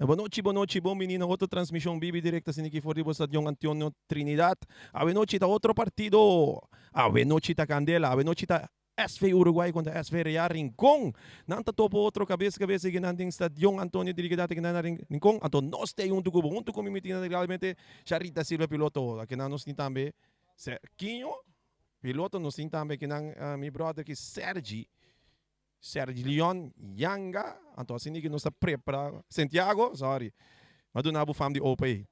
Bonochi, bonochi, bon bini na otro transmishon bibi direkto asina aki for di bo stadion Antonio Trinidad. Awenochi ta otro partido. Awenochi ta kandela, awenochi ta SV Uruguay kontra SV Real Rincon. Nan ta topa otro kabes kabes aki nan den stadion Antonio Trinidad aki nan na Rincon. Anto nos ta ei huntu ku bo, huntu ku mi mi tin realmente Sharita Silva piloto. Aki nan nos tin tambe Serkinho piloto, nos tin tambe aki nan mi brother aki Sergi. Sergi Leon Yanga, anto asina ki nos ta prepara, Santiago, sorry, mi a duna bo fam di opa ei.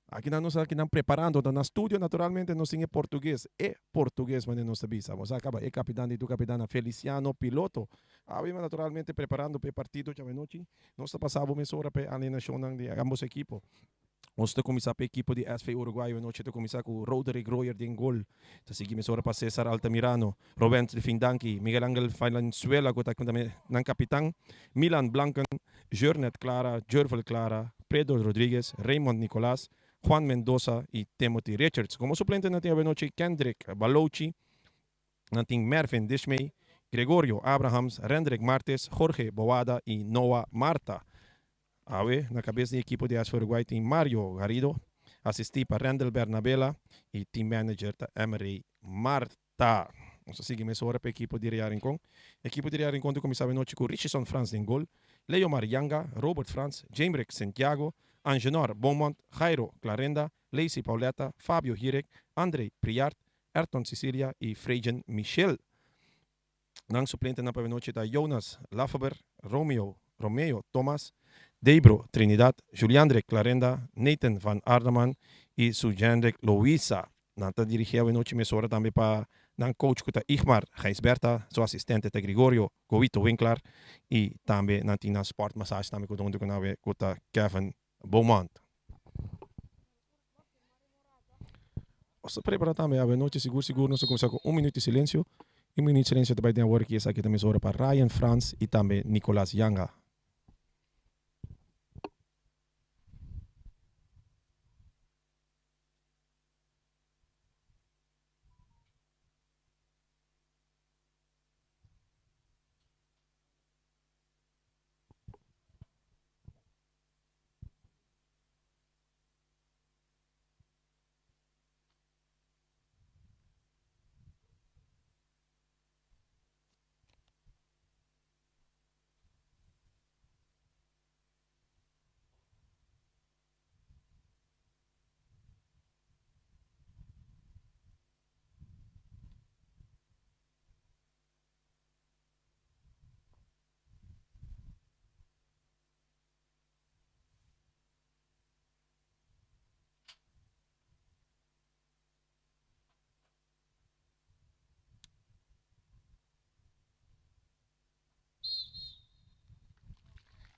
Aki nan nos aki nan preparando, anto na studio naturalmente nos tin e portugues, e portugues manera nos ta bisa. Bo sa kaba e kapitan di tur kapitannan, Feliciano Piloto. Awe naturalmente preparando pa e partido djawe nochi, nos ta pasa bo mesora pa e alineashonnan di ambos ekipo. Nos ta kuminsá pa ekipo di SV Uruguay anochi ta kuminsá ku Roderick Royer den gol. Ta sigui mesora pa Cesar Altamirano, Rowensley Findanki, Miguel Angel Valenzuela ku ta tambe nan kapitan, Milan Blanken, Jurnet Clara, Jurvel Clara, Pedro Rodriguez, Raymond Nicolas, Juan Mendoza i Timothy Richards. Komo suplente nan tin awenochi Kendrick Balochi, nan tin Mervin Dishmey, Gregorio Abrahams, Rendrick Martes, Jorge Boada i Noah Marta. Awe na kabes di ekipo di SV Uruguay tin Mario Garrido, asistí pa Rendel Bernabela i team manager ta Emery Marta. Nos ta sigui mesora pa ekipo di Real Rincon. Ekipo di Real Rincon ta kuminsá awe nochi ku Richison Frans den gol, Leomar Yanga, Robert Frans, Jamrick Santiago, Angenor Beaumont, Jairo Clarenda, Lacey Pauletta, Fabio Hierek, André Priart, Ayrton Cecilia i Frejen Michel. Nan suplentenan pa awe ta Jonas Lafeber, Romeo Romeo Thomas, Debro Trinidad, Juliandre Clarenda, Nathan van Arneman i Sujendrik Louisa. Nan ta dirigí awe nochi mesora tambe pa nan coach ku ta Igmar Gijsbertha, su asistente ta Gregorio Goito Winklar i tambe nan tin nan sport massage tambe ku ta huntu ku nan awe ku ta Kevin Beaumont. Nos ta prepara tambe awe nochi sigur sigur nos ta kuminsá ku un minuut di silensio. Un minuut di silensio ta bai den awor aki esaki ta mes ora pa Ryan Frans i tambe Nicolas Yanga.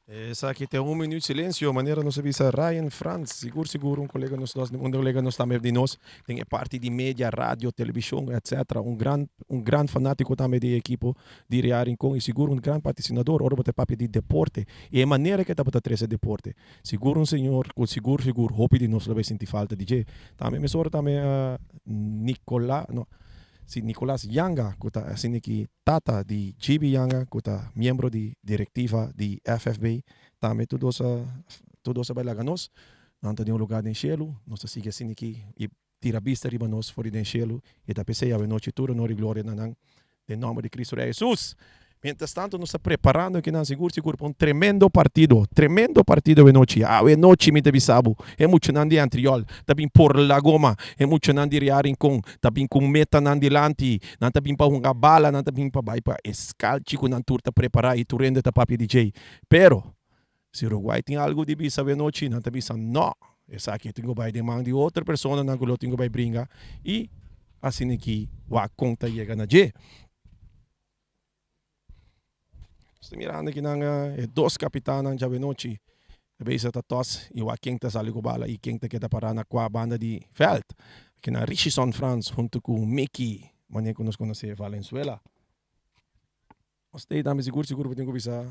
Esaki ta un minuut silencio, manera nos a bisa Ryan Frans, sigur sigur un colega nos nos un colega nos tambe di nos den e parti di media, radio, television, etc. Un gran un gran fanatico tambe di e ekipo di Real Rincon y sigur un gran patisinador ora bo ta papia di deporte y e manera ke tabata trece deporte. Sigur un señor cu sigur sigur hopi di nos lo bay sinti falta di dje. Tambe mesora tambe Nicola no si Nicolas Yanga cu ta asina ki tata di GB Yanga cu ta miembro di directiva di FFB tambe tur dos a tur dos a bay laga nos. Nan ta den un lugar den cielo nos ta sigui asina ki y tira bista riba nos for di den cielo y ta pesey awenochi tur honor y gloria na nan den nomber di Cristo Rey Jesus. Mientras tanto nos ta preparando akinan sigur sigur pa un tremendo partido, tremendo partido awenochi. Awenochi mi ta bisa bo, e muchanan di Antriol ta bin por la goma, e muchanan di Real Rincon ta bin ku metanan dilanti, nan ta bin pa hunga bala, nan ta bin pa bai pa e skalchi ku nan tur ta prepara y tur hende ta papia di djey. Pero Si Uruguay tin algu di bisa awenochi, nan ta bisa no, esaki tin ku bai den man di otro personanan ku lo tin ku bai bringa i asina ki wak kon ta yega na dje. Nos ta mirando ki nan e dos kapitannan djawenochi ta bisa ta tos i wak ken ta sali ku bala i ken ta keda pará na kua banda di vèlt. Aki nan Richison Frans huntu ku Mickey, manera ku nos konosé Valenzuela. Nos ta tambe sigur sigur bo tin ku bisa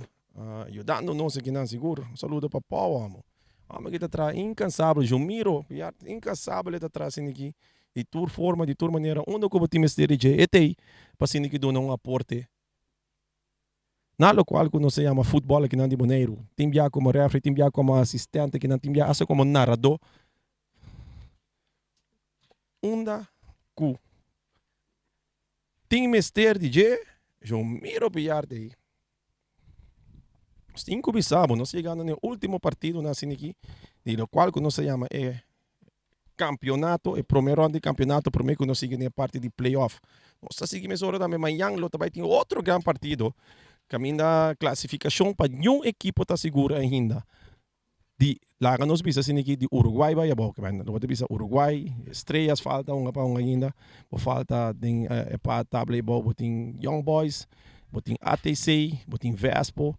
yudando nos akinan sigur. Un saludo pa Paul amo. Amo ki ta traha inkansabel, Jumiro inkansabel e ta traha asina aki di tur forma di tur manera unda ku bo tin mester di dje e ta ei pa asina ki duna un aporte. Na lokual ku nos ta yama futbòl akinan di Boneiru. Tin bia komo rèfri, tin bia komo asistente akinan, tin bia asta komo naradó. Unda ku tin mester di dje, Jomiro Piar ta ei. Nos tin ku bisa bo, nos yegando na e último partidonan asina aki, di lokual ku nos ta yama e Campeonato, e prome rond di campeonato prome cu nos sigui den e parti di play-off. Nos ta sigui mesora tambe mañan lo ta bay tin otro gran partido caminda clasificacion pa niun ekipo ta sigur ainda. Di laga nos bisa asina aki di Uruguay bay abao lo bo ta bisa Uruguay, Estrellas falta hunga pa hunga ainda, bo falta den e tabla abao bo tin Young Boys, bo tin ATC, bo tin Vespo.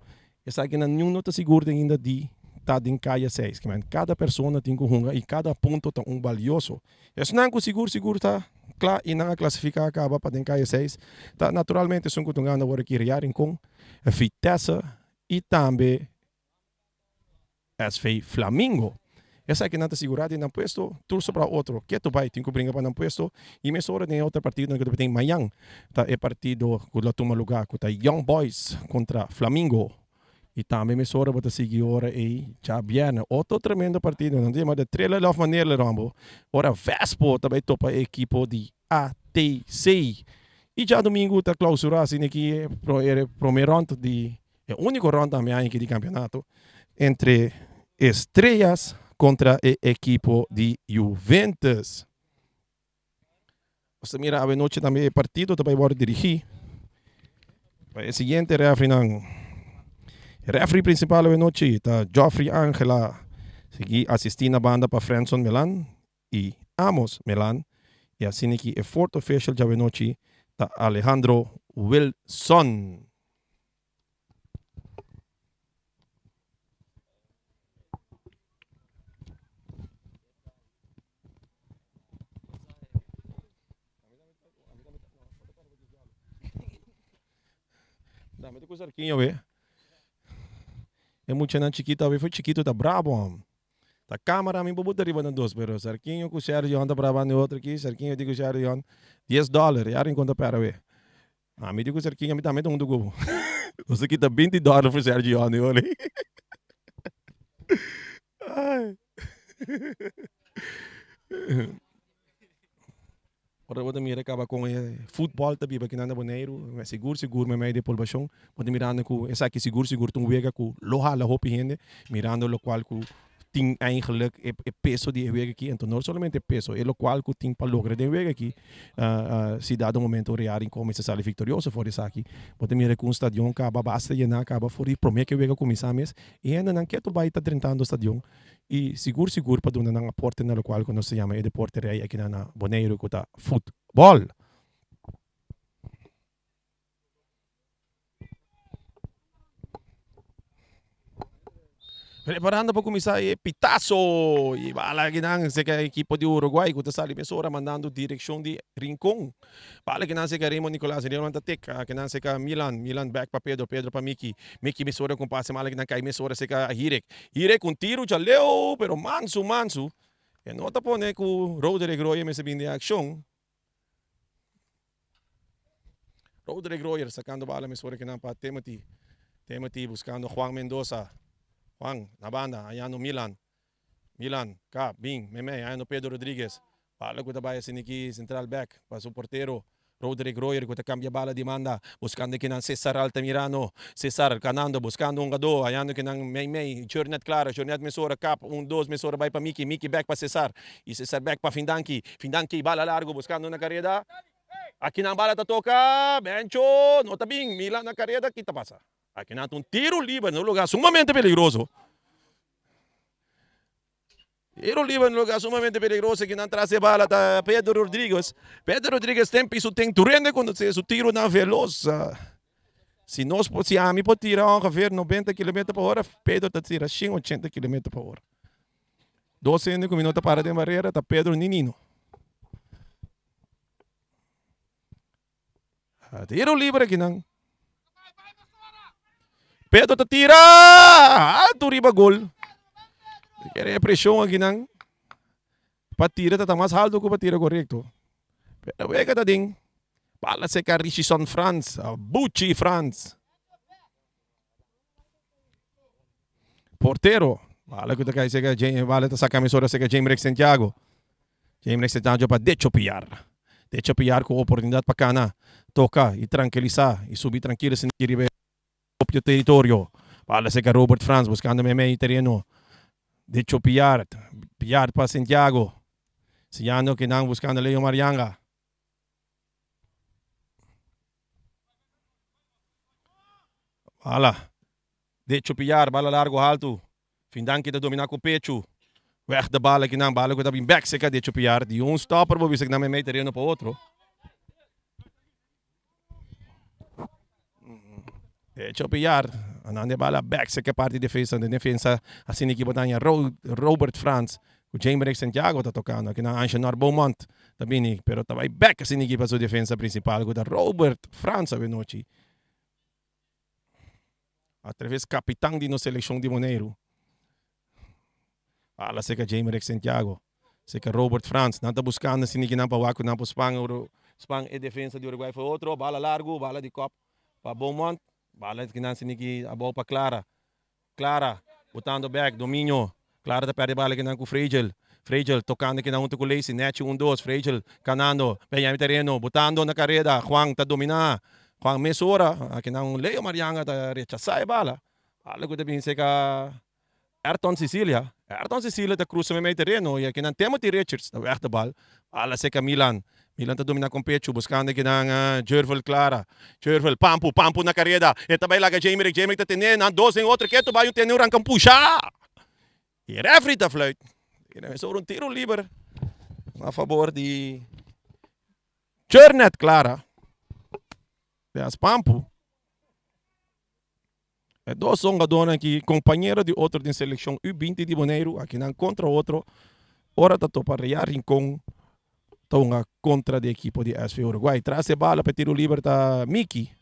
Esakinan niun no ta sigur ainda di ta den kaya seis. Kimen kada persona tin ku hunga i kada punto ta un balioso. Esnan ku sigur sigur ta kla i nan a klasifiká kaba pa den kaya seis ta naturalmente esun ku ta hungando awor aki Real Rincon, Vitesse i tambe SV Flamingo. Esakinan ta sigurá den nan puesto, tur sobra otro ketu bai tin ku bringa pa nan puesto i mesora den e otro partidonan ku ta tin mañan ta e partido ku lo tuma lugá ku ta Young Boys kontra Flamingo i tambe mesora bo ta sigui ora ei djabièrnè otro tremendo partido nan ta yama de Thriller of Manerle Rambo ora Vespo ta bai topa e ekipo di ATC i djadumingu ta klausurá asina aki e prome rònt di E úniko rònt tambe aña aki di kampionato entre Estrellas kontra e ekipo di Juventus. Nos ta mira awenochi tambe e partido ta bai wòrdu dirigí pa e siguiente rèfrinan. E rèfri prinsipal awenochi ta Geoffrey Angela, sigui asistí na banda pa Frenson Melan i Amos Melan i asina ki e fourth official djawe-nochi ta Alejandro Wilson. Dame tu kusarkiño we. E muchanan chikito awe foi chikito ta brabo hom. Ta camara mi bo buta riba nan dos pero Sarkiño ku Sergio ta brabando e otro aki Sarkiño di ku Sergio dies dollar ya rincon ta pera we. Ami di ku Serkiño ami tambe ta huntu ku bo. Nos a kita binti dollar for Sergio e ora ei. Ai. Ora bo ta mira kaba kon e futbòl ta biba kinan na Boneiru, sigur sigur meimei di e poblashon, bo ta mirando ku esaki sigur sigur ta un wega ku lo hala hopi hende, mirando lokual ku tin eigenlik e peso di e wega aki, anto no solamente e peso, e lokual ku tin pa logra den e wega aki, si dado momento un Real Rincon mester sali viktorioso for di esaki, bo ta mira ku un stadion kaba basta yená kaba for di promé ku e wega kuminsá mes, e hendenan ketu bai ta drentando stadion. I sigur sigur pa duna nan aporte na lokual ku nos ta yama e deporte rei akinan na Boneiru ku ta futbòl. Preparando pa kuminsá e pitaso i bala akinan serka e ekipo di Uruguay ku ta sali mesora mandando direkshon di Rincon. Bala kinan serka Raymond Nicolaas, Raymond ta tek kinan serka Milan, Milan bek pa Pedro, Pedro pa Miki, Miki mesora ku un pase mala kinan kai mesora serka Hirek, Hirek un tiru djaleu pero mansu mansu e no ta pone ku Roderick Royer mester bin den akshon. Roderick Royer sakando bala mesora kinan pa Timothy, Timothy buskando Juan Mendoza, Juan na banda hayando Milan, Milan, ka, bin, meimei, hayando Pedro Rodriguez. Bala ku ta bai asina aki central back pa su portero Roderick Royer ku ta kambia bala di manda buskando kinan Cesar Altamirano. Cesar kanando buskando un hungadó hayando kinan meimei Jornet Clara. Jornet mesora kap un dos mesora bai pa Miki. Miki back pa Cesar i Cesar back pa Findanki. Findanki bala largo buskando na kareda. Akinan bala ta toka Bencho no ta bin Milan na kareda ki ta pasa? Akinan ta un tiro liber na un lugar sumamente peligroso. Tiro liber un lugar sumamente peligroso ki nan tras e bala ta Pedro Rodriguez. Pedro Rodriguez ten piso ten tur hende conoce su tironan veloz. Si nos por, si ami por tira ongeveer 90 kilometer pa hora, Pedro ta tira 180 kilometer pa hora. Dos hende ku mi no ta para den barera ta Pedro ni Nino. Tiro liber akinan. Pedro ta tira alto riba gol. Kere presión akinan. Pa tira ta mas alto ku pa tira korekto. Pero wega ta den. Bala seka Richison Frans, Buchi Frans. Portero. Bala ku ta kai seka James, bala ta saka mesora seka James Santiago. James Santiago pa Decho Piar. Decho Piar ku oportunidat pa kana, toka i trankilisá i subi trankilo sin riba e propio teritorio. Bala seka Robert Frans buskando meimei tereno. Decho Piar, Piar pa Santiago. Siñando ke nan buskando Leo Marianga. Bala. Decho Piar, bala largo haltu. Findanki ta domina ku pechu. Weg de bala kinan, bala ku ta bin bek seka Decho Piar. Di un stopper bo bisa kinan meimei tereno pa otro. Decho Piar, andando e bala bek seka parti defensa. Den defensa asina ekipo ta haña Robert Frans ku Jamerek Santiago ta tokando. Kinan Angenor Beaumont ta bini, pero ta bai bek asina ekipo su defensa principal ku ta Robert Frans awenochi. Atraves kapitan di nos selekshon di Boneiru. Bala seka Jamerek Santiago, seka Robert Frans. Nan ta buskando asina ki nan pa wak ku nan por span span e defensa di Uruguay for otro. Bala largu, bala di kòp pa Beaumont. Bala ki nan asina ki abou pa Clara. Clara botando bek, dominio. Clara ta perde bala ki nan ku Fragel. Fragel tokando ki nan huntu ku Lacey. Nechi un dos. Fragel kanando. Benjamin Tereno botando na kareda. Juan ta domina. Juan mesora aki nan Leo Marianga ta rechasa e bala. Bala ku ta bin seka Ayrton Cecilia. Ayrton Cecilia ta krusa meimei tereno i aki nan Timothy Richards ta wèg de bal. Bala seka Milan. Milan ta domina kon pechu buskando aki nan Jervel Clara. Jervel, Pampu, Pampu na kareda. E ta bai laga Jamerick, Jamerick ta tene nan dos den otro ketu bai un tene un ranka un pusha. I refri ta fluit. I nan sobre un tiro liber na fabor di Jernet Clara. Des Pampu. E dos hongadónan aki, kompañero di otro den selekshon U binti di Boneiru, aki nan kontra otro ora ta topa Real Rincon ta hunga kontra di ekipo di SV Uruguay. Tras e bala pa e tiro liber ta Miki.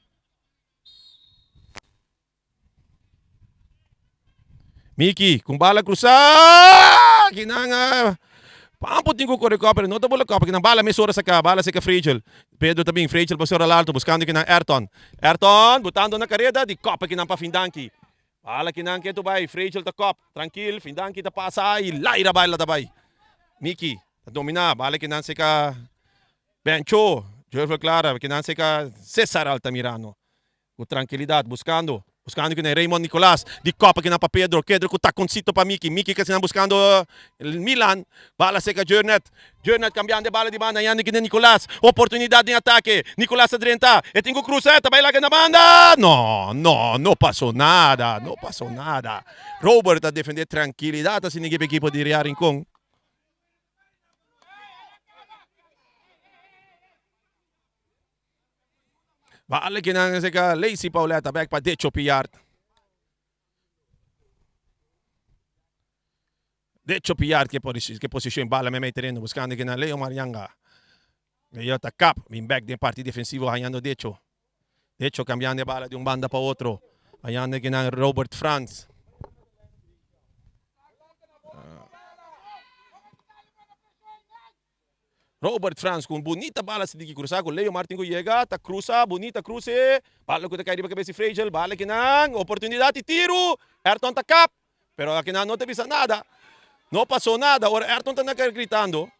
Miki ku bala krusá! Aki nan a Pampo tin ku kore kòp pero no ta bula kòp. Aki nan bala mesora saka, bala seka Fragel. Pedro ta bin, Fragel pa sora alto buskando kinan Ayrton. Ayrton botando na kareda di kòp akinan pa Findanki. Bala kinan ketu bai, Fragel ta kòp, trankil, Findanki ta pasa i laira bala ta bai. Miki ta dominá, bala kinan seka Bencho, Jervel Clara, kinan seka Cesar Altamirano. Ku trankilidat, buskando, buskando kinan Raymond Nicolas, di kòp kinan pa Pedro, Kedro ku takoncito pa Miki, Miki kasinan buskando Milan, bala seka Jurnet, Jurnet kambiando e bala di banda yando kinan Nicolas, oportunidat den atake, Nicolas ta drenta, e tin ku krusa, ta bai laga na banda, no, no, no paso nada, no paso nada, Robert ta defende trankilidat asina ekipo di Real Rincon. Bale kinan esei Lacey Pauletta bek pa Decho Piart. Decho Piart ke ke posishon bala meimei tereno buskando kinan Leo Marianga. Leo ta kap bin bek den parti defensivo hañando Decho. Decho kambiando e bala di un banda pa otro hañando kinan Robert Frans. Robert Frans ku un bunita bala si diki krusa ku Leo Martin ku yega ta krusa bunita kruse bala ku ta kai riba kabes di Fragel bala kinan oportunidat di tiru Ayrton ta kap pero akinan no ta bisa nada no paso nada ora Ayrton ta na gritando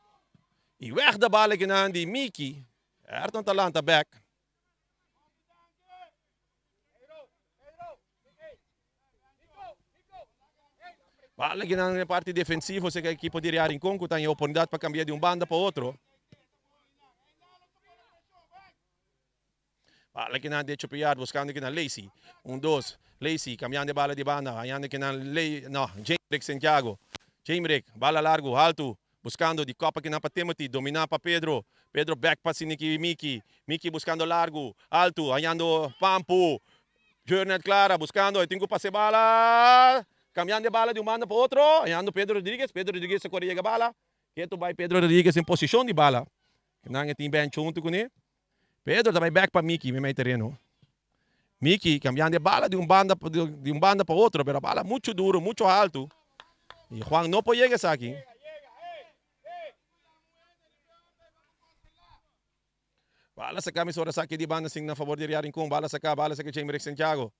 i weg de bala kinan di Miki Ayrton ta lanta bek. Bala ki nan parti defensivo seka ekipo di Real Rincon ku ta haña oportunidat pa kambia di un banda pa otro. Bala ki nan Decho Piar buskando ki nan Lacey. Un dos. Lacey kambiando e bala di banda hañando ki nan Ley no Jamrick Santiago. Jamrick bala largu haltu buskando di kopa ki nan pa Timothy domina pa Pedro. Pedro bek pa Siniki Miki. Miki buskando largu haltu hañando Pampu. Jurnet Clara buscando, e tin cu pasa e bala, cambiando e bala di un banda pa otro, hañando Pedro Rodriguez, Pedro Rodriguez ta core yega bala, ketu bay Pedro Rodriguez den posicion di bala, nan e tin Bencho hunto cune, Pedro ta bay bek pa Miki meimei tereno, Miki cambiando e bala di un banda di un banda pa otro, pero a bala mucho duro, mucho halto, y Juan no por yega esaki. Bala saca mi sora saki di banda sin na favor di Real Rincon. Bala saca, bala saca Jamie Rick Santiago.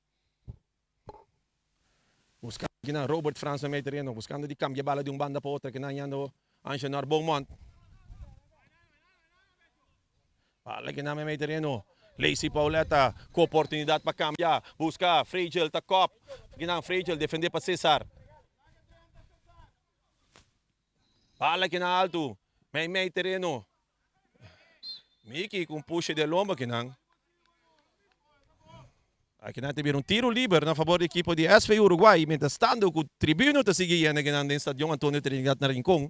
Busca. Kinan Robert Frans na mei tereno buscando di cambia bala di un banda pa otro kinan yando Angenor Beaumont. Bala kinan mei tereno Lacey Pauletta cu oportunidad pa cambia busca Fragel ta kop kinan Fragel defende pa Cesar. Bala kinan alto mei mei tereno Miki cu un pushe di e lomba kinan. Akinan ta bira un tiro liber na fabor di ekipo di SV Uruguay, mientras tanto cu tribuno ta sigui yena kinan den Stadion Antonio Trinidad na Rincon.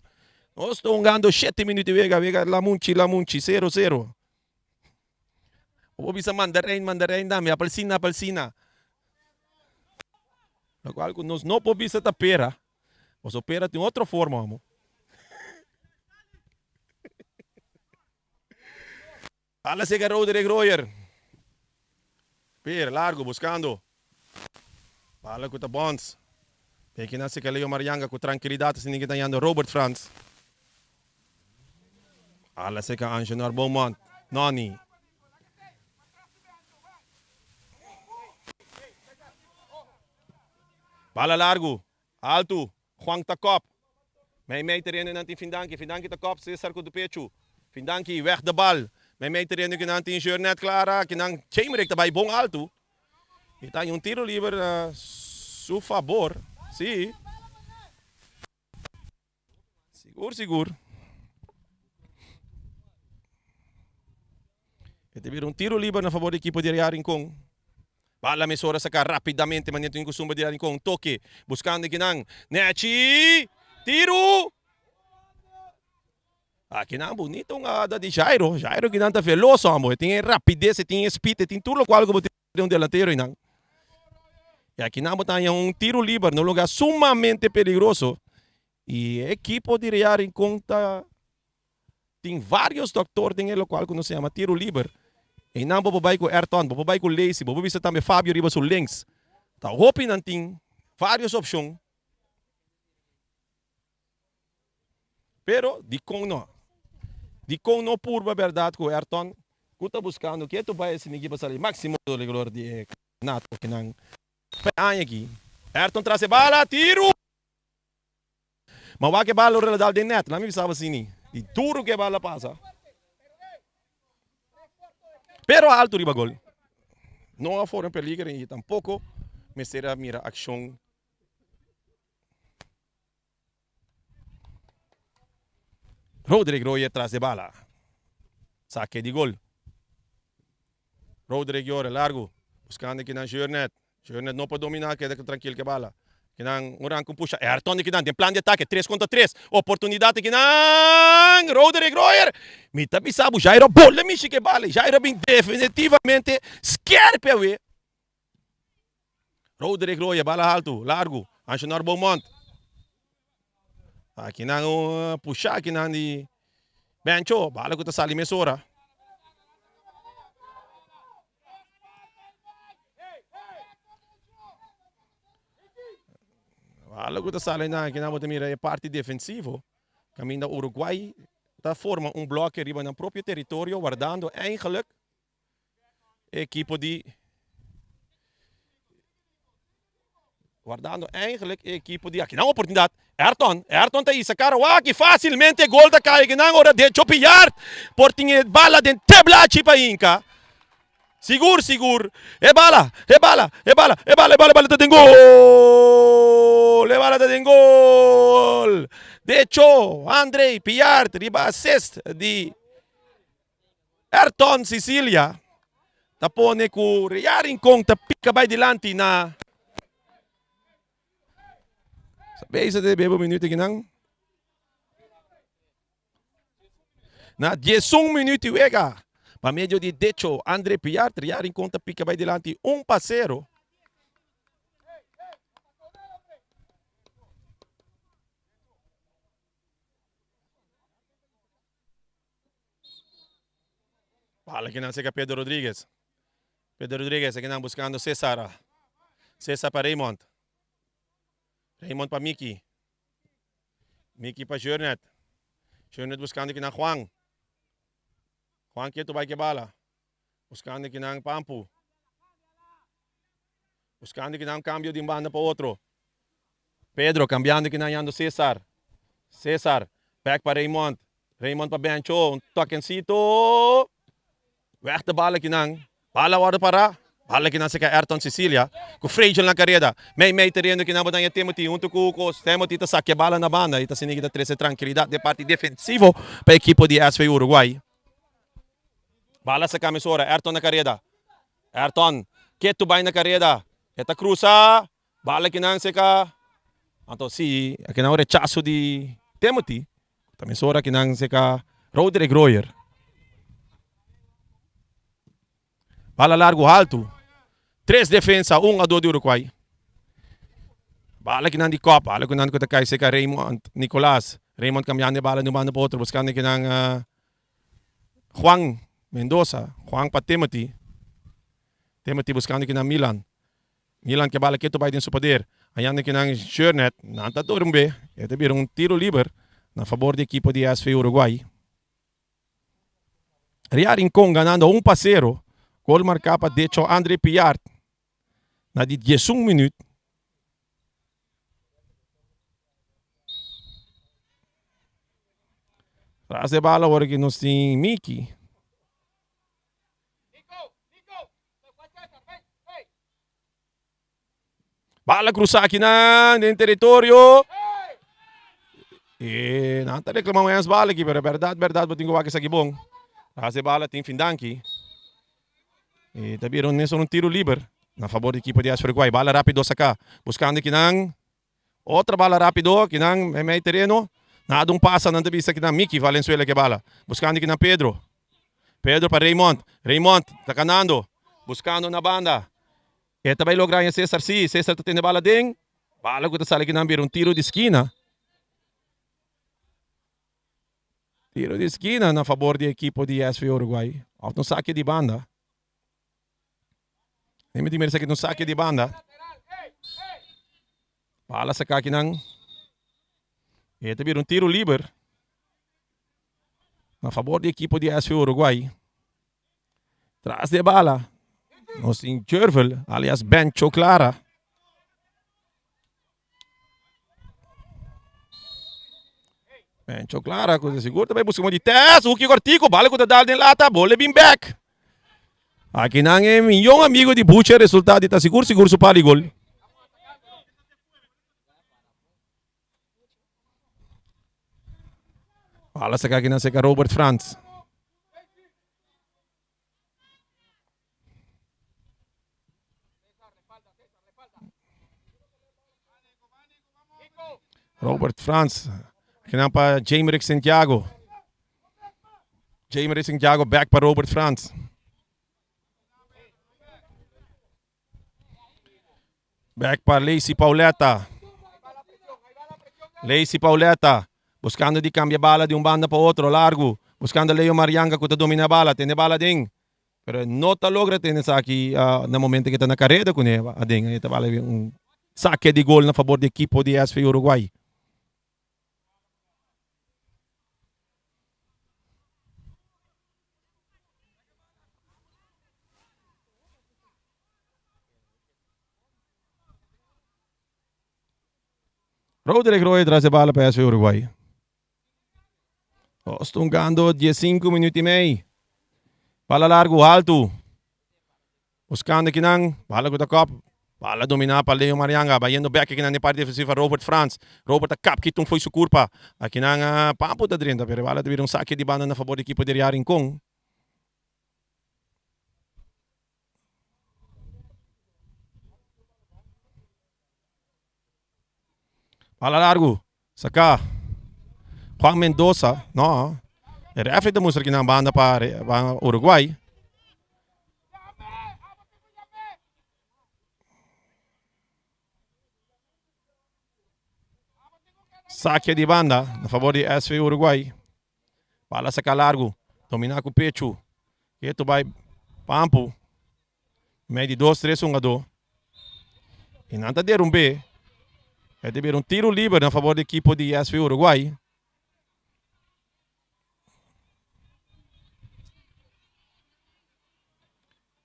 Nos ta hungando shete minuut di wega, wega Lamunchi Lamunchi sero sero. Bo por bisa mandarein mandarein tambe, apelsina apelsina. Locual cu nos no por bisa ta pera, pasobra pera tin otro forma amo. Bala sega Roderick Royer. Peer largo buscando. Bala cu ta Bonds. Peki nan sega Leo Marianga cu tranquilidad asina ki ta yando Robert Frans. Bala sega Angenor Beaumont. Nonny. Bala largo. Alto. Juan ta kop. Mei mei tereno nan tin Findanki. Findanki ta kop Cesar ku Dupechu. Findanki weg de bal. Mei mei tereno ki nan tin Jeurnet Clara. Ki nan Chemerick ta bai bon alto. I ta un tiro liber na su fabor. Si. Sigur sigur. E ta bira un tiro liber na fabor di ekipo di Real Rincon. Bala mesora saca rapidamente manera tin costumber di Real Rincon. Toke buscando kinan. Nechi! Tiro! Akinan bonito un ada di Jairo. Jairo kinan ta veloz hombre. E tin e rapidez, e tin e speed, e tin tur locual cu bo tin den un delantero einan. Y akinan bo ta haña un tiro liber na un lugar sumamente peligroso. Y e ekipo di Real Rincon ta Tin varios doctor den e locual cu nos ta yama tiro liber. Eynan bo por bay cu Ayrton, bo por bay cu Lacey, bo por bisa tambe Fabio riba su links. Ta hopi nan tin varios opcion. Pero dicon no? Dicon no purba berdad cu Ayrton cu ta buscando ketu bay esaki pa sali maximo dolor di e campeonato kinan pa e aña aki. Ayrton tras e bala, tiro! Ma wak e bala ora el a dal den net, lami bisaba asini, di duro ku e bala pasa. Pero alto riba gol. No a forma peliger i tampoko mester a mira akshon. Roderick Royer tras de bala. Sake di gol. Roderick yora largu, buskando kinan Jurnet. Jurnet no por domina, keda trankil ke bala. Kinan un ranka un pusha. Ayrton di kinan den plan di atake, tres kontra tres. Oportunidat di kinan! Roderick Royer! Mi ta bisa bo, Jairo bola mishi ke bala. Jairo bin definitivamente skerpi awe. Roderick Royer, bala haltu, largu. Angenor Beaumont. Akinan un pusha akinan di Bencho, bala ku ta sali mesora. Bala ku ta sali nan akinan bo ta mira e parti defensivo kaminda Uruguay ta forma un bloke riba nan propio teritorio wardando eigenlijk e ekipo di Wardando eigenlijk e ekipo di aki. Nan oportunidad. Ayrton, Ayrton ta isa cara waki facilmente gol ta cai aki nan ora Decho Pillard por tin e bala den teblachi pa hinca. Sigur, sigur. E bala, e bala, e bala, e bala, e bala, e bala ta den gol. E bala ta den gol. Decho, Andrei Pillard riba assist di Ayrton Cicilia ta pone ku Real Rincon ta pika bai dilanti na Bezig ta bebe un minuut akinan. Na 11 minuut di wega pa medio di Decho Andre Piart Real Rincon ta pika bai dilanti 1-0. Bala kinan seca Pedro Rodriguez. Pedro Rodriguez akinan buscando Cesar. Cesar pa Raymond. Raymond pa Miki. Miki pa Jurnet. Jurnet buscando kinan Juan. Juan ketu bai ke bala. Buscando kinan Pampu. Buscando kinan cambio di un banda pa otro. Pedro cambiando kinan yando Cesar. Cesar back pa Raymond. Raymond pa Bencho. Un tokencito. Weg de bal akinan. Bal a wòrdu pará. Bal akinan serka Ayrton Cecilia. Ku Fragel na kareda. Mei mei tereno akinan bo daña Timothy huntu ku Kos. Timothy ta sakia bala na banda i ta sinti ki ta trese trankilidat den parti defensivo pa ekipo di SV Uruguay. Bal a saka mesora. Ayrton na kareda. Ayrton ketu bai na kareda. E ta krusa. Bal akinan serka. Anto si akinan un rechaso di Timothy. Ta mesora akinan serka Roderick Royer. Bala largu haltu. Tres defensa, un a do di Uruguay. Bala kinan di kop, bala kinan ku ta kai serka Raymond Nicolas. Raymond kambiando e bala di un banda pa otro, buskando kinan Juan Mendoza. Juan pa Timothy. Timothy buskando kinan Milan. Milan ke bala ketu bai den su poder. Ayanda kinan Shernet, nan ta dor un be. E ta bira un tiro liber na fabor di ekipo di SV Uruguay. Real Rincon ganando 1-0. Gol marká pa Decho Andre Piart na di 11 minuut. Tras de bala awor aki nos tin Miki. Bala cruza aki nan den territorio. E nan ta reclama un ens bala aki, pero berdad, berdad bo tin cu wak esaki bon. Tras e bala tin Findanki. E ta bira un mesun un tiro liber na favor di ekipo di AS Uruguay. Bala rapido saca, buscando aki nan. Otra bala rapido, aki nan mei tereno. Nada un pasa, nan ta bisa aki nan Miki Valenzuela ke bala. Buscando aki nan Pedro. Pedro pa Raymond. Raymond ta ganando. Buscando na banda. E ta bai logra haña Cesar sí. Cesar ta tene bala den. Bala ku ta sali kinan bira un tiro di skina. Tiro di skina na fabor di ekipo di SV Uruguay. Òf un sake di banda. Nemi tin mira esaki un sake di banda. Bala saka kinan. E ta bira un tiro liber na fabor di ekipo di SV Uruguay. Tras di e bala nos tin Jervel alias Bencho Clara. Bencho Clara ku sigur ta bai buska di test. Hoekje kortiku, bala ku ta dal den lata, bole bin bek. Aki nan e miyon amigo di Bucha resulta di ta sigur sigur su pali gol. Bala saka aki nan seka Robert Frans. Robert Frans. Akinan pa Jamerick Santiago. Jamerick Santiago back pa Robert Frans. Back pa Lacey Pauletta. Lacey Pauletta. Buscando di cambia bala di un banda pa otro, largo. Buscando Leo Marianga cu ta domina bala. Tene bala den. Pero no ta logra tene esaki uh, na momento que ta na carrera cu ne aden. E ta bala un saque di gol na favor di equipo di SV Uruguay. Roderick Roy tras e bala pa SV Uruguay. Ostungando 15 minuut y mei. Bala largo, alto. Buscando kinan, bala ku ta kop. Bala dominá pa Leo Marianga, bayendo bek akinan den parti defensiva Robert Frans. Robert ta kap kitun fo'i su kurpa. Akinan Pampo ta drenta, pero e bala ta bira un sake di banda na fabor di ekipo di Real Rincon. Bala largu, saka Juan Mendoza, no, e referee ta mustra kinan banda pa Uruguay. Sake di banda na favor di SV Uruguay. Bala saka largu, domina ku pechu. Ketu bai Pampu. Mei di dos tres hungadó. I nan ta derumb'é. E ta bira un tiro liber na fabor di ekipo di SV Uruguay.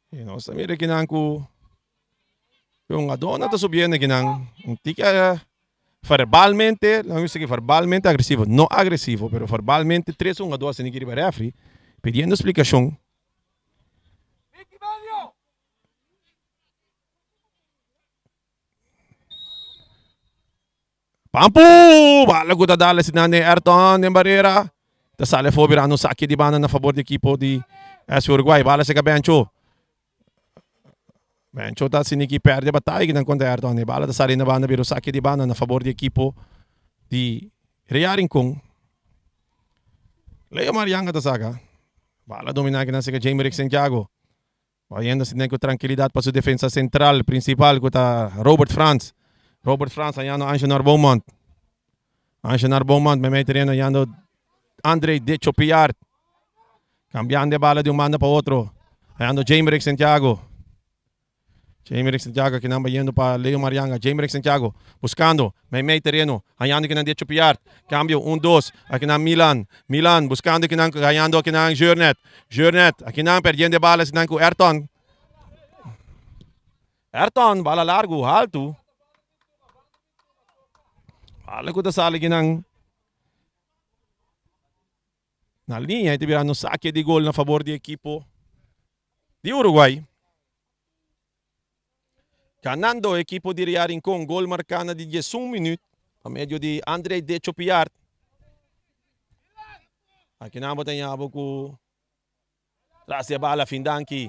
I nos ta mira kinan ku e hungadónan ta subiendo kinan. Un tiki. Verbalmente, laga mi sigui verbalmente agresivo, no agresivo, pero verbalmente tres hungadó a sinti riba refri pidiendo splikashon. Pampu! Bala ku ta dal asina den Ayrton den barera. Ta sali afó birando un saki di banda na fabor di ekipo di SV Uruguay. Bala seka Bencho. Bencho ta sinti ki perde bataya kinan kontra Ayrton. E bala ta sali na banda bira un saki di banda na fabor di ekipo di Real Rincon. Leo Marianga ta saka. Bala domina kinan seka Jamie Rick Santiago. Bayendo asina cu trankilidad pa su defensa central principal cu ta Robert Frans. Robert Frans hañando Angenor Beaumont. Angenor Beaumont meimei tereno hañando Andre de Chopiart. Cambiando e bala di un banda pa otro. Hañando Jamerick Santiago. Jamerick Santiago akinan bayendo pa Leo Marianga. Jamerick Santiago buscando meimei tereno hañando akinan de Chopiart. Cambio un dos akinan Milan. Milan buscando akinan hañando akinan Jurnet. Jurnet akinan perdiendo e bala asinan ku Ayrton. Ayrton bala largu haltu. Bala ku ta sali akinan na liña y ta birando sake di gol na fabor di ekipo di Uruguay. Ganando ekipo di Real Rincon gol marká na di diesun minüt pa medio di André Decho Piart. Akinan bo ta ña bo ku tras di e bala Findanki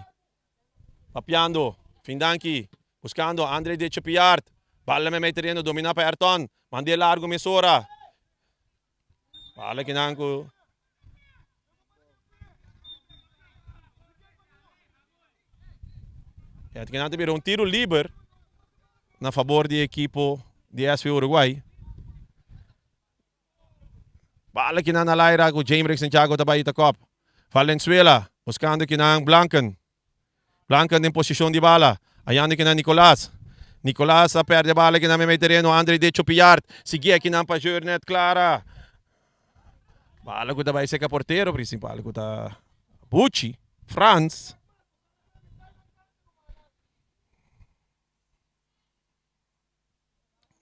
papiando Findanki buskando André Decho Piart. Bala meimei tereno dominá pa Ayrton. Mand'é largu mesora. Bala kinan ku E kinan ta bira un tiro liber na fabor di ekipo di SV Uruguay. Bala kinan na laira ku Jamerich Santiago ta bai ta kop. Valenzuela buskando kinan Blanken. Blanken den posishon di bala. Ayando kinan Nicolas. Nicolas a perde bala kinan meimei tereno. Andre Decho Pillard. Sigui akinan pa Jeurnet Clara. Bala ku ta bai seka portero principal ku ta Buchi Frans.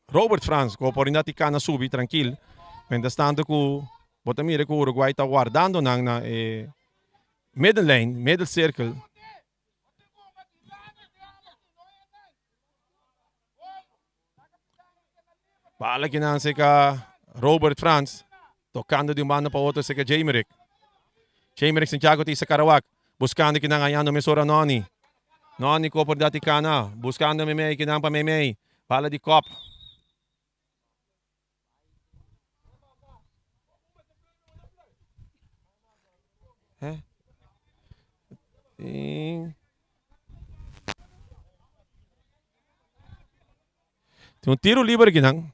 Robert Frans ku oportunidat di kana subi trankil. Mientras tanto ku bo ta mira ku Uruguay ta wardando nan na e middenlijn, middelcirkel. Bala kinan seka Robert Frans tokando di un banda pa otro seka Jamerick. Jamerick Santiago ta isa Karawak buskando kinan hayando mesora Noni. Noni ku oportunidat di kana buskando Memey kinan pa Memey. Bala di kop. Eh? Tin un tiro liber akinan.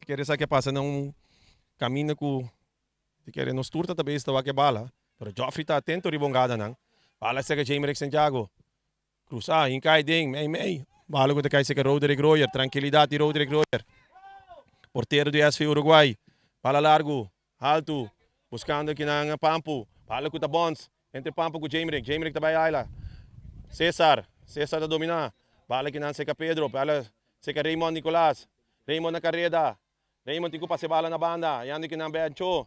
Kere sa ke pasa na un kaminda ku ti kere nos tur ta ta bes ta wak e bala. Pero Geoffrey ta atento riba un gadanan. Bala seka Jamerick Santiago. Krusa, hinka e den, mei mei. Bala ku ta kai seka Roderick Royer. Trankilidat di Roderick Royer. Portero di SV Uruguay. Bala largu, haltu, buskando kinan Pampu. Bala ku ta bons. Entre Pampu ku Jamerick. Jamerick ta bai aila. Cesar. Cesar ta domina. Bala kinan seka Pedro. Bala seka Raymond Nicolas. Raymond na kareda. Raymond tin ku pasa e bala na banda. Yando kinan Bencho.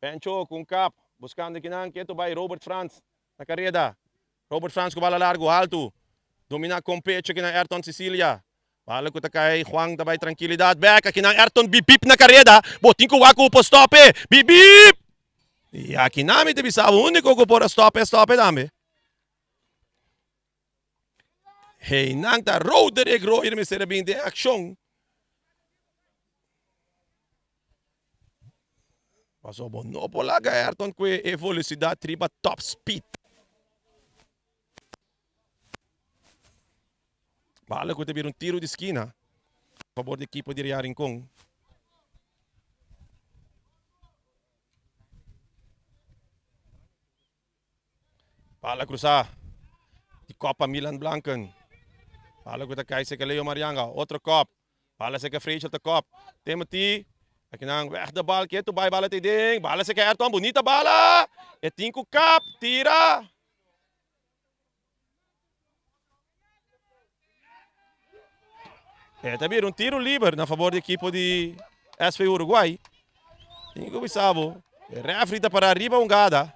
Bencho ku un kap. Buskando kinan ketu bai Robert Frans na kareda. Robert Frans ku bala largu haltu. Domina kon pecho kinan Ayrton Cecilia. Bala ku ta kai Juan ta bai trankilidat bek akinan Ayrton bip bip na kareda. Bo tin ku wak ku por stop e. Bip bip! I akinan mi ta bisa bo uniko ku por a stop e stop e tambe. Heinan ta Roderick Royer mester a bin den akshon. Paso bo no por laga Ayrton ku e velosidat riba top speed. Bala ku ta bira un tiro di skina a fabor di ekipo di Real Rincon. Bala cruzá di kop pa Milan Blanken. Bala ku ta kai seka Leo Marianga. Otro kop. Bala seka Frechel ta kop. Timothy. Akinan weg de bal. Ketu bai bala te den. Bala seka Ayrton. Bunita bala. E tin ku kap. Tira. E ta bira un tiro liber na fabor di ekipo di SV Uruguay. Tin ku bisa bo, e refri ta para riba hungada.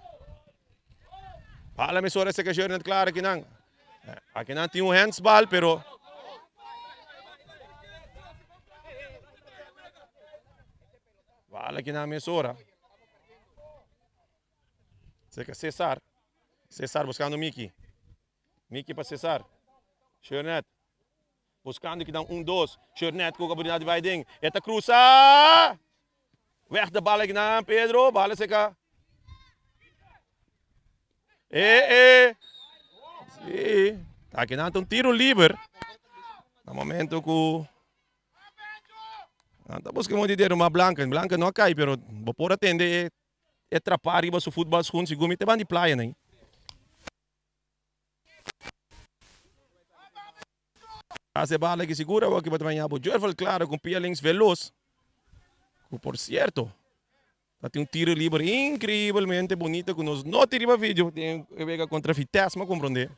Bala mesora seka Jurnet Clara akinan. Akinan tin un handsbal pero Bala akinan mesora. Seka Cesar. Cesar buscando Miki. Miki pa Cesar. Jurnet. Buscando ki dan un dos. Jurnet cu oportunidad di bay den. E ta cruza. Weg de bal akinan Pedro. Bala seka. E e. Si. Ta akinan ta un tiro liber. Na momento cu nan ta busca un di ma Blanca. Blanca no a cay pero bo por a tende e e trapa riba su futbalschoen segun mi te ban di playa nan. Hace bala ki segura awor ki bo ta baña bo Jervel Claro con pia links veloz. Cu por cierto ta tin un tiro liber increiblemente bonito cu nos no tin riba video den e wega contra Vitesse ma comprende.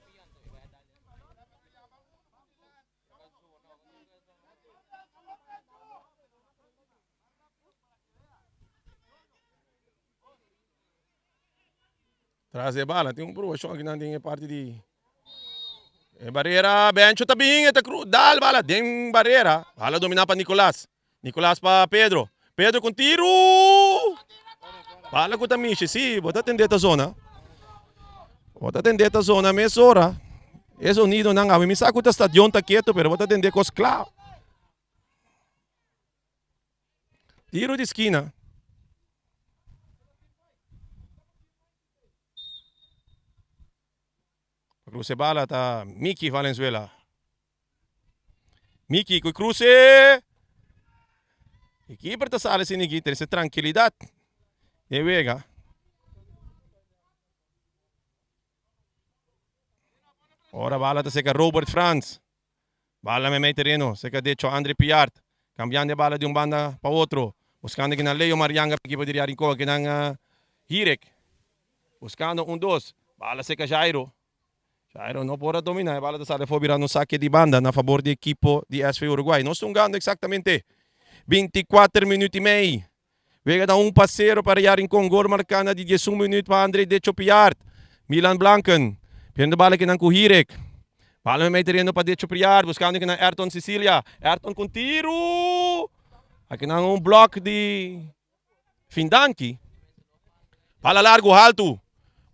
Tras e bala tin un provashon akinan den e parti di e barera. Bencho ta bin e ta cru dal bala den barera. Bala domina pa Nicolas. Nicolas pa Pedro. Pedro con tiro. Bala cu ta mishi. Si, bo ta tende ta zona. Bo ta tende ta zona mesora. E sonido nan awe mi sa cu ta stadion ta keto pero bo ta tende cos cla. Tiro di skina. Cruce bala ta Miki Valenzuela. Miki cu cruce. E keeper ta sali sin aki, trece tranquilidad den wega. Ora bala ta seca Robert Frans. Bala meimei tereno, serka decho Andre Piart, kambiando e bala di un banda pa otro, buskando kinan Leo Marianga pa ekipo di Riarincoa, kinan Hirek, buskando un dos, bala serka Jairo, Jairo no por a domina, e bala ta sali afó birando un sake di banda na fabor di ekipo di SV Uruguay. Nos ta hungando eksaktamente 24 minuut i mei. Wega ta 1-0 pa Riarincoa, gol marká na di 11 minuut pa Andre Decho Piart. Milan Blanken pierde bala kinan ku Hirek. Bala mei tereno pa Decho Piart, buskando kinan Ayrton Cecilia. Ayrton ku tiru! Akinan un blok di Findanki. Bala largu haltu,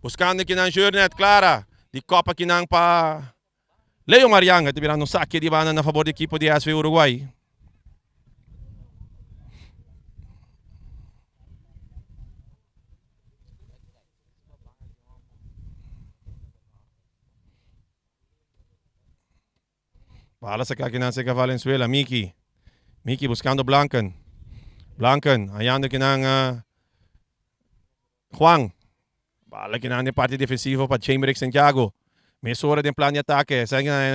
buskando kinan Jurnet Clara di kopa kinan pa Leo Marianga ta birando un sake di banda na fabor di ekipo di SV Uruguay. Bala saka kinan seka Valenzuela, Miki. Miki buscando Blanken. Blanken, hallando kinan uh, Juan. Bala kinan den parti defensivo pa Jamerick Santiago. Mesora den plan di atake.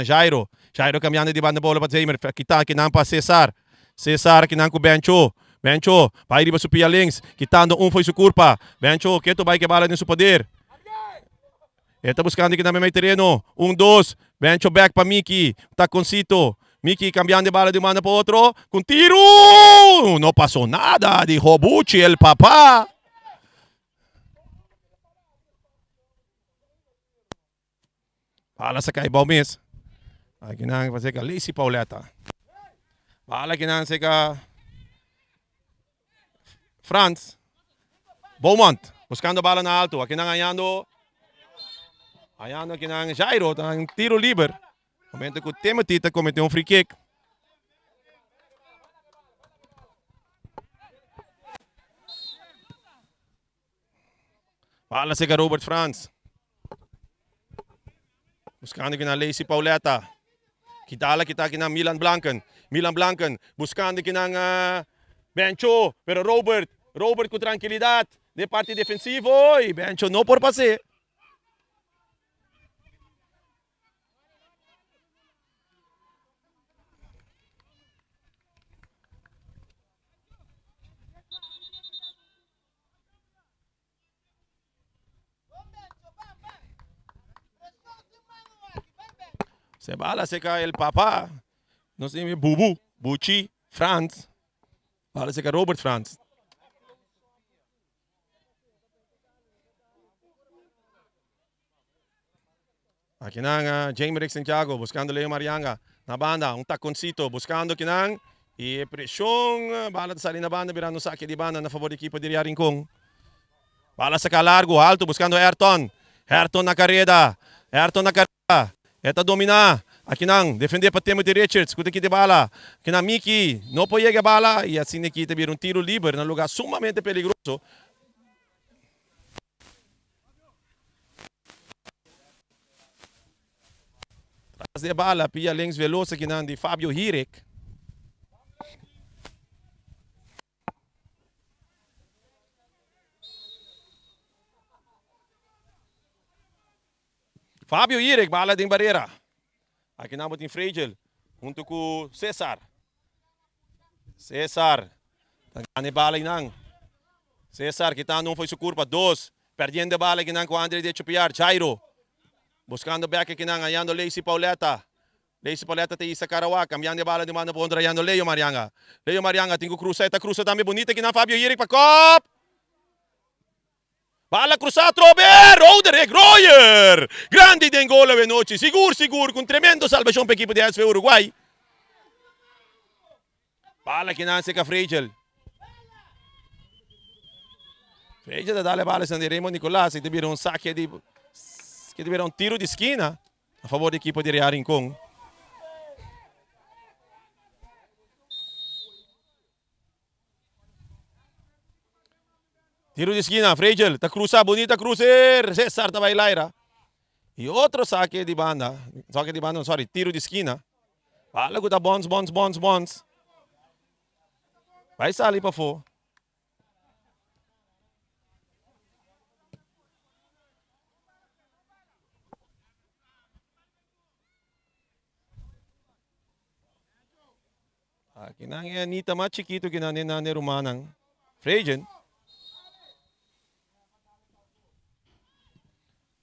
Jairo. Jairo cambiando di banda bola pa Jamer. Kita kinan pa Cesar. Cesar kinan ku Bencho. Bencho bai riba su pia links. Kitando un foi su curpa. Bencho keto bai ke bala den su poder. E ta buscando kinan meimei tereno. Un dos. Bencho back pa Miki. Taconcito. Miki cambiando e bala di un banda pa otro. Con tiro! No pasó nada, dijo Buchi el papá. Bala sa kai bou mes. Aki nan pa seka Lacey Pauletta. Bala aki nan seka Frans Beaumont. Buscando bala na alto. Aki nan hallando hallando aki nan Jairo. Ta un tiro liber. Momento ku Timothy ta comete un free kick. Bala seca Robert Frans. Buscando kina Lacey Pauletta. Kitala kita kina Milan Blanken. Milan Blanken buscando kina uh, Bencho. Pero Robert, Robert con tranquilidad. De parte defensivo. Y Bencho no por pase. Se bala se cae el papá. No se bubu. Buchi Frans. Bala seka Robert Frans. Aki nan Jamerick Santiago buscando Leo Marianga na banda, un taconcito buscando kinan y e presion, bala ta sali na banda birando un saque di banda na favor di equipo di Real Rincon. Bala saca largo, alto buscando Ayrton, Ayrton na careda, Ayrton na careda, e ta domina, akinan defende pa Timothy Richards cu ta kita e bala, akinan Mickey no por yega e bala y asina aki ta bira un tiro liber na lugar sumamente peligroso. Tras di e bala pia links veloz akinan di Fabio Hirik. Fabio Hirik bala den barera. Akinan bo tin Fragel hunto ku Cesar. Cesar ta gana e bala einan. Cesar kitando un fo'i su kurpa. Dos. Perdiendo e bala akinan ku Andre de Chupiar. Jairo buskando bek akinan hayando Lacey Pauletta. Lacey Pauletta ta isa Karawa kambiando e bala di un banda pa otro hayando Leo Marianga. Leo Marianga tin ku krusa e ta krusa tambe bunita akinan Fabio Hirik pa kop. Bala krusa atrobe, Roderick Royer! Grandi den gol awe nochi, sigur sigur ku un tremendo salbashon pa ekipo di SV Uruguay. Bala kinan seka Fregel. Fregel ta dal e bala esnan di Raymond Nicolas i ta bira un sake di ki ta bira un tiro di skina a favor di ekipo di Real Rincon. Tiro di skina, Fregel ta cruza, bonita cruze, Cesar ta bai laira. Y otro saque di banda, saque di banda, sorry, tiro di skina. Bala cu ta bons, bons, bons, bons. Bai sali pafó. Akinan e Anita mas chikitu ki nan den nan e rumannan. Frejen.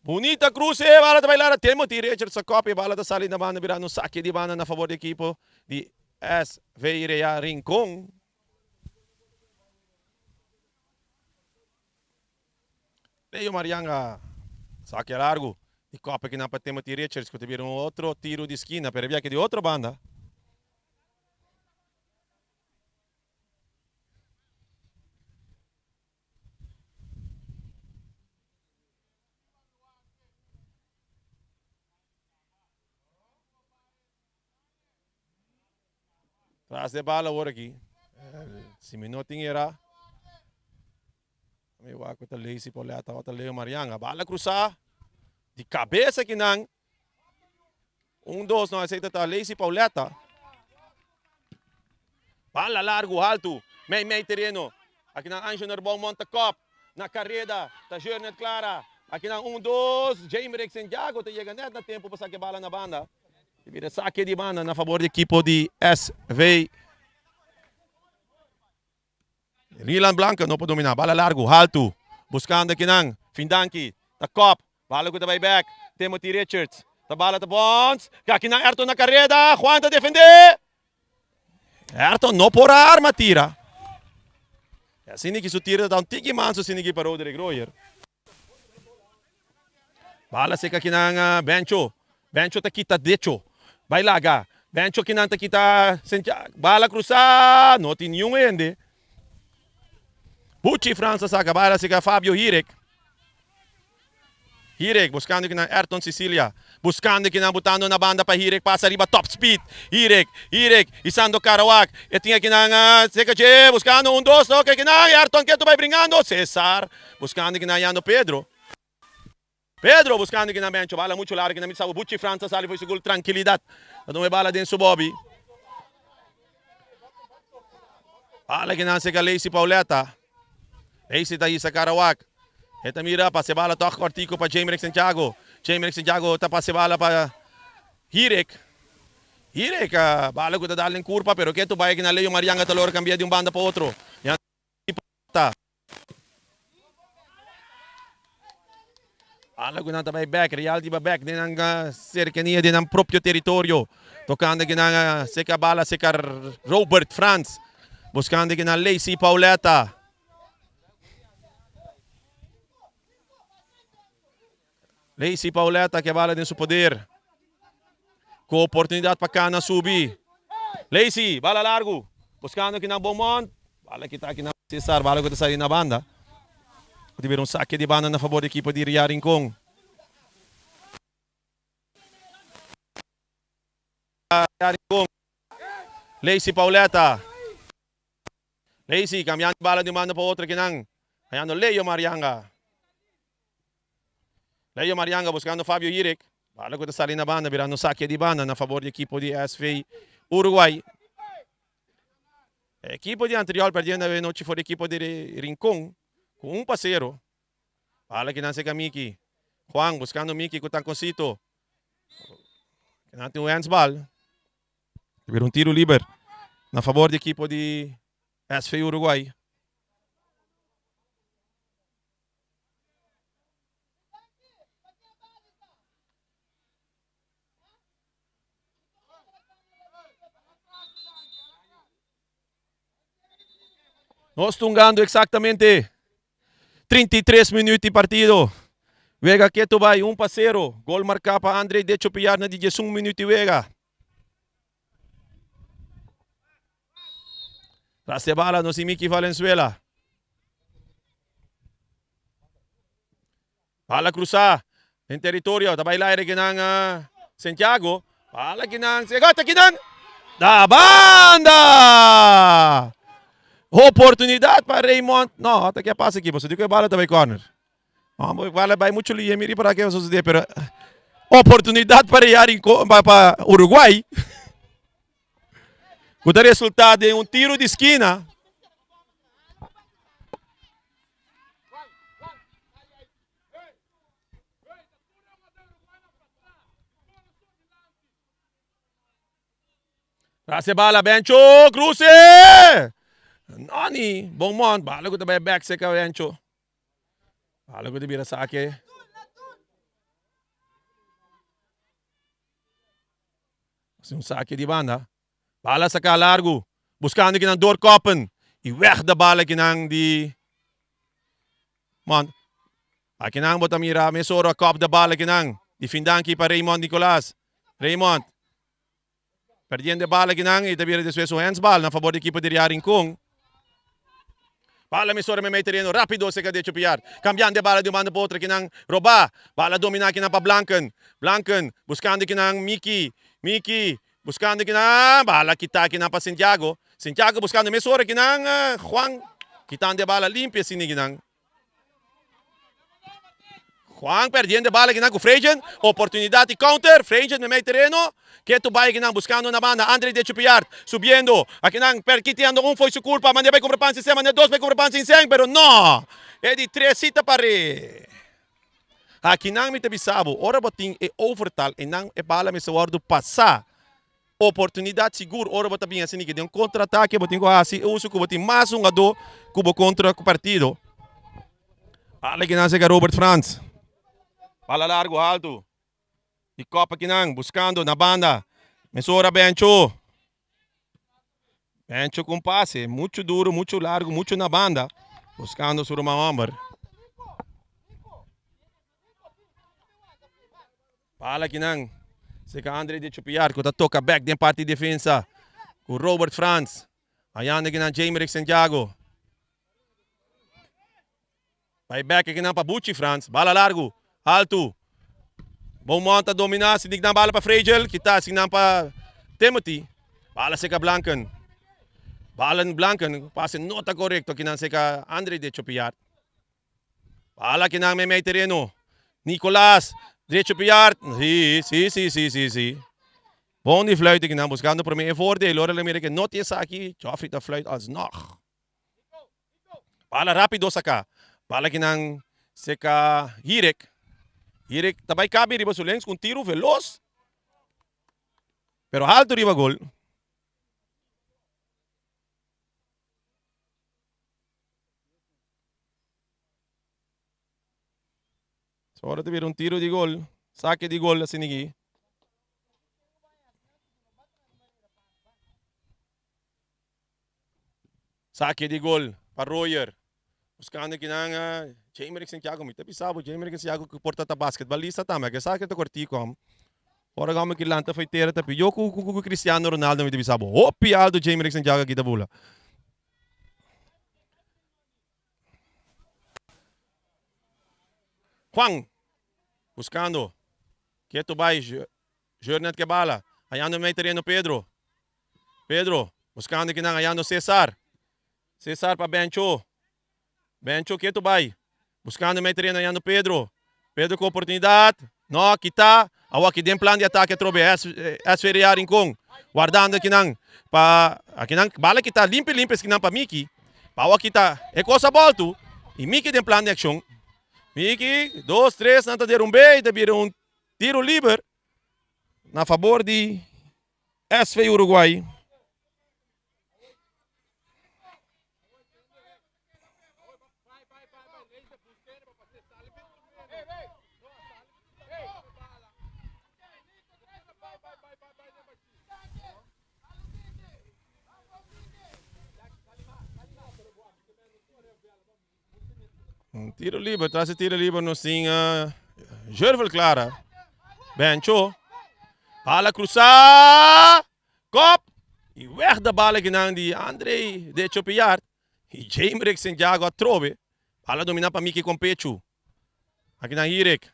Bunita cruce, e bala ta bai lara. Timothy Richards a copia, e bala ta sali na banda birando un saque di banda na favor di ekipo di SV Real Rincon. Leo Marianga saque largo di copia kinan pa Timothy Richards cu ta bira un otro tiro di skina pero e biaha di otro banda. Tras de bala awor aki. Si mi no tin era. Mi wak ku ta Lacey Pauletta o ta Leo Marianga. Bala krusá. Di kabesa kinan. Un, dos, no, esei ta ta Lacey Pauletta. Bala largu, haltu. Mei mei tereno. Akinan Anjo Nerbon monta kop. Na kareda ta Jeurnet Clara. Akinan un, dos. Jaimerick Santiago ta yega net na tempu pa saka e bala na banda. E bira sake di banda na fabor di ekipo di SV. Rilan Blanco no por domina. Bala largu, haltu. Buskando akinan. Findanki ta kop. Bala ku ta bai bek. Timothy Richards ta bala ta bons. Akinan Ayrton na kareda. Juan ta defende. Ayrton no por a arma tira. E asina ki su tira ta un tiki manso asina ki pa Roderick Royer. Bala seka kinan Bencho. Bencho ta kita decho. Bai laga. Bencho kinan ta kita Santiago. Bala krusa. No tin niun hende. Buchi Frans ta saka. Bala seka Fabio Hirik. Hirik buscando kinan Ayrton Cecilia. Buscando kinan butando na banda pa Hirik pasa riba top speed. Hirik, Hirik, isando Karawak. E tin akinan seka dje buscando un dos toke kinan Ayrton ketu bai bringando. Cesar buscando kinan yando Pedro. Pedro buscando kinan Bencho. Bala mucho largo kinan mitsabu Buchi Frans ta sali for su gol trankilidad. Ta tuma e bala den su bobi. Bala kinan seka Lacey Pauletta. Lacey ta hisa Karawak. E ta mira pasa e bala tòg kòrtiku pa Jamerek Santiago. Jamerek Santiago ta pasa e bala pa Hirik. Hirik, bala ku ta dal den kurpa pero ketu bai aki na Leo Marianga ta lora kambia di un banda pa otro. Ya ta. Bala ku nan ta bai bek, Real di ba bek den nan serkania den nan propio teritorio. Tokando ku nan seka bala seka Robert Frans. Buskando ku nan Lacey Pauletta. Lacey Pauletta ke bala den su poder. Ku oportunidat pa kana subi. Lacey, bala largu. Buskando ku nan Beaumont. Bala kita aki na Cesar, bala ku ta sali na banda. Ku ta bira un sake di banda na fabor di ekipo di Real Rincon. Real Rincon. Lacey Pauletta. Lacey cambiando bala di un banda pa otro kinan. Hayando Leo Marianga. Leo Marianga buscando Fabio Hirik. Bala ku ta sali na banda birando sake di banda na fabor di ekipo di SV Uruguay. Ekipo di Antriol perdiendo awe nochi for di ekipo di Rincon ku 1 pa 0. Bala kinan seka Miki. Juan buscando Miki ku tankonsito. Kinan tin un handsbal. Bira un tiro liber na fabor di ekipo di SV Uruguay. Nos tungando exactamente 33 minuut di partido. Wega keto bai 1 pa 0. Gol marká pa Andre Decho Piar na di 11 minuut di wega. Tras de bala nos Miki Valenzuela. Bala cruzá den territorio. Ta bai laire kinan Santiago. Bala kinan. Segata kinan. Da banda! Oportunidad pa Raymond. No, ta ke pasa aki? Pasobra di ku e bala ta bai corner. No, bala bai mucho lihe. Miri para ke sucede, pero oportunidad pa Real Rincon, pa, pa Uruguay. Ku ta resulta den un tiro di skina. Trase bala Bencho, cruce! Noni, bon mond, bala ku ta bai back seka Bencho. Bala ku ta bira sake. Un sake di banda. Bala saka largu. Buscando kinan doorkoppen. Y weg de bala kinan di Mond. Akinan bo ta mira mesora kop de bala kinan. Di Findanki pa Raymond Nicolas. Raymond. Perdiendo e bala kinan y ta bira despues un handsbal na favor di equipo di Real Rincon. Bala mesora meimei tereno rapido cerca de Chupiar. Cambiando e bala di un banda pa otro kinan roba. Bala domina kinan pa Blanken. Blanken buscando kinan Miki. Miki buscando kinan bala kita kinan pa Santiago. Santiago buscando mesora kinan Juan kitando e bala limpia asina kinan. Juan perdiendo e bala kinan ku Frejen. Oportunidad di counter. Frejen meimei tereno. Ketu bai kinan buscando na banda Andre de Chupiart subiendo. Akinan perkitiando un foi su culpa. Mande bai cumpra pan sin sen. Mande dos bai cumpra pan sin sen. Pero no! E di tres si ta pare. Akinan mi ta bisa bo, ora bo tin e overtal einan e bala mester wordo pasa. Oportunidad sigur ora bo ta bin asina ke den un contraataque bo tin ku hasi e uso ku bo tin mas hungadó ku bo kontra ku partido. Bala kinan seka Robert Frans. Bala largu altu. Di kop akinan buskando na banda. Mesora Bencho. Bencho ku un pase muchu duru, muchu largu, muchu na banda. Buskando su ruman homber. Bala kinan. Seka Andre de Chupiar ku ta toka bek den parti defensa. Ku Robert Frans. Ayanda kinan Jamerick Santiago. Bai bek akinan pa Buchi Frans. Bala largu. Altu. Beaumont ta domina. Sindik nan bala pa Fragel. Kita sin nan pa Timothy. Bala seka Blanken. Bala Blanken. Pase no ta korekto akinan seka Andre de Chopiart. Bala akinan meimei tereno. Nicolas. De Chopiart. Si, si, si, si, si, si. Bon di fluit akinan buscando prome e voordeel. Ora lo mira ke no tin esaki. Joffrey ta fluit alsnog. Bala rapido saka. Bala kinan seka Hirek. Hirek ta bai kabi riba su lens ku un tiru velos. Pero alto riba gol. Ora ta bira un tiro di gol, sake di gol asina aki. Sake di gol pa Royer. Buscando kinan Jamerick Santiago. Mi ta bisa bo Jamerick Santiago ku por ta ta basketbalista tambe. Ke sa ke ta kortico am. Ora gome ki lanta foi tera ta piyo ku ku ku Cristiano Ronaldo mi ta bisa bo. Hopi alto Jamerick Santiago aki ta bula. Juan buscando. Keto bai Jornet ke bala. Hayando mei tereno Pedro. Pedro buscando kinan hayando Cesar. Cesar pa Bencho. Bencho keto bai. Buscando mei tereno hayando Pedro. Pedro ku oportunidad. No, kita. Awo aki den plan di atake atrobe. SVRA Rincon. Wardando kinan pa akinan bala kita limpi limpi eskinan pa Miki. Pa awo kita e cosa boltu. Y Miki den plan di accion. Miki, dos, tres, nan ta derumbe y ta bira un tiro liber na fabor di SV Uruguay. Un tiro liber, tras e tiro liber nos tin uh, Jervel Clara. Bencho. Bala cruzá. Kop. Y weg de bala kinan di André de Chopillard. Y Jamerick Santiago atrobe. Bala domina pa Miki Compechu. Akinan Hirik.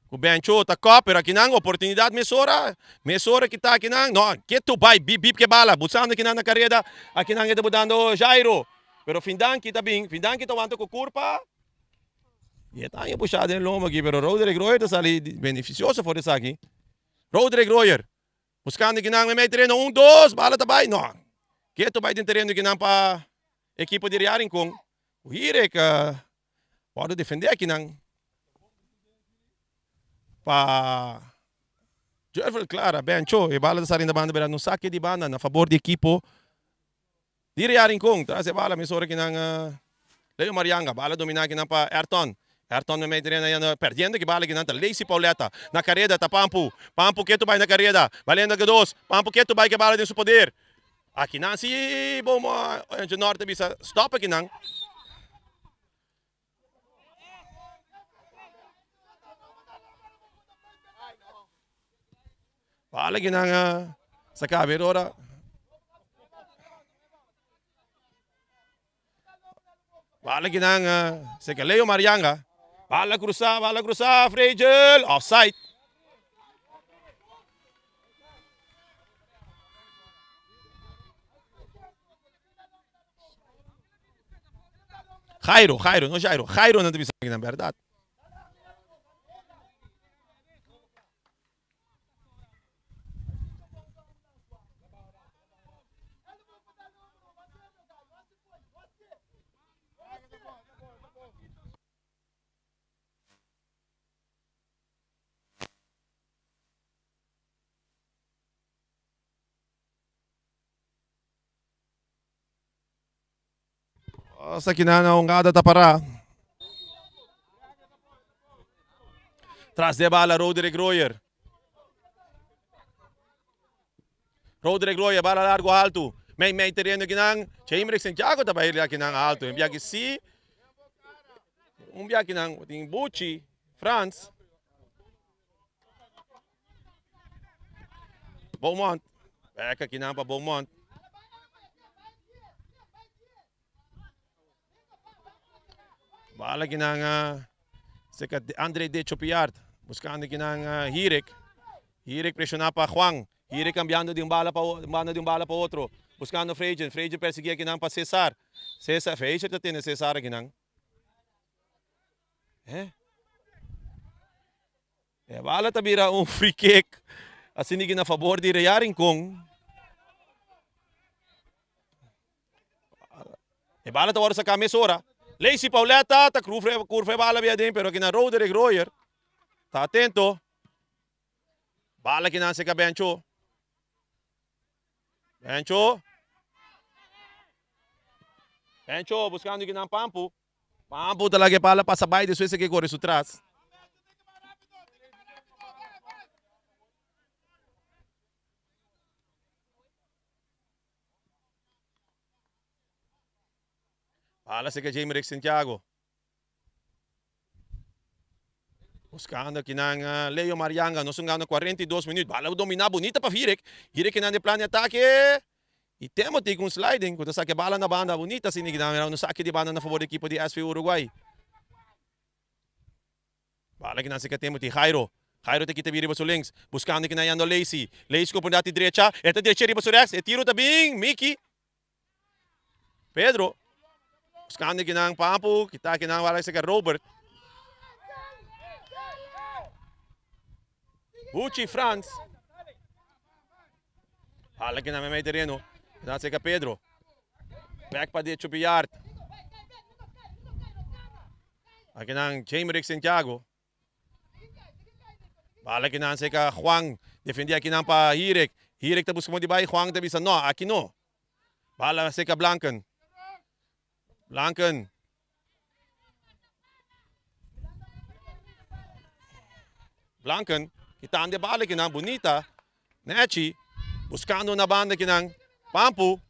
Ku Bencho ta kop, pero akinan oportunidad mesora. Mesora kita akinan. No, ketu bai, bip bip ke bala. Busando akinan na kareda. Akinan e ta botando Jairo. Pero Findanki ta bin. Findanki ta wanta ku kurpa. Y e ta haña pushá den lomo aki, pero Roderick Royer ta sali beneficioso for esaki. Roderick Royer. Buscando kinan meimei tereno. Un, dos, bala ta bai. No. Ketu bai den tereno kinan pa ekipo di Real Rincon. Hirik Wòrdu defendé akinan pa Jervel Clara, Bencho. E bala ta sali na banda bera no sake di banda na fabor di ekipo di Real Rincon. Tras e bala mesora akinan Leo Marianga. Bala dominá akinan pa Ayrton. Ayrton meimei tereno ayanda perdiendo ki bala akinan ta Lacey Pauletta. Na kareda ta Pampu. Pampu ketu bai na kareda. Balendo ke dos. Pampu ketu bai ke bala den su poder. Akinan si bo Orange Norte ta bisa stop akinan. Bala akinan sa kabe ora. Bala akinan seka Leo Marianga. Bala cruza, bala cruza, Frejel, offside. Jairo, Jairo, no Jairo, Jairo nan ta bisa akinan, berdad. Esaki nan a hungada ta para. Tras de bala Roderick Royer. Roderick Royer bala largo alto. Mei mei terreno akinan. Chamerick Santiago ta bai akinan alto. Un biaki si. Un biaki nan tin Buchi Frans. Beaumont. Bek akinan pa Beaumont. Bala kinan cerca Andre de Chopiart. Buscando kinan Hirik. Hirik presiona pa Juan. Hirik cambiando di un bala pa banda di un bala pa otro. Buscando Frejen. Frejen persigui akinan pa Cesar. Cesar, Frejen ta tene Cesar akinan. Eh? E bala ta bira un free kick. Asina ki na favor di Real Rincon. E bala ta wòrdu saká mesora. Lacey Pauletta ta kurva kurva e bala bia den, pero aki na Roderick Royer ta atento. Bala ki nan seka Bencho. Bencho. Bencho buscando ki nan Pampu. Pampu ta laga e bala pasa bai despues e ke kore su tras. Bala seka Jamerick Santiago. Buscando aki nan Leo Marianga. Nos hungando 42 minuut. Bala domina bunita pa Hirek. Hirek kinan den plan di atake. Y Timothy cu un sliding cu ta saca e bala na banda. Bunita asina kinan. Mira un sake di banda na favor di ekipo di SV Uruguay. Bala kinan seka Timothy. Jairo. Jairo ta kita bin riba su links. Buscando kinan yando Lacey. Lacey cu oportunidad di drecha. E ta drecha riba su rechts. E tiro ta bin. Mickey. Pedro. Buscando kinan Papu. Kita kinan bala seka Robert. Buchi Frans. Bala kinan mei tereno. Kinan seka Pedro. Back pa decho Billard. Akinan Jamerick Santiago. Bala kinan seka Juan. Defendi akinan pa Hirek. Hirek ta buska mo di bai. Juan ta bisa no, aki no. Bala seka Blanken. Blanken. Blanken. Kitando e bala kinan. Bunita. Nechi. Buscando na banda kinan. Pampu.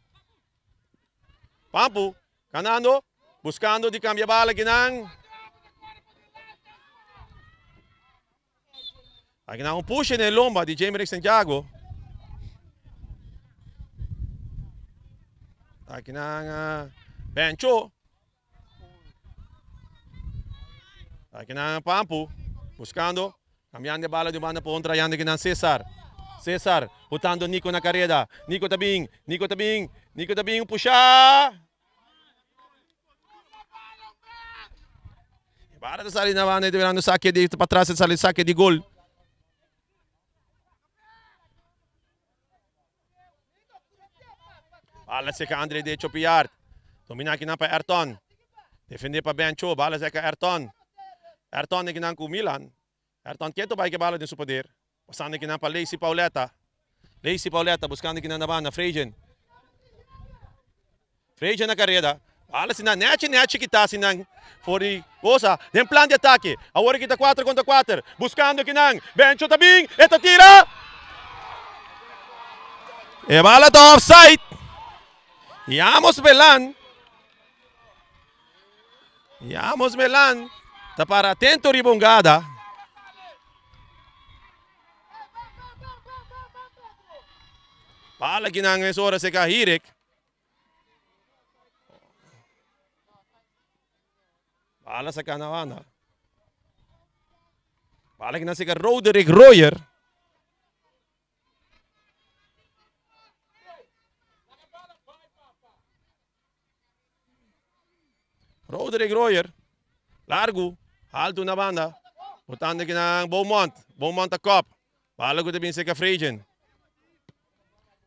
Pampu. Ganando, buscando di cambia bala kinan. Akinan un push en el lomba di Jamie Santiago. Akinan uh, Bencho. Akinan Pampu buscando, cambiando bala di banda pa otra yanda kinan Cesar. Cesar botando Nico na careda. Nico ta bin, Nico ta bin, Nico ta bin pusha. Bala ta sali na banda y ta birando saque di pa tras ta sali saque di gol. Bala seca Andre de Chopiart. Domina aki nan pa Ayrton. Defende pa Bencho. Bala seca Ayrton. Ayrton aki nan ku Milan. Ayrton keto bai ke bala den su poder. Pasando aki nan pa Lacey Pauletta. Lacey Pauletta buscando aki nan na banda. Frejen. Frejen na careda. Bala si nan nechi nechi kita si nan for di cosa. Den plan di atake. Awor aki ta 4 contra 4. Buscando aki nan. Bencho ta bin. E ta tira. E bala ta offside. Y Amos Belan. Y Amos Belan ta para atento riba un gada. Bala aki nan es ora seka Hirik. Bala saca na banda. Bala que na saca Roderick Royer. Roderick Royer. Largo. Alto na banda. Botando que na Beaumont. Beaumont a kop. Bala ku ta bin seka Frejen.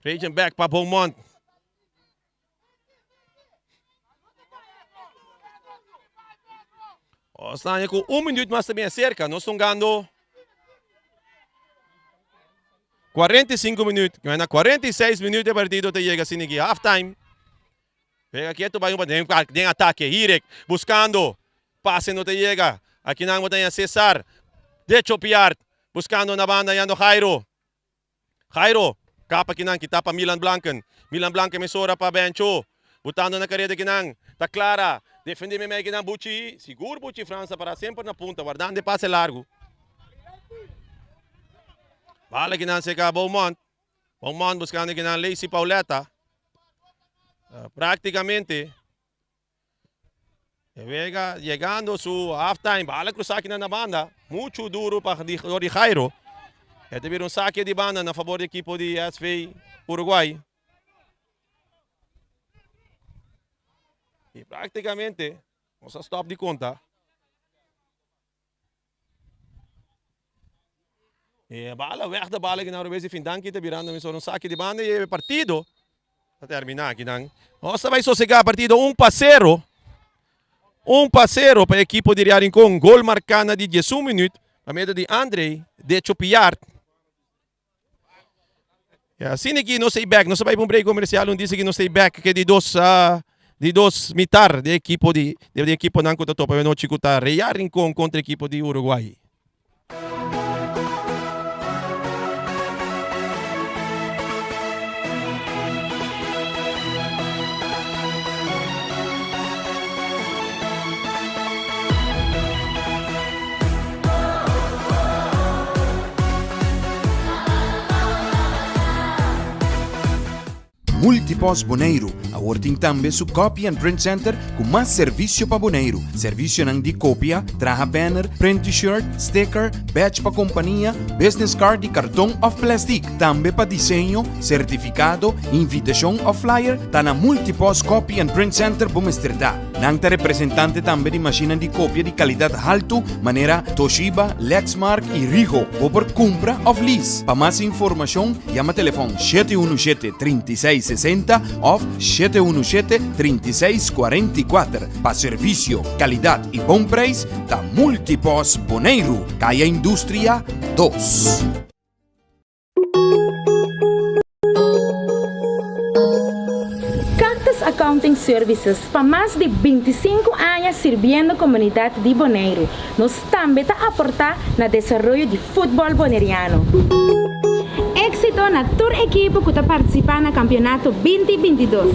Frejen back pa Beaumont. Nos ku un minuut mas ta bin acerca. Nos tongando 45 minuut. Na 46 minuut e partido ta yega asina aki half time. Wega ketu bai un den, den atake. Hirek buscando. Pase no ta yega. Aki nan bo ta Cesar. De Chopiart. Buscando na banda yando Jairo. Jairo. Kapa kinan kita pa Milan Blanken. Milan Blanken mesora pa Bencho. Botando na careda kinan. Ta clara. Defende me kinan Buchi. Sigur Buchi França para semper na punta. Guardando pase largo. Bala kinan seka Beaumont. Beaumont buscando kinan Lacey Pauletta. Practicamente Vega llegando su halftime. Bala cruza aki na banda. Mucho duro pa di, di Jairo. E ta bira un saque di banda na favor di ekipo di SV Uruguay. Y practicamente, nos a stop di conta. E bala weg de bala kinan Robes y Findanki ta birando mesora un saki di banda y e partido ta termina akinan. Nos ta bai sosega partido 1-0. 1-0 pa e ekipo di Real Rincon. Gol marca na di 11 minuut pa medio di Andre de Chopiart. Y asina aki nos ta back. Nos ta bai pa un break comercial. Un dice ki nos ta back ke di dos uh, di dos mitar di ekipo di di ekiponan ku ta topa anochi ku ta Real Rincon kontra ekipo di Uruguay. Multipost Boneiru awor tin tambe su Copy and Print Center ku mas servisio pa Boneiru. Servisionan di kopia, traha banner, print T-shirt, sticker, badge pa kompania, business card di karton òf plèstik. Tambe pa diseño, sertifikado, invitashon òf flyer, ta na Multipost Copy and Print Center bo mester ta. Nan ta representante tambe di mashinnan di kopia di kalidat haltu manera Toshiba, Lexmark i Ricoh. Bo por kumpra òf lease. Pa mas informashon yama telefòn 717 36 60 òf 717 36 44. Pa servisio, kalidat i bon preis ta Multipost Boneiru, Kaya Industria 2. Cactus Accounting Services pa mas di 25 aña sirbiendo komunidat di Boneiru. Nos tambe ta aportá na desaroyo di futbòl boneriano. Éksito na tur ekipo ku ta partisipá na kampionato 2022.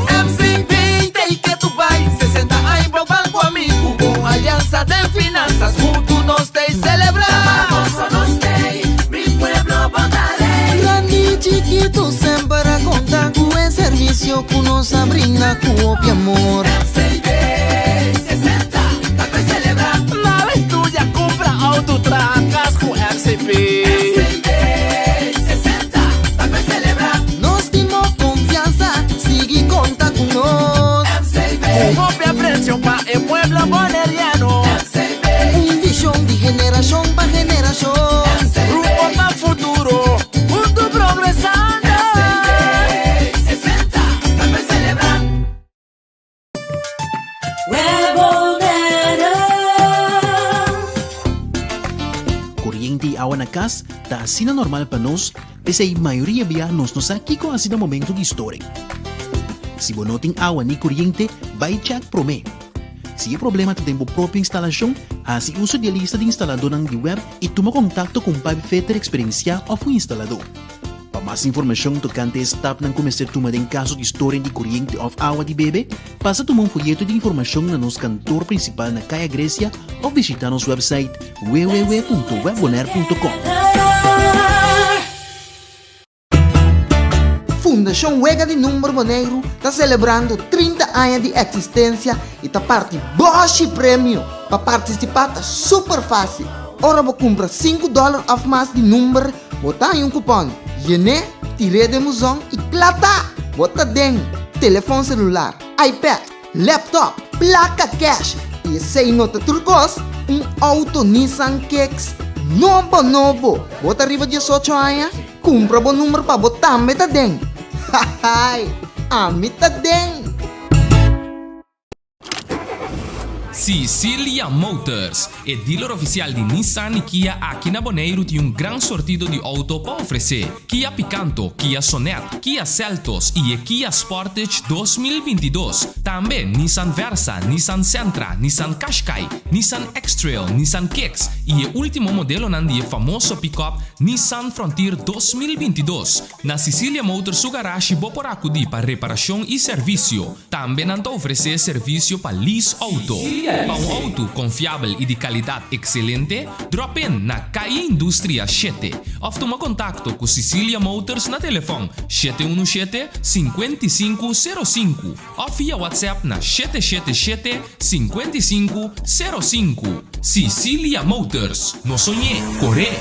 MCB ta i ke tu bai 60 aña bo banco amigo Bon alianza den finanzas Huntu nos ta i celebra Ta pa goso nos tei Mi pueblo bo ta rei. Grandi i chikitu semper a konta ku e servisio ku nos a brinda ku hopi amor. MCB 60 ta pa celebra. Nada estudia, kumpra auto, traha kas ku MCB. MCB 60 ta pa celebra. Nos tin bo confiansa, sigui conta cu nos. MCB. Cu hopi aprecio pa e pueblo boneriano. MCB. Un vision di generacion pa generacion. MCB. Rumbo pa futuro, hunto progresando. MCB 60 ta pa celebra. Koriente i awa na kas ta asina normal pa nos, p'esei mayoria bia nos no sa kiko hasi na momento di storing. Si bo no tin awa ni koriente, bai chèk promé. Si e problema ta den bo propio instalashon, hasi uso di e lista di instaladónan di web i tuma kontakto ku un pipefitter eksperensiá òf un instaladó. Pa mas informashon tokante e stapnan ku mester tuma den kaso di storing di koriente òf awa di bebe, pasa tuma un foyeto di informashon na nos kantor prinsipal na Kaya Grecia òf bishitá nos wèpsait www.webbonaire.com. Fundashon Wega di Number Boneiru ta selebrando 30 aña di eksistensia i ta parti bòshi premio! Pa partisipá ta super fásil! Ora bo kumpra sinku dòler òf mas di number, Bo ta haña un kupòn, yen'é, tir'é den buzon i kla ta! Bo ta den telefòn selular, iPad, laptop, plaka kèsh i esei no ta tur kos, un outo Nissan Kicks nobo nobo! Bo ta riba diesocho aña? Kumpra bo number pa bo tambe ta den! Hahaai! Ami ta den! Sicilia Motors, e dealer oficial di Nissan y Kia aki na Boneiru tin un gran sortido di auto pa ofrece. Kia Picanto, Kia Sonet, Kia Seltos y e Kia Sportage 2022. Tambe Nissan Versa, Nissan Sentra, Nissan Qashqai, Nissan X-Trail, Nissan Kicks y e ultimo modelonan di e famoso pick-up Nissan Frontier 2022. Na Sicilia Motors su garashi bo por acudi pa reparacion y servicio. Tambe nan ta ofresé servisio pa lease outo. Pa un outo konfiabel i di kalidat ekselente, drop in na Calle Industria shete òf tuma kontakto ku Sicilia Motors na telefòn 717 55 05 òf via WhatsApp na 777 55 05. Sicilia Motors, no soñ'é, kor'é!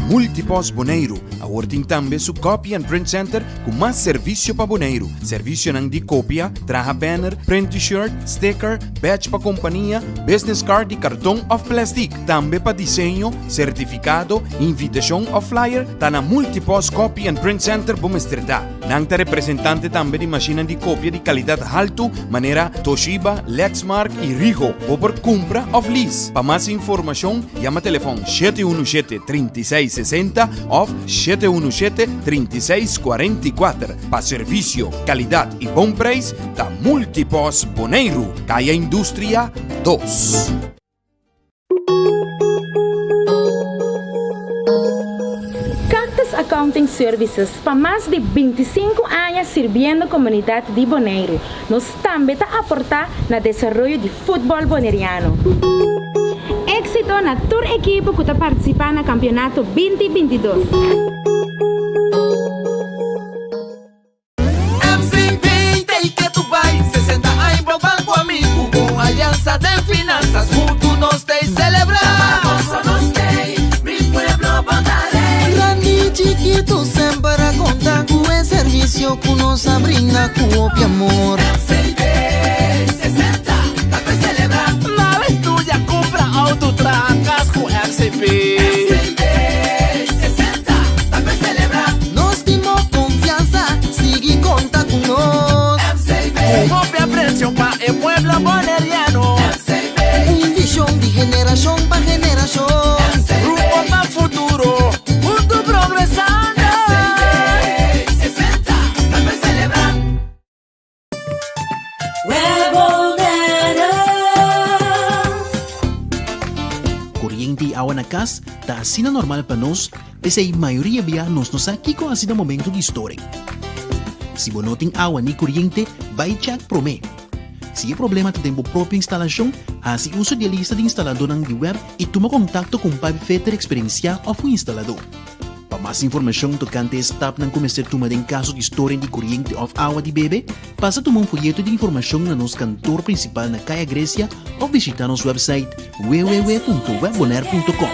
Multipost Boneiru awor tin tambe su Copy and Print Center ku mas servisio pa Boneiru. Servisionan di kopia, traha banner, print T-shirt, sticker, badge pa kompania, business card di karton òf plèstik. Tambe pa diseño, sertifikado, invitashon òf flyer, ta na Multipost Copy and Print Center bo mester ta. Nan ta representante tambe di mashinnan di kopia di kalidat haltu manera Toshiba, Lexmark i Ricoh. Bo por kumpra òf lease. Pa mas informashon, Yama telefòn 717 36 60 òf 717 36 44. Pa servisio, kalidat i bon preis ta Multipos Boneiru, Kaya Industria 2. Cactus Accounting Services pa mas di 25 aña sirbiendo komunidat di Boneiru. Nos tambe ta aportá na desaroyo di futbòl boneriano. Éksito na tur ekipo ku ta partisipá na kampionato binti 22. MCB t'ei ke tu bai 60 aña bo ban ku ami ku bo aliansa den finansas huntu nos t'ei selebrá. Famoso nos t'ei, mi pueblo bo ta rei. Grandi i chikitu semper a konta ku e servisio ku nos a brinda ku hopi amor. MCB 60 ta pe selebrá. Na estudia, kumpra outo, traha kas ku MCB. MCB 60 ta pe selebrá. Nos tin bo konfiansa, sigui konta ku nos. MCB. Ku hopi apresio pa e pueblo boneriano. MCB. Un vishon di generashon pa generashon. MCB. Rumbo pa futuro, huntu progresando. MCB 60 ta pe selebrá. Koriente i awa na kas ta asina normal pa nos, p'esei mayoria bia nos no sa kiko hasi na momento di storing. Si bo no tin awa ni koriente, bai chèk promé. Si e problema ta den bo propio instalashon, hasi uso di e lista di instaladónan di web i tuma kontakto ku un pipefitter eksperensiá òf un instaladó. Pa mas informashon tokante e stapnan ku mester tuma den kaso di storing di koriente òf awa di bebe, pasa tuma un foyeto di informashon na nos kantor prinsipal na Kaya Grecia òf bishitá nos wèpsait www.webbonaire.com.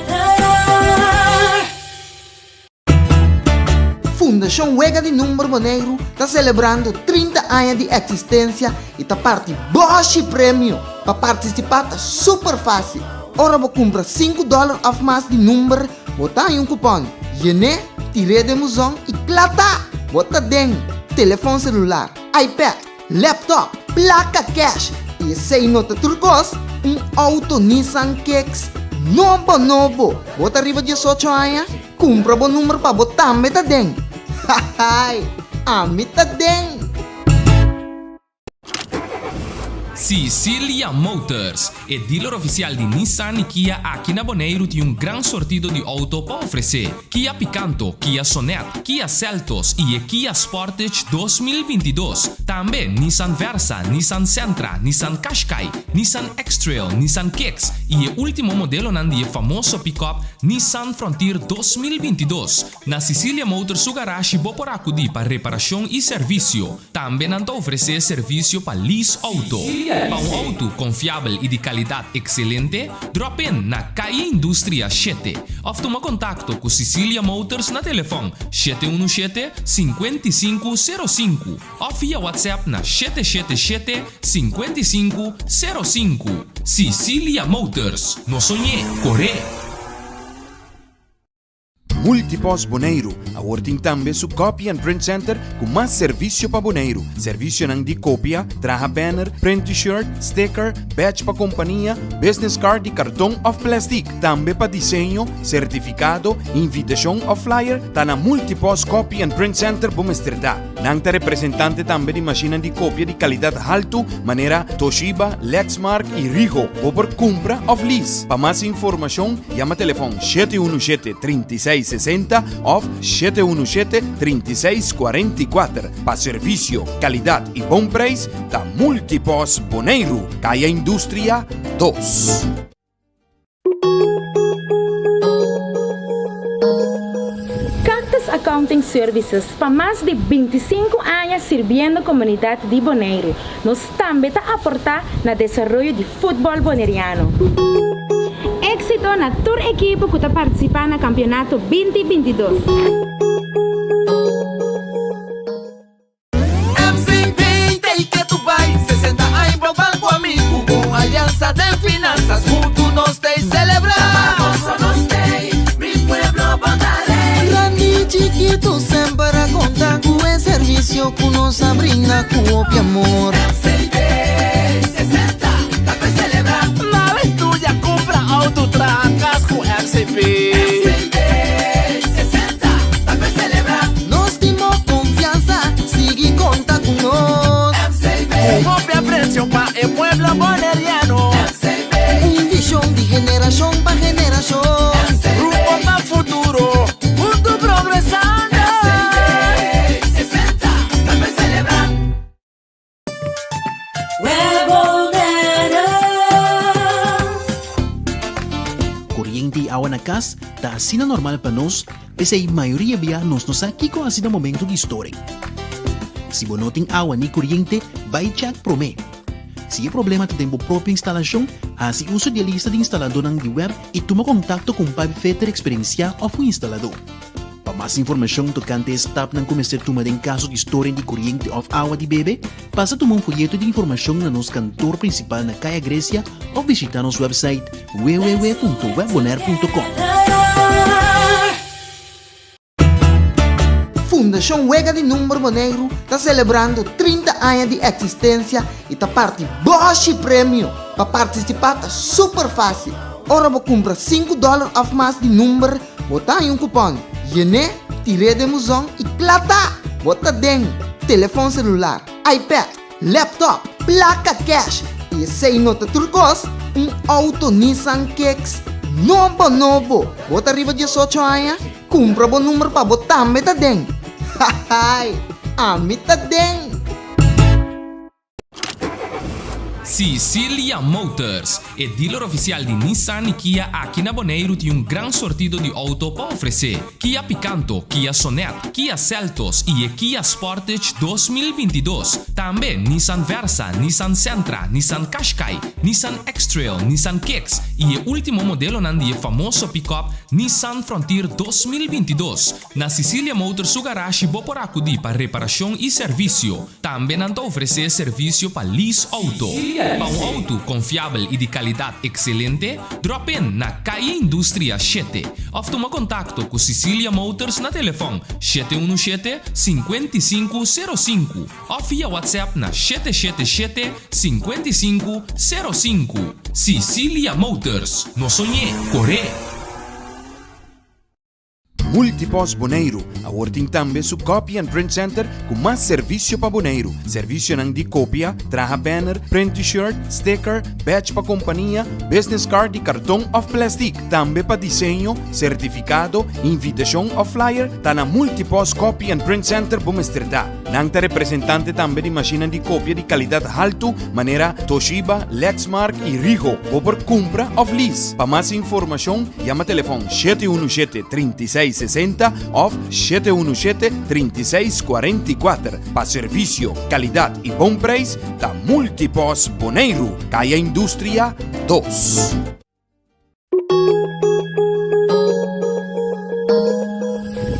Fundashon Wega di Number Boneiru ta selebrando 30 aña di eksistensia i ta parti bòshi premio! Pa partisipá ta super fásil! Ora bo kumpra sinku dòler òf mas di number, Bo ta haña un kupòn, yen'é, tir'é den buzon i kla ta! Bo ta den telefòn selular, iPad, laptop, plaka kèsh i esei no ta tur kos, un outo Nissan Kicks nobo nobo! Bo ta riba 18 aña? Kumpra bo number pa bo tambe ta den! Hahaai! Ami ta den! Sicilia Motors, e dealer oficial di Nissan y Kia aki na Boneiru tin un gran sortido di auto pa ofrece. Kia Picanto, Kia Sonet, Kia Seltos y e Kia Sportage 2022. Tambe Nissan Versa, Nissan Sentra, Nissan Qashqai, Nissan X-Trail, Nissan Kicks y e ultimo modelonan di e famoso pick-up Nissan Frontier 2022. Na Sicilia Motors su garashi bo por acudi pa reparacion y servicio. Tambe nan ta ofresé servisio pa lease outo. Pa un outo konfiabel i di kalidat ekselente, drop in na Calle Industria shete òf tuma kontakto ku Sicilia Motors na telefòn 717 55 05 òf via WhatsApp na 777 55 05. Sicilia Motors, no soñ'é, kor'é! Multipost Boneiru awor tin tambe su Copy and Print Center ku mas servisio pa Boneiru. Servisionan di kopia, traha banner, print t-shirt, sticker, badge pa kompania, business card di karton òf plèstik. Tambe pa diseño, sertifikado, invitashon òf flyer ta na Multipost Copy and Print Center bo mester ta. Nan ta representante tambe di mashinnan di kopia di kalidat haltu manera Toshiba, Lexmark i Rigo. Bo por kumpra òf lease. Pa mas informashon Yama telefòn 717 36 60 òf 717 36 44. Pa servisio, kalidat i bon preis ta Multipos Boneiru, Kaya Industria 2. Cactus Accounting Services pa mas di 25 aña sirbiendo komunidat di Boneiru. Nos tambe ta aportá na desaroyo di futbòl boneriano. Éksito na tur ekipo ku ta partisipá na kampionato 20 22. MCB t'ei ke tu bai 60 aña bo ban ku ami ku bo aliansa den finansas huntu nos t'ei selebrá. Famoso nos t'ei, mi pueblo bo ta rei. Grandi i chikitu semper a konta ku e servisio ku nos a brinda ku hopi amor. MCB 60 ta pe selebrá. Na estudia, kumpra outo, traha kas ku MCB. MCB 60 ta pe selebrá. Nos tin bo konfiansa, sigui konta ku nos. MCB. Ku hopi apresio pa e pueblo boneriano. MCB. Un vishon di generashon pa generashon. MCB. Rumbo pa futuro, huntu progresando. MCB 60 ta pe selebrá. awa na kas ta asina normal pa nos, p'esei mayoria bia nos no sa kiko hasi na momento di storing. Si bo no tin awa ni koriente, bai chèk promé. Si e problema ta den bo propio instalashon, hasi uso di e lista di instaladónan di web i tuma kontakto ku un pipefitter eksperensiá òf un instaladó. Pa mas informashon tokante e stapnan ku mester tuma den kaso di storing di koriente òf awa di bebe, pasa tuma un foyeto di informashon na nos kantor prinsipal na Kaya Grecia òf bishitá nos wèpsait www.webbonaire.com. Fundashon Wega di Number Boneiru ta selebrando 30 aña di eksistensia i ta parti bòshi premio! Pa partisipá ta super fásil, ora bo kumpra sinku dòler òf mas di number, Bo ta haña un kupòn, yen'é, tir'é den buzon i kla ta! Bo ta den telefòn selular, iPad, laptop, plaka kèsh i esei no ta tur kos, un outo Nissan Kicks nobo nobo! Bo ta riba diesocho aña? Kumpra bo number pa bo tambe ta den! Hahaai! Ami ta den! Sicilia Motors, e dealer oficial di Nissan y Kia aki na Boneiru tin un gran sortido di auto pa ofrece. Kia Picanto, Kia Sonet, Kia Seltos y e Kia Sportage 2022. Tambe Nissan Versa, Nissan Sentra, Nissan Qashqai, Nissan X-Trail, Nissan Kicks y e ultimo modelonan di e famoso pick-up Nissan Frontier 2022. Na Sicilia Motors su garashi bo por acudi pa reparacion y servicio. Tambe nan ta ofresé servisio pa lease outo. Pa un outo konfiabel i di kalidat ekselente, drop in na Calle Industria shete òf tuma kontakto ku Sicilia Motors na telefòn 717 55 05 òf via WhatsApp na 777 55 05. Sicilia Motors, no soñ'é, kor'é! Multipost Boneiru awor tin tambe su Copy and Print Center ku mas servisio pa Boneiru. Servisionan di kopia, traha banner, print t-shirt, sticker, badge pa kompania, business card di karton òf plèstik. Tambe pa diseño, sertifikado, invitashon òf flyer ta na Multipost Copy and Print Center bo mester ta. Nan ta representante tambe di mashinnan di kopia di kalidat haltu manera Toshiba, Lexmark i Rigo. Bo por kumpra òf lease. Pa mas informashon yama telefòn 717 36 60 òf 717 36 44. Pa servisio, kalidat i bon preis ta Multipos Boneiru, Kaya Industria dos.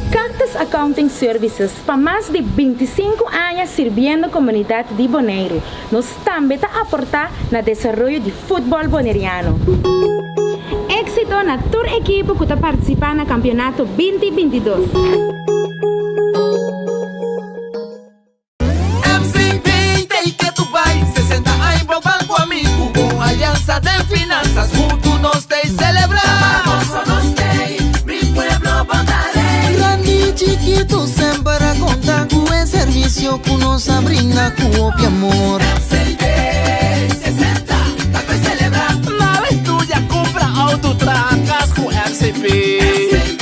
Cactus Accounting Services pa mas di 25 aña sirbiendo komunidat di Boneiru. Nos tambe ta aportá na desaroyo di futbòl boneriano. Éksito na tur ekipo ku ta partisipá na kampionato binti 22. MCB ta y ke tu bai 60 aña bo ban cu ami Cu un alianza den finanzas Hunto nos ta y celebra Barboso nos tey Mi pueblo bo ta rey. Grandi y chikitu semper a konta ku e servisio ku nos a brinda ku hopi amor. MCB 60 ta pa celebra. Nada estudia, cumpra auto, traha cas cu MCB. MCB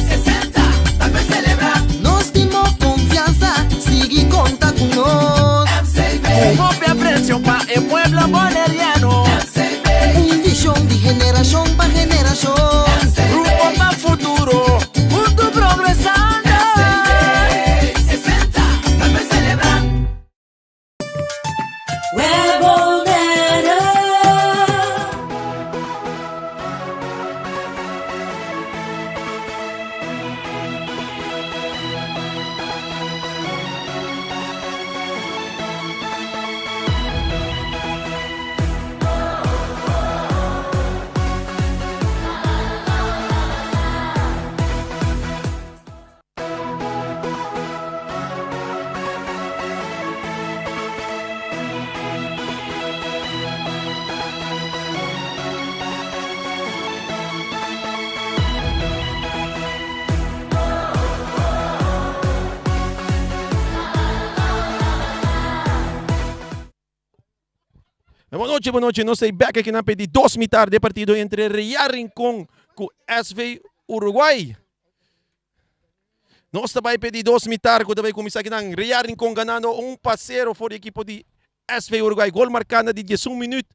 60 ta pa celebra. Nos tin bo confianza, sigui conta cu nos. MCB. Cu hopi aprecio pa e pueblo boneriano. MCB. Un vision di generacion pa generacion. MCB. Rumbo pa futuro, hunto progresando. MCB 60 ta pa celebra. Bon nochi, bon nochi. Nos ta back aki na pedi dos mitar de partido entre Real Rincon ku SV Uruguay. Nos ta bai pedi dos mitar ku ta bai kuminsá akinan. Real Rincon ganando 1-0 for di ekipo di SV Uruguay. Gol marká na di 11 minüt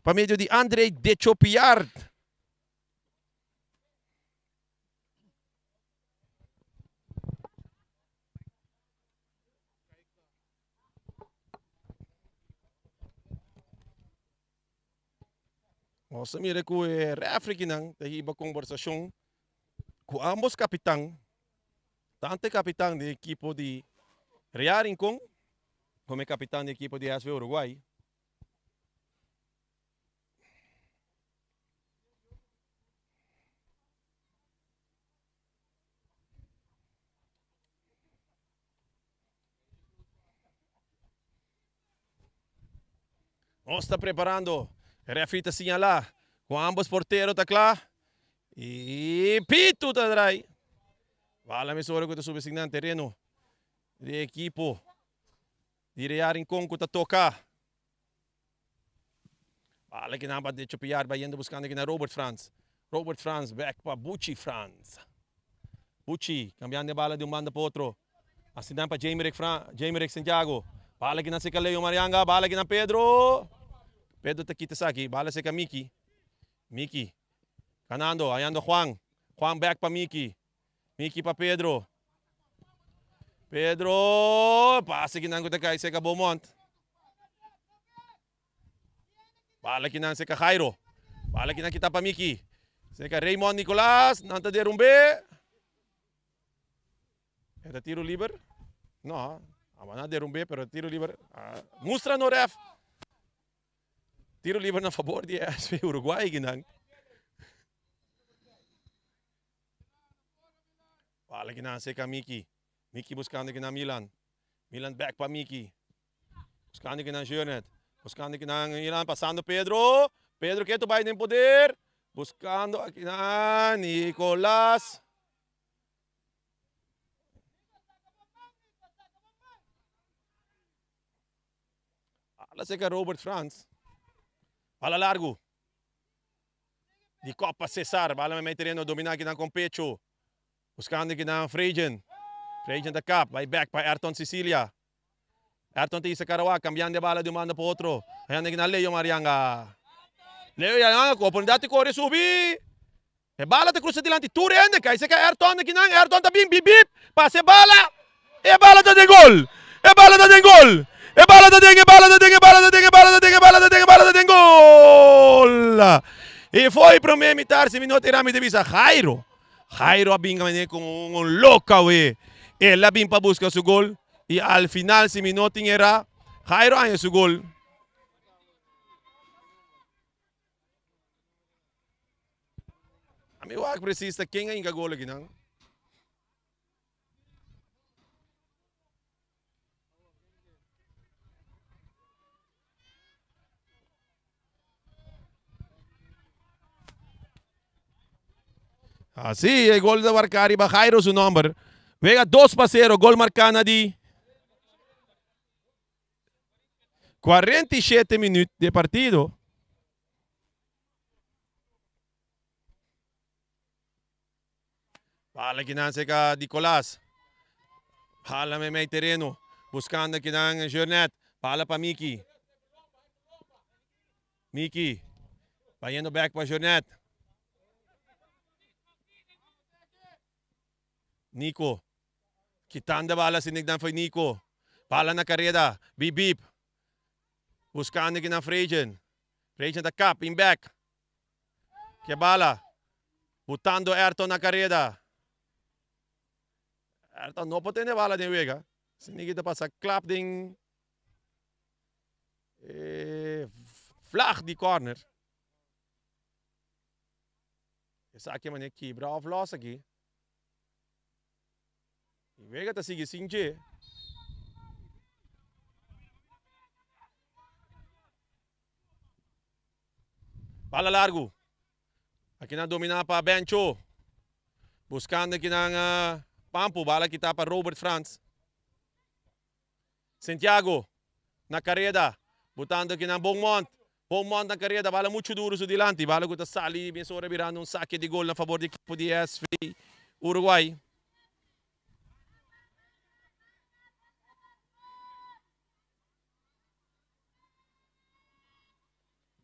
pa medio di André Dechopiard. Nos a mira ku e refrikinan ta hiba kombersashon ku ambos kapitan, tantu e kapitan di ekipo di Real Rincon komo e kapitan di ekipo di SV Uruguay. Nos ta preparando. Referee ta señala cu ambos portero ta cla. Y Pitu ta draai. Bala mesora cu ta subi sin tereno di equipo di Real Rincon cu ta toca. Bala ki nan pa decho piar bayendo buscando ki na Robert Frans. Robert Frans back pa Buchi Frans. Buchi cambiando e bala di un banda pa otro. Asina pa Jamerick Fran, Jamerick Santiago. Bala ki nan seca Leo Marianga, bala ki nan Pedro. Pedro ta kita esaki, bala seca Miki. Miki ganando, hayando Juan. Juan back pa Miki. Miki pa Pedro. Pedro, pase kinan ku ta kai seka Beaumont. Bala kinan seka Jairo. Bala kinan kita pa Miki. Seka Raymond Nicolas, nan ta derumbe. E ta tiro liber? No, a derumbe, pero tiro liber. Ah, mustra no ref. Tiro liber na favor di SV Uruguay kinan. Bala ki nan seca Miki. Miki buscando ki nan Milan. Milan back pa Miki. Buscando ki nan Jurnet. Buscando ki nan Milan pasando Pedro. Pedro keto bai den poder. Buscando aki nan Nicolas. Bala seca Robert Frans. Bala largo. Di kop pa Cesar. Bala mei mei tereno domina kinan con pecho. Buscando kinan Frejen. Frejen ta kap. Bai back pa Ayrton Cecilia. Ayrton ta isa Karawa. Cambiando e bala di un banda pa otro. Hayando kinan Leo Marianga. Leo Marianga cu oportunidad di core subi. E bala ta cruza dilanti tur hende. Kai seca Ayrton kinan. Ayrton ta bin bip bip. Pasa e bala. E bala ta den gol! E bala ta den gol! E bala ta den, e bala ta den, e bala ta den, e bala ta den, e bala ta den, e bala ta den gol! E foi prome mitar si mi no tira mi ta bisa Jairo. Jairo a bin mane con un loca we. El a bin pa busca su gol y al final si mi no tin era Jairo a haña su gol. Ami wak precies ta ken a hinca gol akinan. Así, e gol ta marca riba Jairo su nomber. Wega 2-0, gol marca na di 47 minuut de partido. Bala kinan cerca Nicolas. Bala mei mei tereno. Buscando kinan Jornet. Bala pa Miki. Miki. Bayendo back pa Jornet. Nico. Kitando bala sin dan foi Nico. Bala na carrera. Bip bip. Buscando kinan Frejen. Frejen ta kap in back. Ke bala. Butando Ayrton na kareda. Ayrton no por tene bala den wega. Si niki ta pasa klap den e vlag di corner. Esaki manera kibra of los aki. E wega ta sigui sin dje. Bala largu. Akinan domina pa Bencho. Buscando akinan Pampu. Bala kita pa Robert Frans. Santiago na careda. Botando akinan Beaumont. Beaumont na careda. Bala mucho duro su dilanti. Bala ku ta sali mesora birando un saque di gol na favor di equipo di SV Uruguay.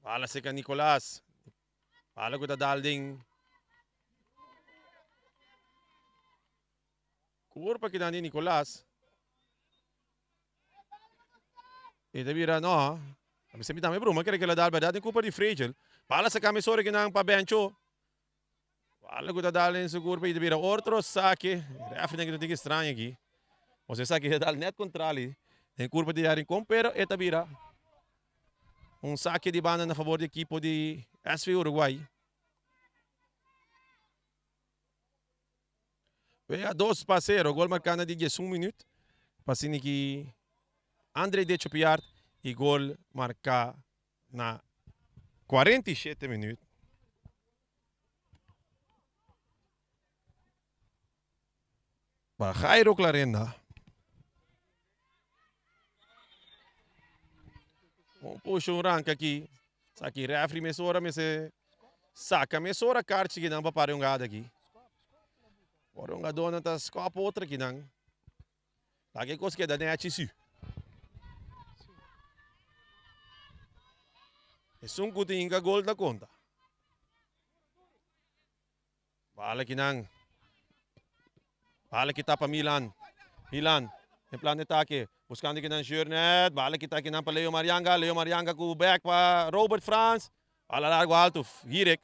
Bala seca Nicolas. Bala ku ta dal den kurpa kinan di Nicolas. E ta bira no. A mi tambe broma kere kela dal berdad den culpa di Fragel. Bala saca mesora kinan pa Bencho. Bala cu ta dal den su curpa y ta bira otro saque. Referee den ki ta extraño aki. Ose saque ta dal net contrali den curpa di Rincon pero e ta bira un saque di banda na favor di equipo di SV Uruguay. Wega 2-0, gol marká na di 11 minuut. Pa asina ki Andre Decho Piart i gol marká na 47 minuut. Pa Jairo Clarenda. Un push un rank aki. Saki referee mesora mester saca mesora kaartje kinan pa para e hungada aki. Ora e hungadónan ta skòp otro kinan. Laga e kos keda nechi si. Esun ku ta hinka gol ta konta. Bala kinan. Bala kita pa Milan. Milan en plan de atake. Buscando kinan Jurnet. Bala kita kinan pa Leo Marianga. Leo Marianga ku back pa Robert Frans. Bala largo alto. Hirek.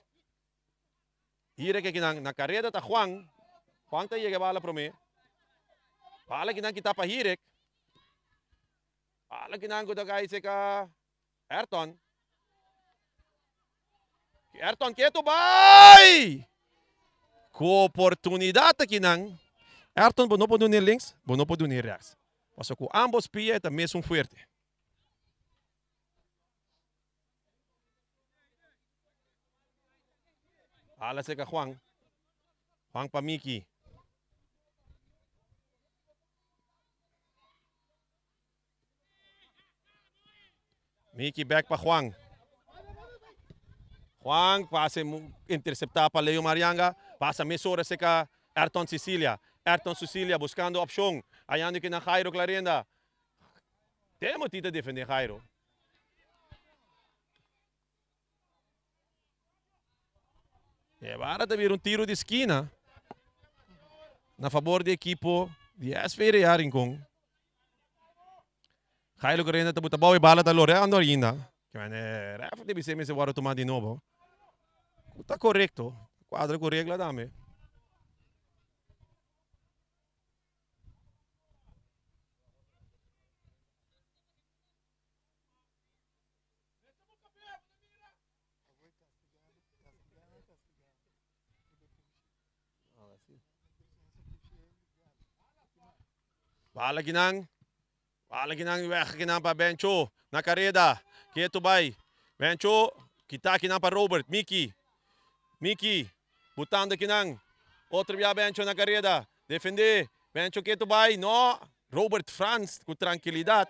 Hirek kinan na carrera ta Juan. Juan ta yega bala prome. Bala kinan kita pa Hirek. Bala kinan ku ta kai seka Ayrton. Ayrton ketu bai! Ku oportunidat akinan, Ayrton bo no por duna links, bo no por duna rechts. Pasobra ku ambos pia e ta mesun fuerte. Hala seka Juan. Juan pa Miki. Miki back pa Juan. Juan pase intercepta pa Leo Marianga. Pasa mesora seca Ayrton Cecilia. Ayrton Cecilia buscando opcion. Hayando que na Jairo Clarenda. Temo tita defende Jairo. E bara ta bira un tiro di skina na fabor di ekipo di SV Real Rincon. Jairo Corena ta buta bou e bala ta loreando ainda. Ref debe ser mester wòrdu tuma di nobo. Ku ta korekto, kuadra ku regla tambe. Bala kinan. Bala kinan weg kinan pa Bencho. Na careda. Keto bai. Bencho. Kita kinan pa Robert. Miki. Miki. Butando kinan. Otro bia Bencho na careda. Defende. Bencho keto bai. No. Robert Frans ku tranquilidad.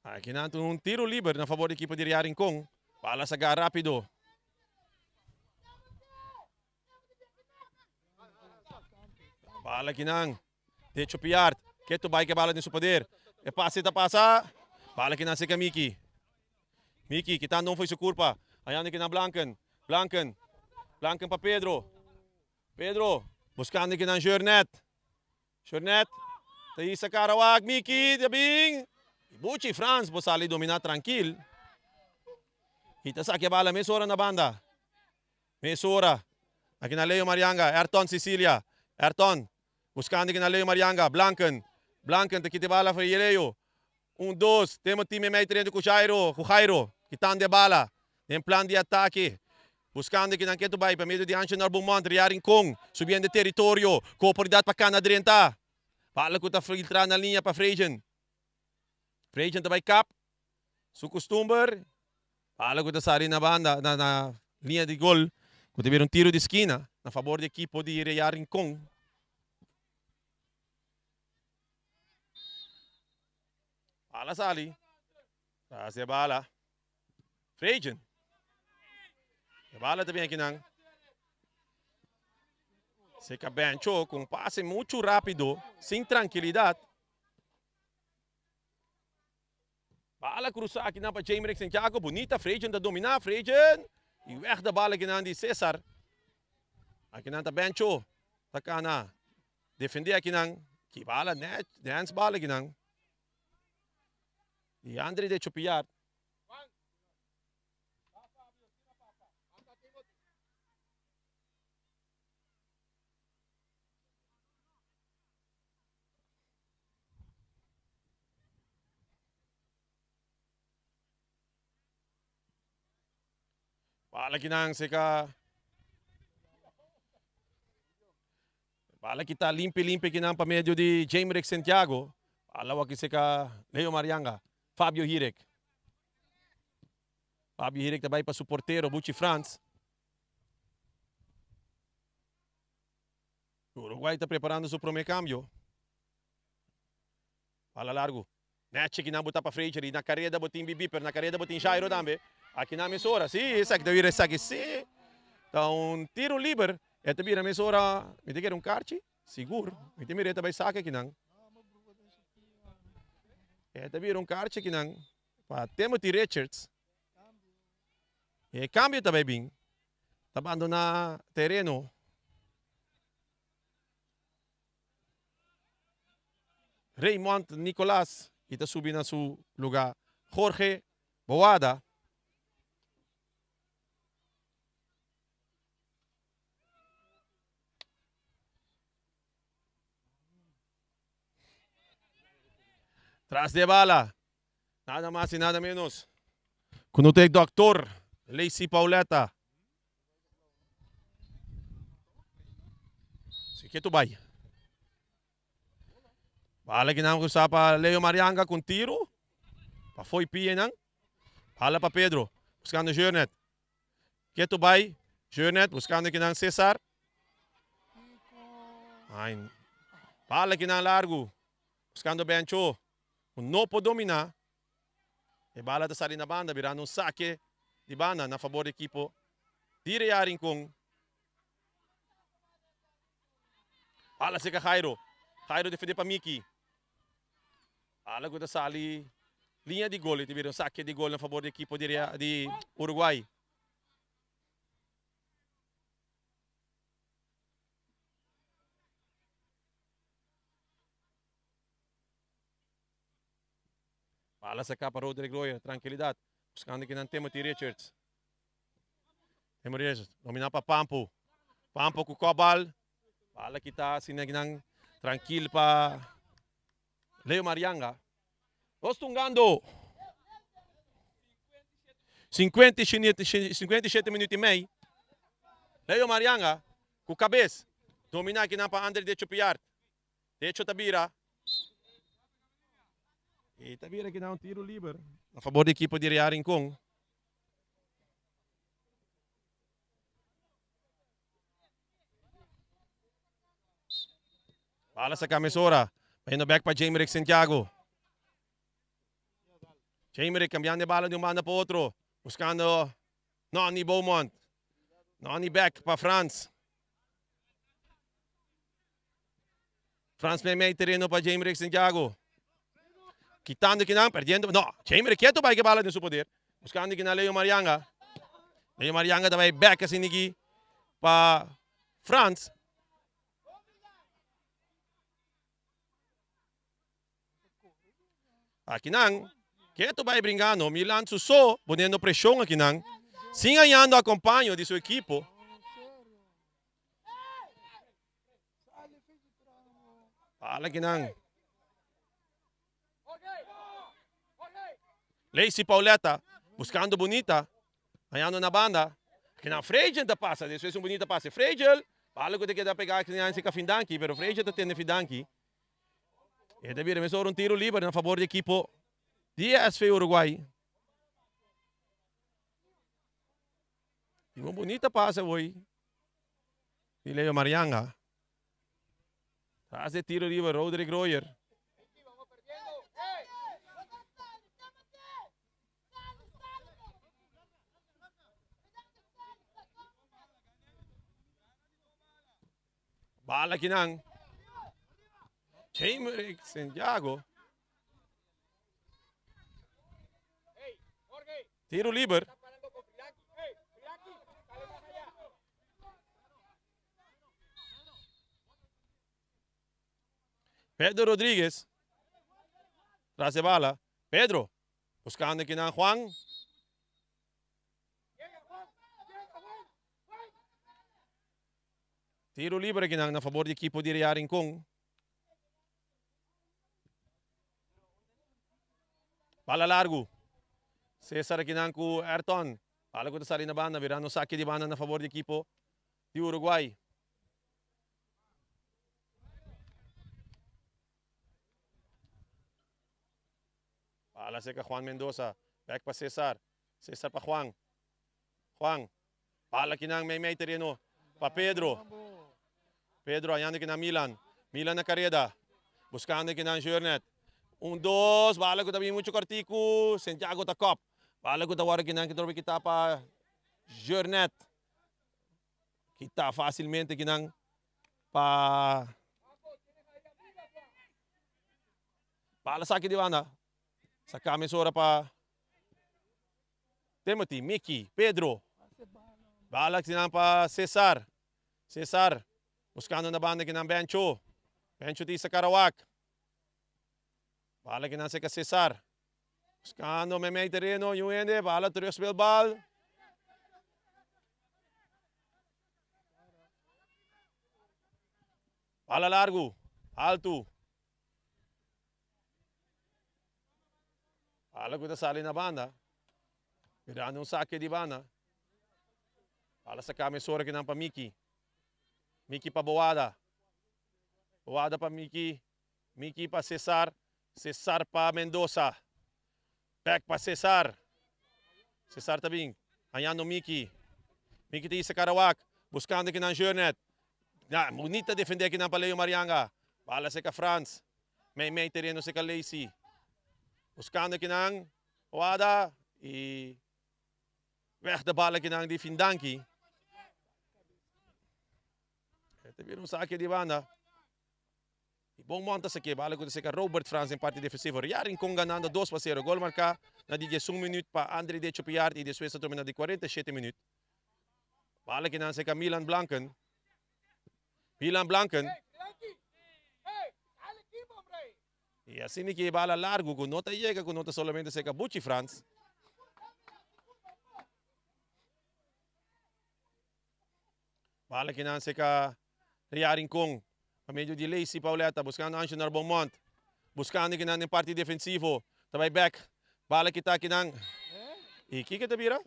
Aki nan un tiro liber na favor di ekipo di Real Rincon. Bala saga rapido. Bala kinan. Techo Piart. Keto bai ke bala den su poder. E pase ta pasa. Bala kinan seka Miki. Miki kitando un foi su curpa. Ayando kinan Blanken. Blanken. Blanken pa Pedro. Pedro buscando kinan Jurnet. Jurnet ta hisa cara wak Miki ta bin. Buchi Frans por sali domina trankil. Y ta saca e bala mesora na banda. Mesora. Aki na Leo Marianga. Ayrton Cecilia. Ayrton buscando aki na Leo Marianga. Blanken. Blanken ta kita e bala for Leo. Un dos. Temo team mei trente cu Jairo. Cu Jairo. Kitando e bala. Den plan di atake. Buscando aki nan ketu bay pa medio di Angenor Beaumont. Ria Rincon. Subiendo e teritorio. Cu oportunidad pa cana drenta. Bala cu ta filtra na liña pa Frejen. Frejen ta bay kap. Su custumber. Bala cu ta sali na banda, na, na liña di gol. Cu ta bira un tiro di skina na fabor di ekipo di Real Rincon. Bala sali. Tras e bala. Frejen. E bala ta bin akinan. Seca Bencho cu un pase mucho rapido, sin tranquilidad. Bala cruza akinan pa Jamerick Santiago. Bunita, Frejen ta domina. Frejen! Y weg de bala akinan di Cesar. Akinan ta Bencho. Ta cana. Defendé akinan. Ki bala net, dance bala akinan. Di Andre de Chopillard. Bala kinan seka. Bala kita limpi limpi kinan pa medio di Jamerick Santiago. Bala waki seka Leo Marianga. Fabio Hirek. Fabio Hirek ta bai pa su portero Buchi Frans. Uruguay ta preparando su prome cambio. Bala largu. Nechi kinan bo tapa Frazier y na careda bo tin Bibi pero na careda bo tin Jairo tambe. Akinan mesora si esaki ta bira esaki si ta un tiro liber e ta bira mesora mi ta kere un karchi sigur mi ta mira e ta bay saka kinan e ta bira un karchi kinan pa Timothy Richards e cambio ta bay bin ta bandona tereno. Raymond Nicolas y ta subi na su lugar Jorge Boada. Tras de bala, nada mas y nada menos cu no ta e doctor Lacey Pauletta. Si ke tu bai. Bala ki nan usa pa Leo Marianga con tiro. Pa foi pie nan. Bala pa Pedro. Buscando Jornet. Ke tu bai. Jornet buscando ki nan Cesar. Ai. Bala ki nan largo. Buscando Bencho. No por domina. E bala ta sali na banda birando un sake di banda na fabor di ekipo di Real Rincon. Bala seka Jairo. Jairo defende pa Miki. Bala ku ta sali liña di gol y ta bira un sake di gol na fabor di ekipo di Real di Uruguay. Bala saca pa Roderick Royer. Tranquilidad. Buscando kinan Timothy Richards. Timothy Richards. Domina pa Pampo. Pampo cu kop bal. Bala kita asina kinan tranquil pa Leo Marianga. Nos tungando. 57 minuut y mei. Leo Marianga cu cabez. Domina kinan pa Andre de Chupiart. Decho ta bira. E ta bira kinan un tiro liber. Na fabor di ekipo di Real Rincon. Bala saca mesora. Bayendo back pa Jamerick Santiago. Jamerick cambiando e bala di un banda pa otro. Buscando Nonny Beaumont. Nonny back pa Frans. Frans mei mei tereno pa Jamerick Santiago. Quitando kinan, perdiendo. No, Jamerick quieto bai ke bala den su poder. Buscando kinan Leo Marianga. Leo Marianga ta bai back asina aki pa Frans. Akinan, ketu bai bringando, Milan su so poniendo presion akinan, sin hañando acompaño di su ekipo. Bala akinan. Lacey Pauletta buscando Bonita, hañando na banda. Akinan Fragel ta pasa, despues un bonita pase. Fragel, bala cu ta keda pega akinan si Kafindanki, pero Fragel ta tene Fidanki. E ta bira mesora un tiro liber na fabor di ekipo di SV Uruguay. Tin un bonita pase hoy di Leo Marianga. Tras di tiro liber Roderick Royer. Bala kinan. Jamerick Santiago. Tiro liber. Pedro Rodriguez tras e bala. Pedro buscando kinan Juan. Tiro libre kinan na favor di equipo di Real Rincon. Bala largo. Cesar kinan ku Ayrton. Bala ku ta sali na banda, birando saque di banda na favor di equipo di Uruguay. Bala seca Juan Mendoza. Back pa Cesar. Cesar pa Juan. Juan. Bala kinan mei mei tereno. Pa Pedro. Pedro ayando kinan Milan. Milan na careda. Buscando kinan Jurnet. Un, dos. Bala ku ta bin mucho cortico. Santiago ta kop. Bala ku ta worde kinan ki kita pa Jurnet. Kita facilmente kinan pa Bala saki di banda. Saca mesora pa Timothy, Mickey, Pedro. Bala kinan pa Cesar. Cesar buscando na banda kinan Bencho. Bencho di sa Karawak. Bala kinan seka Cesar. Buscando mei terreno, Juende, bala terugspeelbal. Bala largo, alto. Bala ku ta sali na banda. Mirando un saque di banda. Bala saca mesora kinan pa Miki. Miki pa Boada. Boada pa Miki. Miki pa Cesar. Cesar pa Mendoza. Back pa Cesar. Cesar ta bin. Hañando Miki. Miki ta isa Karawak. Buscando kinan Jurnet. Na, bonita defende kinan pa Leo Marianga. Bala seca Frans. Mei mei terreno seca Lacey. Buscando kinan Boada. Y weg de bala kinan di Findanki. Ta bira un saque di banda. Y bon monta saki, bala ku ta seka Robert Frans den parti defensivo. Real Rincon ganando 2-0. Gol marká na di 11 minuut pa Andre Decho Piart y despues a termina di 47 minuut. Bala kinan seka Milan Blanken. Milan Blanken. Y asina ki e bala largo ku no ta yega ku no ta solamente seka Buchi Frans. Bala kinan seka Real Rincon. Pa medio di Lacey Pauletta buscando Angenar Beaumont. Buscando kinan den parti defensivo. Ta bay back. Bala kita kinan. Y kiko ta bira?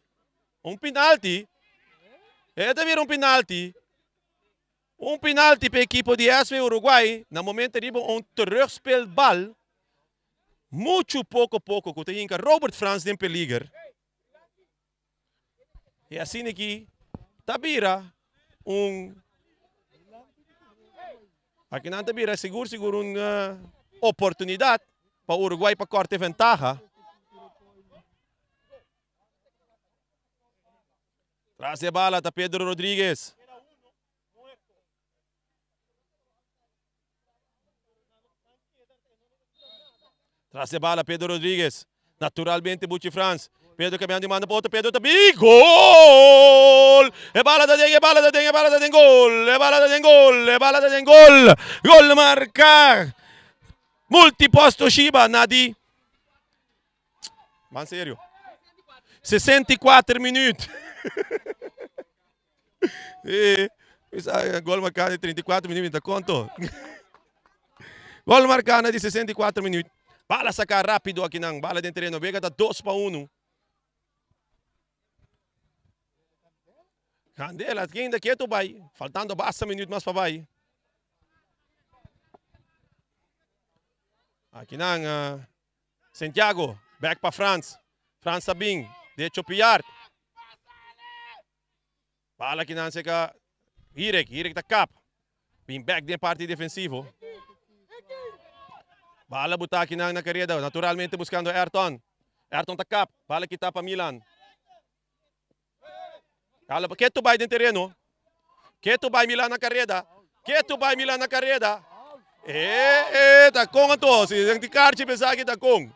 Un penalti. E ta bira un penalti. Un penalti pa equipo di SV Uruguay. Na momento riba un terugspeelbal. Mucho poco poco ku ta hinka Robert Frans den peliger. Y asina aki ta bira un aki nan ta bira sigur sigur un oportunidad pa Uruguay pa corta e ventaha. Tras e bala ta Pedro Rodriguez. Tras de bala Pedro Rodriguez. Naturalmente Buchi Frans. Pedro cambiando di manda pa otro. Pedro ta bi. Gol! E bala ta den, e bala ta den, e bala ta den gol. E bala ta den gol, e bala ta den gol. Gol marca. Multipost Toshiba na di. Man serio. 64 minuut. Eh, gol marcado di 34 minuut, mi ta conto. Gol marcado di 64 minuut. Bala saca rápido aki nan, bala den terreno. Vega ta 2 pa 1. Candela, ainda keto bai. Faltando basta minuut mas pa bai. Aki nan, Santiago, back pa Frans. Frans ta bin, derecho Piart. Bala kinan seka Hirek, Hirek ta kap. Bin back den parti defensivo. Bala buta kinan na kareda, naturalmente buscando Ayrton. Ayrton ta kap, bala kita pa Milan. Bala pa ketu bai den tereno. Ketu bai Milan na kareda. Ketu bai Milan na kareda. Eh, eh, ta con anto. Si den di karchi pensa ki ta con.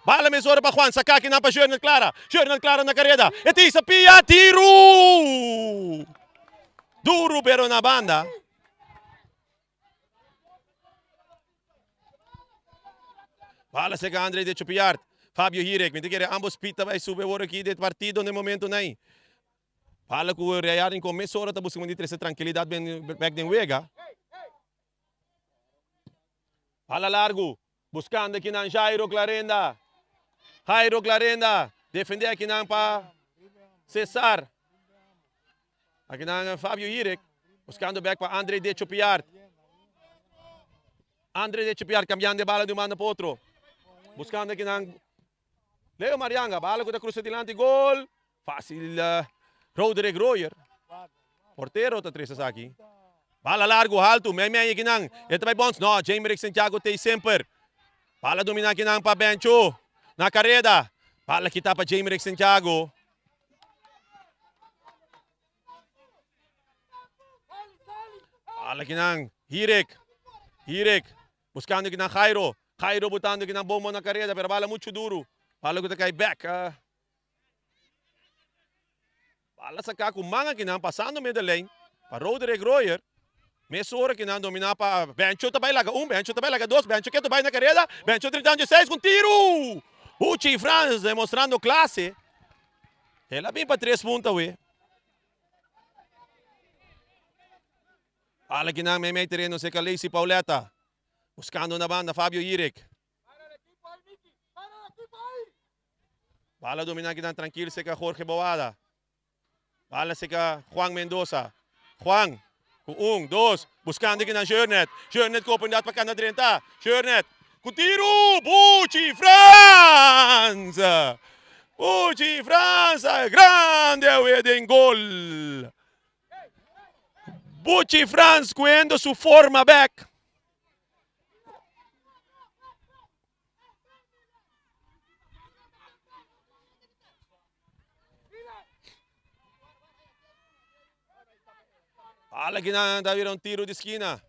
Bala mesora pa Juan, saka kinan pa Jernel Clara. Jernel Clara na kareda. E tisa pia tiru! Duro pero na banda. Bala seka Andre de Chupiart. Fabio Hirek, mi ta kere ambos pit ta bai sube awor aki den partido den momento nai. Bala ku Rayar Rincon mesora ta buska di trese trankilidat bek den wega. Bala largu, buskando akinan Jairo Clarenda. Jairo Clarenda, defende akinan pa Cesar. Akinan Fabio Hirek, buskando bek pa Andre de Chupiart. Andre de Chupiart kambiando e bala di un banda pa otro. Buskando akinan Leo Marianga, bala ku ta krusa dilanti gol. Fácil Roderick Royer. Portero ta trese esaki. Bala largu, haltu, mei mei akinan. E ta bai bons. No, Jamerick Santiago tei semper. Bala domina akinan pa Bencho. Na kareda. Bala kita pa Jamerick Santiago. Bala akinan. Hirik. Hirik. Buskando akinan Jairo. Jairo botando akinan bombo na kareda, pero bala muchu duru. Bala ku ta kai bek. Bala saká ku man akinan pasando middenlijn pa Roderick Royer. Mesora akinan dominá pa Bencho ta bai laga un, Bencho ta bai laga dos, Bencho ke ta bai na kareda, Bencho 36 ku tiru! Buchi Frans demostrando klase. El a bin pa tres punta awe. Bala akinan meimei tereno seka Lacey Pauletta. Buskando na banda Fabio Yirik. Bala domina kinan trankil seka Jorge Boada. Bala seka Juan Mendoza. Juan ku un, dos, buskando kinan Jeurnet. Jeurnet ku oportunidat pa kanda drenta. Jeurnet ku tiru! Buchi Frans! Buchi Frans grande awe den gol. Buchi Frans kuendo su forma bek. Bala kinan ta bira un tiro di skina.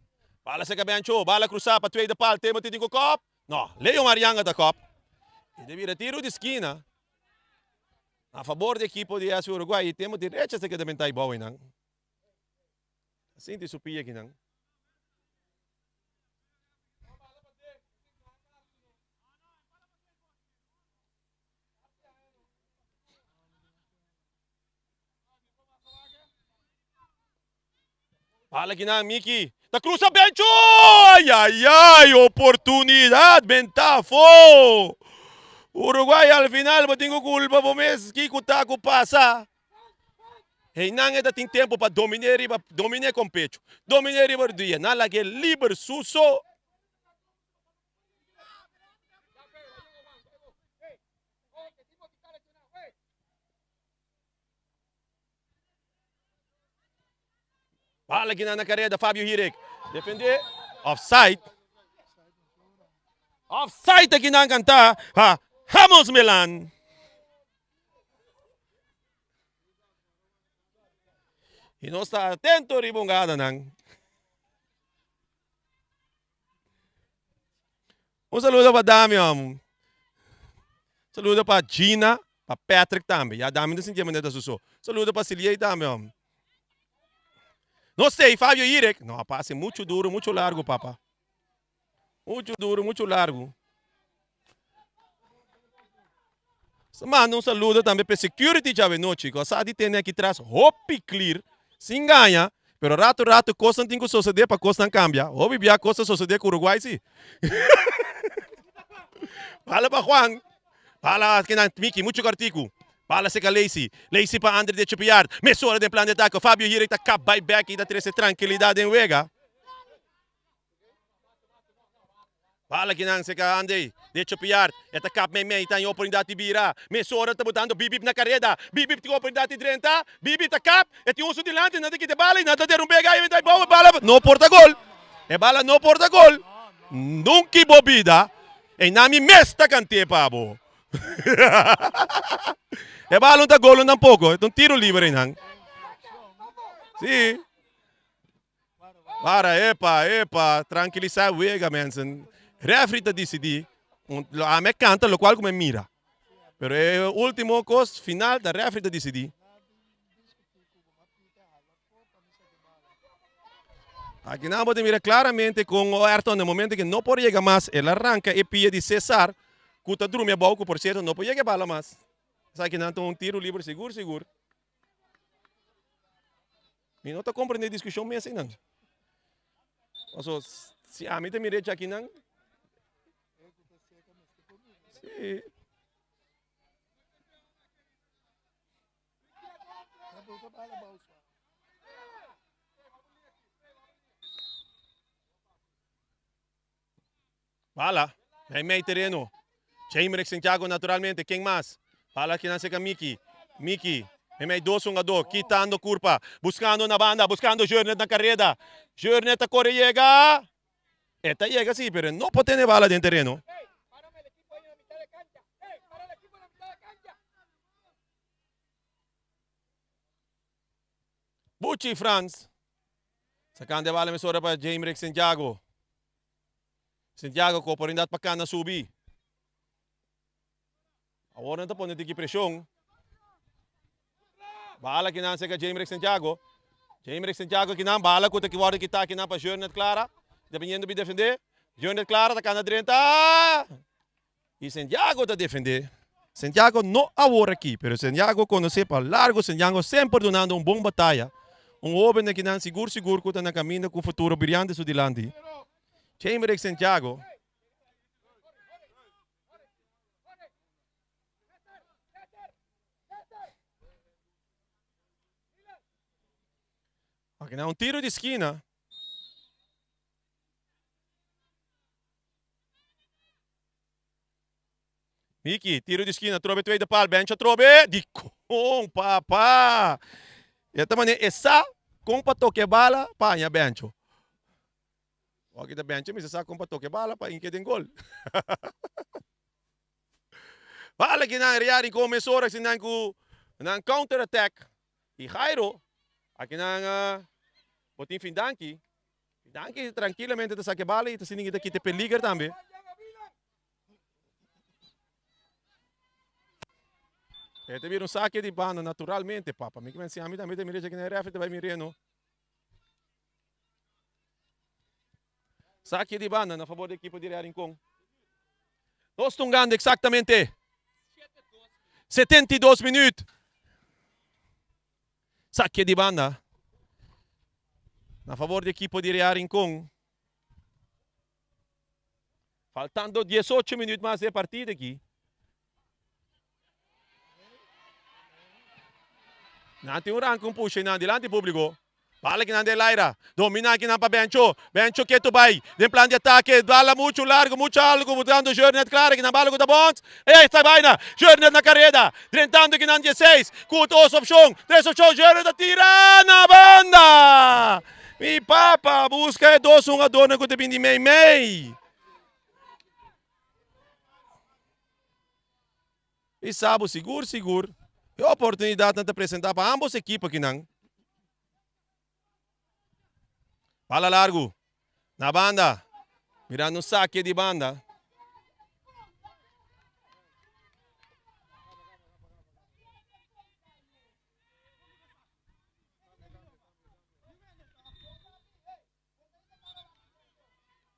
Bala seka Bencho, bala cruzá pa tweede paal. Timothy tin ku kop. No, Leo Marianga ta kop. I ta bira tiro di skina. A fabor di ekipo di SV Uruguay. I Timothy Richards ta keda benta i bou einan. Sinti su pia kinan. Bala kinan Miki. Ta cruza Bencho! Ay, ay, ay! Oportunidad bentafo! Uruguay al final bo tin ku culpa bo mes kiko ta ku pasa. Einan e ta tin tempo pa dominé riba, dominé kon pecho, dominé riba rodilla. Nan lag'é liber su so. Bala kinan na kareda Fabio Hirik. Defendé. Offside. Offside akinan kanta pa Ramos Milan. Y nos ta atento riba un gadanan. Un saludo pa Damian. Saludo pa Gina, pa Patrick tambe. Ya Damian ta sinti e manera ta suso. Saludo pa Siliey tambe. No sei, Fabio Irek. No, pase mucho duro, mucho largo, papa. Mucho duro, mucho largo. Manda un saludo tambe pa security djawe nochi ku a sa di tene aki tras hopi clear sin gaña pero rato rato kosnan tin ku sosode pa kosnan kambia hopi bia kos ta sosode ku Uruguay si Bala pa Juan bala kinan Miki mucho kortiku bala seka Lacey Lacey pa Andre de Chupiard mesora den plan di atake Fabio Hirik ta kap bai bek i ta trese trankilidat den wega. Bala kinan se ka ande de chopiar. E ta kap meimei ta in oportunidat di bira. Mesora ta botando Bibib na kareda. Bibib tin oportunidat di drenta. Bibib ta kap. E tin un su dilanti. Nan ta kita e bala i nan ta derumbe e gai. E bou e bala no por ta gol. E bala no por ta gol. Nunki bo bida. Einan mi mes ta kant'é pa bo. E bala no ta gol un tampoko. E ta un tiro liber einan. Si. Para, epa, epa, tranquilisa wega mensen. Referee ta decidi, ame canta locual cu me mira. Pero e ultimo cos final ta referee ta decidi. Aki nan bo ta mira claramente con Ayrton na momento que no por yega mas el a ranca e pia di Cesar cu ta drumi abao cu por cierto no por yega e bala mas. Esaki nan ta un tiro libre sigur sigur. Mi no ta comprende e discusion mes einan. Paso si ami ta mira echa akinan. Si. Bala, mei mei tereno. Jaimerick Santiago naturalmente, ken mas? Bala kinan seca Miki. Miki, mei mei dos hungador, kitando curpa, buscando na banda, buscando Jurnet na careda. Jurnet ta core yega. E ta yega si, pero e no por tene bala den tereno. Buchi Frans. Sacando e bala mesora pa Jaimerick Santiago. Santiago ku oportunidat pa kana subi. Awor nan ta pone tiki preshon. Bala kinan seka Jaimerick Santiago. Jaimerick Santiago kinan bala ku ta wòrdu kitá kinan pa Jurnet Clara. Dependiendo bi defendé. Jurnet Clara ta kana drenta. I Santiago ta defendé. Santiago no awor aki, pero Santiago konosé pa largu. Santiago semper dunando un bon bataya. Un hóben akinan sigur sigur ku ta na kaminda ku un futuro briante su dilanti. Chamerick Santiago. Akinan un tiro di skina. Miki, tiro di skina, trobe tweede paal, bench atrobe, di kon papa. E ta mane e sa kon pa toke bala pa haña bencho. Oki ta bencho mester sa kon pa toke bala pa inke den gol. Bala ki nan Real Rincon mesora si nan ku nan counter attack. I Jairo, aki nan bo tin Findanki. Danki trankilamente ta saka e bala y ta sinti ta kita e peliger tambe. E ta bira un sake di banda naturalmente papa. Mi kimen si ami tambe ta mira esaki na e refri ta bai mir'e no. Sake di banda na fabor di ekipo di Real Rincon. Nos tungando exactamente 72 minuut. Saque di banda na favor di ekipo di Real Rincon. Faltando 18 minuut mas di e partida aki. Nan tin un ranka un pusha nan dilanti publico. Bala kinan den laira. Domina kinan pa Bencho. Bencho ketu bai den plan di atake. Bala muchu largu, muchu algu. Buscando Jurnet Clara kinan bala ku ta bons. Ey esta baina. Jurnet na kareda. Drentando kinan dieseis. Ku dos opshon, tres opshon. Jurnet ta tira na banda. Mi papa buska e dos hungadornan ku ta bin di mei mei. I sa bo sigur sigur e oportunidatnan ta presentá pa ambos ekipo akinan. Bala largu na banda, mirando un sake di banda.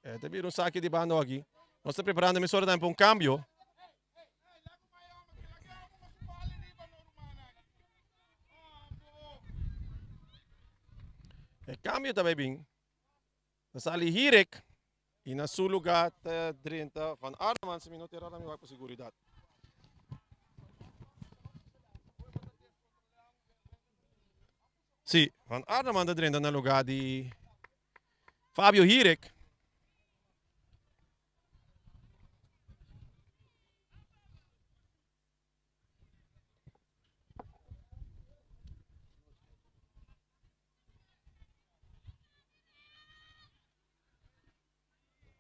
E ta bira un saki di banda aki. Nos ta preparando mesora tambe pa un cambio. E cambio ta bai bin. Ta sali Hirik y na su lugar ta drenta Van Arneman si mi no ta erra mi wak pa seguridad. Sí, Van Arneman ta drenta na lugar di Fabio Hirik.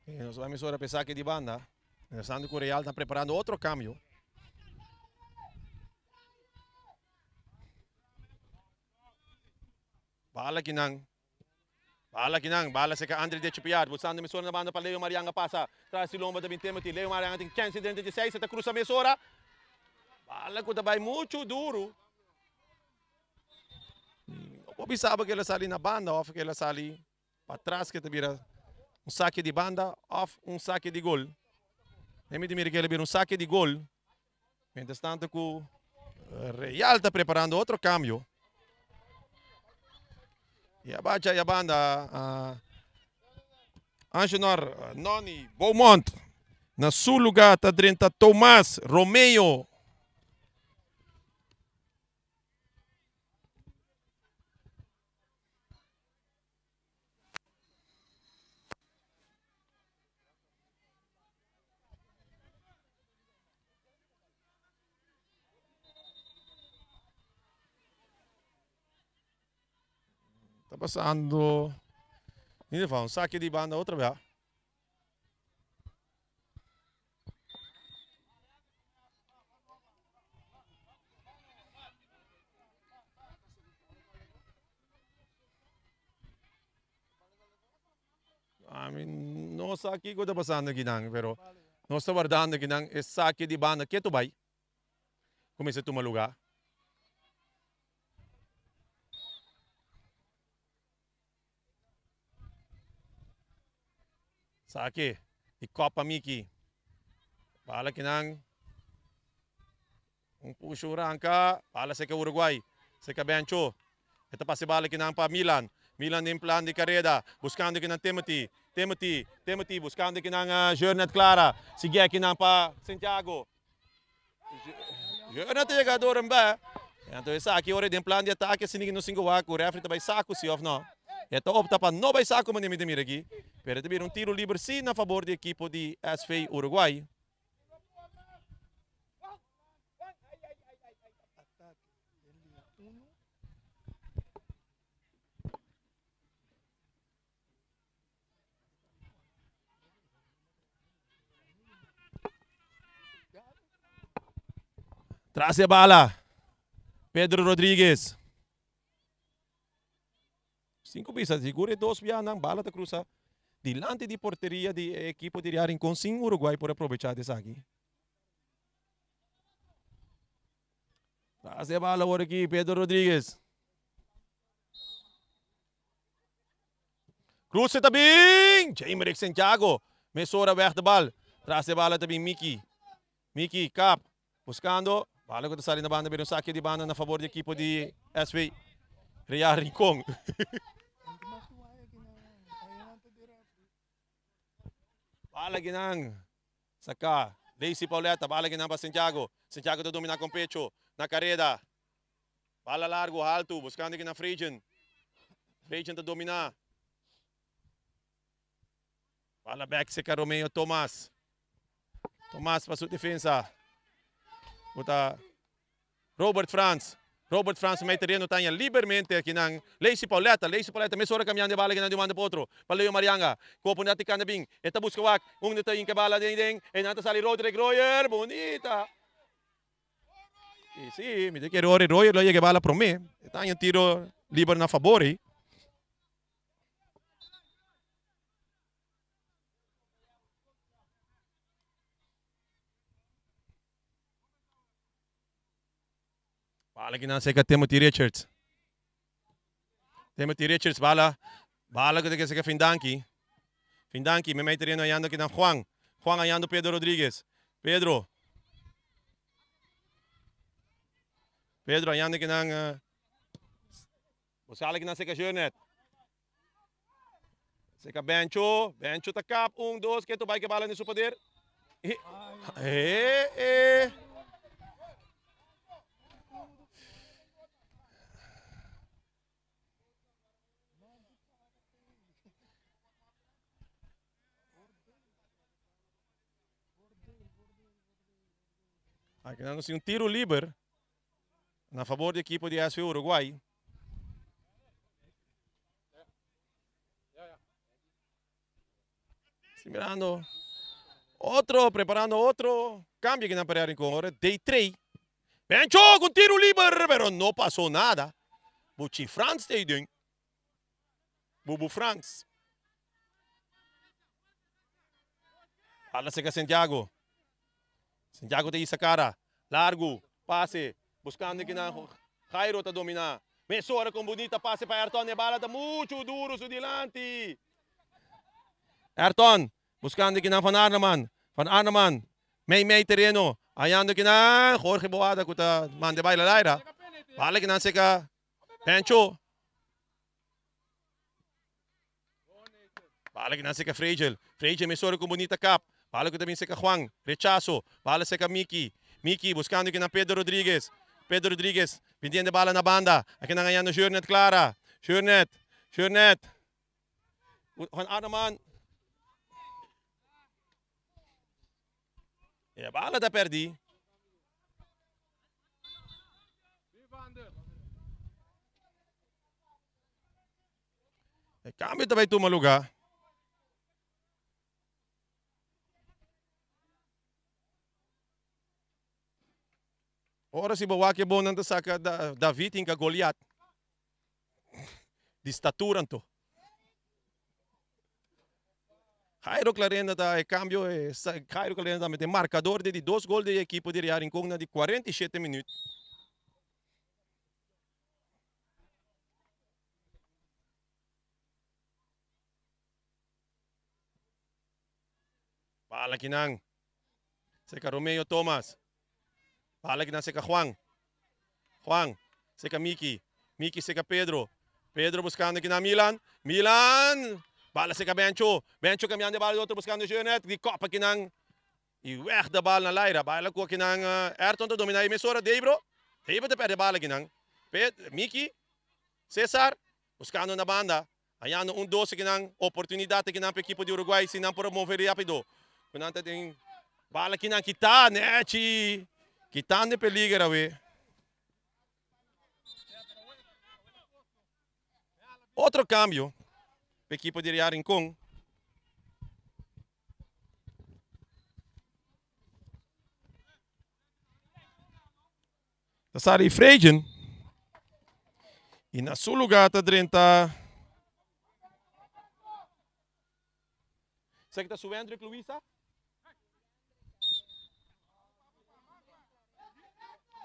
Eh, nos va emisora pe saque di banda. Mientras cu Real ta preparando otro cambio. Bala kinan. Bala kinan. Bala seca Andre de Chipiar. Buscando emisora na banda pa Leo Marianga pasa. Tras di lomba ta bin Timothy. Leo Marianga tin chance dentro di 6. Ta cruza mesora. Bala cu ta bay mucho duro. No por bisa cu el a sali na banda of cu el a sali. Patras ke ta bira un sake di banda of un sake di gol. Den mi ta mira ke el a bira un sake di gol. Mientras tanto ku Real ta preparando otro cambio. Y a bacha y a banda uh, Angenor Noni Beaumont. Na su lugar ta drenta Tomás Romeo. Ta pasando. In ieder geval, un saque di banda otra vez. Ami no sa kiko ta pasando akinan, pero nos ta wardando akinan e sake di banda ketu bai kuminsá tuma lugá. Sake di Copa Miki. Bala kinan. Un push un ranka. Bala seka Uruguay. Seka Bencho. E ta pasa e bala kinan pa Milan. Milan den plan di kareda. Buskando kinan Timothy. Timothy. Timothy buskando kinan Jornet Clara. Sigue kinan pa Santiago. Jornet ta yega door en bè. Anto esaki ora den plan di atake asina ki nos tin ku wak ku refri ta bai saku si of no. E ta opta pa no bai saku manera mi ta mira aki. Pero ta bira un tiro liber si na fabor di ekipo di SV Uruguay. Tras e bala. Pedro Rodriguez. Sinku bisa, sigur e dos bianan bala ta cruza dilanti di porteria di e ekipo di Real Rincon sin Uruguay por aprovecha di esaki. Tras e bala awor aki Pedro Rodriguez. Cruce ta bin! Jaimerick Santiago mesora weg de bal. Tras de bala ta bin Miki. Miki kap. Buscando. Bala cu ta sali na banda bira un sake di banda na favor di ekipo di SV Real Rincon. Bala kinan. Saca. Lacey Pauletta. Bala kinan pa Santiago. Santiago ta domina con pecho. Na careda. Bala largo haltu buscando aki na Frejen. Frejen ta domina. Bala back seca Romeo Thomas. Thomas pa su defensa. Buta Robert Frans. Robert Frans mei terreno tanya libermente aki nan Lacey Pauletta. Lacey Pauletta mesora cambiando e bala aki nan di un banda pa otro. Pa Leo Marianga. Cu oportunidad di cana bin. E ta busca wak. Unda ta hinca e bala den den. E nan ta sali Roderick Royer. Bunita. Y si, mi ta kere ora Royer lo yega e bala prome. E ta haña un tiro liber na fabor ei. Bala kinan seka Timothy Richards. Timothy Richards bala. Bala ku ta kere seka Findanki. Findanki me mei tereno hayando kinan Juan. Juan hayando Pedro Rodriguez. Pedro. Pedro hayando kinan uh, Buscala kinan seka Jurnet. Seka Bencho. Bencho ta kap. Un, dos, keto bai ke bala den su poder. E, e, e. Aki nan nos tin un tiro liber na fabor di ekipo di SV Uruguay. Si mirando otro, preparando otro cambio que nan para Rincon. Ora day 3. Bencho con tiro liber, pero no pasó nada. Buchi Frans te ding. Bubu Frans. Ala seca Santiago. Santiago te isa cara. Largo. Pase. Buscando que na Jairo ta domina. Mesora ku un bunita pase pa Ayrton e bala ta muchu duru su dilanti. Ayrton buskando kinan Van Arneman. Van Arneman mei mei tereno hayando kinan Jorge Boada ku ta manda e baila laira. Bala kinan seka Pencho. Bala kinan seka Fregel. Fregel mesora ku un bunita kap. Bala ku ta bin seka Juan. Rechaso. Bala seka Miki. Miki buskando kinan Pedro Rodriguez. Pedro Rodriguez bintiendo e bala na banda. Akinan hayando Jurnet Clara. Jurnet. Jurnet. Juan Arneman. E bala ta perdi. E cambio ta bay tuma lugar. Ora si bo wak e bon nan ta saca David hinca Goliat. Di statura anto. Jairo Clarenda ta e cambio, Jairo Clarenda ta mete marcador di di dos gol di e equipo di Real Rincon na di 47 minuut. Bala kinan. Seca Romeo Thomas. Bala kinan seca Juan. Juan, seca Miki. Miki seca Pedro. Pedro buscando kinan Milan. Milan! Bala seca Bencho. Bencho cambiando de bala de otro buscando Jeanet. Di kopa kinan. Y weg de bal na laira. Bala cu kinan Ayrton ta domina y mesora Debro. Debro ta perde bala kinan. Ped, Miki, Cesar buscando na banda. Hañando un dos kinan oportunidad kinan pa equipo di Uruguay si nan por a move rapido. Cu nan ta den bala kinan kita nechi. Kitando e peliger awe. Otro cambio pa equipo di Real Rincon. Ta sali Fregen y na su lugar ta drenta Esaki ta Suwendrik Luisa?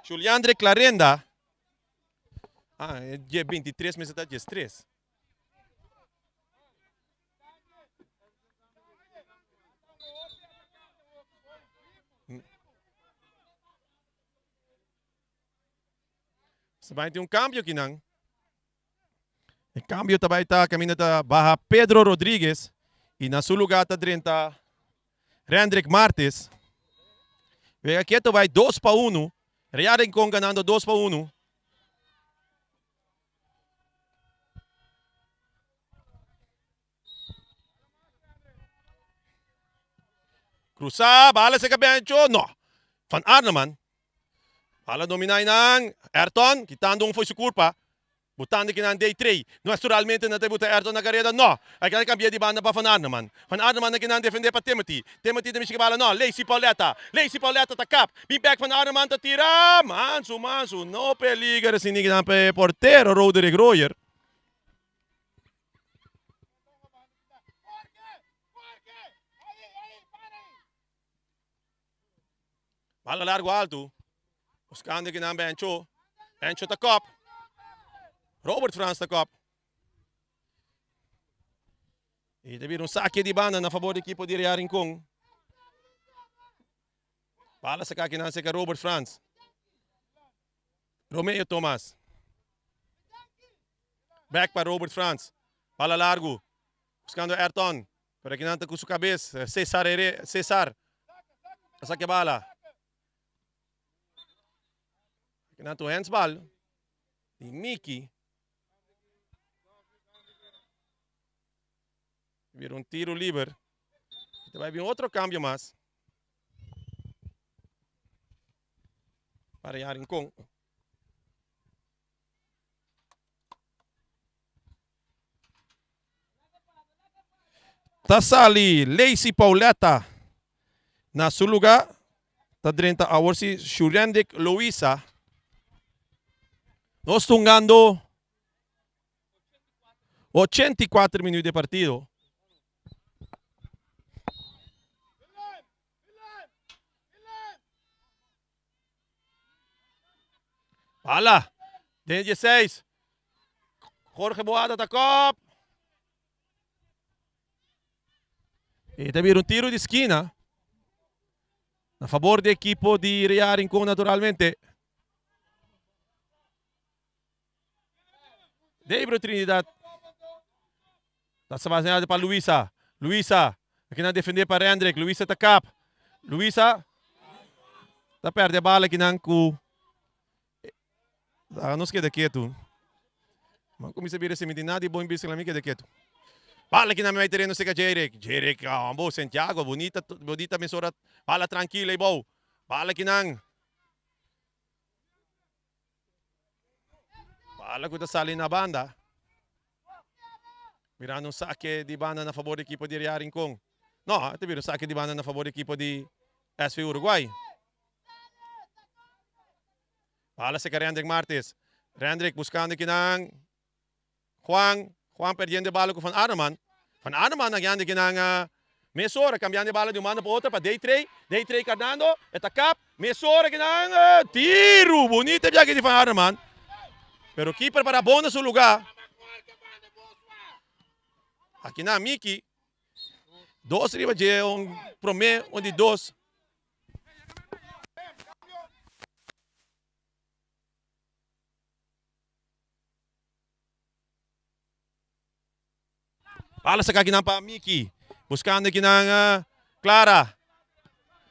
Juliandre Clarenda. Ah, e dje 23 mester ta 13. Se bai tin un cambio aki nan. E cambio ta bai ta caminda ta baha Pedro Rodriguez y na su lugar ta drenta Rendrick Martes. Wega keto bai 2 pa 1. Real Rincon ganando 2 pa 1. Cruza, bala seca Bencho, no. Van Arneman. Bala domina einan. Ayrton, quitando un foi su curpa. Botando kinan day 3. Naturalmente na ta buta Ayrton na carrera, no. Hij kan cambia di banda pa Van Arneman. Van Arneman na kinan defende pa Timothy. Timothy ta mishi bala, no. Lacey Pauletta. Lacey Pauletta ta kap. Bin back Van Arneman ta tira. Mansu, mansu. No peligro sin kinan pa e portero Roderick Royer. Bala largo alto. Buscando aki nan Bencho. Bencho ta kop. Robert Frans ta kop. Y ta bira un saque di banda na favor di equipo di Real Rincon. Bala saca aki nan seca Robert Frans. Romeo Thomas. Back pa Robert Frans. Bala largo. Buscando Ayrton. Pero aki nan ta cu su cabes. Cesar Here, Cesar. A saca bala. Aki nan ta un handsbal. Di Mickey. Bira un tiro liber. Ta bai bin otro cambio mas. Para ya Rincon. Ta sali Lacey Pauletta na su lugar. Ta drenta awor si Shurendik Louisa. Nos tungando 84 minuut de partido. Bala. Den 16. Jorge Boada ta kop. E ta bira un tiro di skina. Na fabor di ekipo di Real Rincon naturalmente. Debro Trinidad. Ta sebastian pa Luisa. Luisa. Aki nan defende pa Rendrick. Luisa ta kap. Luisa ta perde bala aki nan ku Laga nos keda ketu. M'a kuminsá bira si mi tin nada di bon bisti, laga mi keda ketu. Bala ki na mi bai tereno seka Jerick. Jerick, ambo Santiago, bunita, bunita mesora. Bala trankil ei bou. Bala ki nan. Bala ku ta sali na banda. Mirando un sake di banda na fabor di ekipo di Real Rincon. No, ta bira un sake di banda na fabor di ekipo di SV Uruguay. Bala seka Rendrick Martis. Rendrick buscando kinan Juan. Juan perdiendo e bala cu Van Arneman. Van Arneman a gana kinan mesora cambiando e bala di un banda pa otro pa Daytrey. Daytrey carnando. E ta kap. Mesora kinan tiru. Bunita biaha di Van Arneman. Pero keeper para bon na su lugar. Akinan Miki. Dos riba dje un prome un di dos. Bala saka kinan pa Miki. Buscando kinan Clara.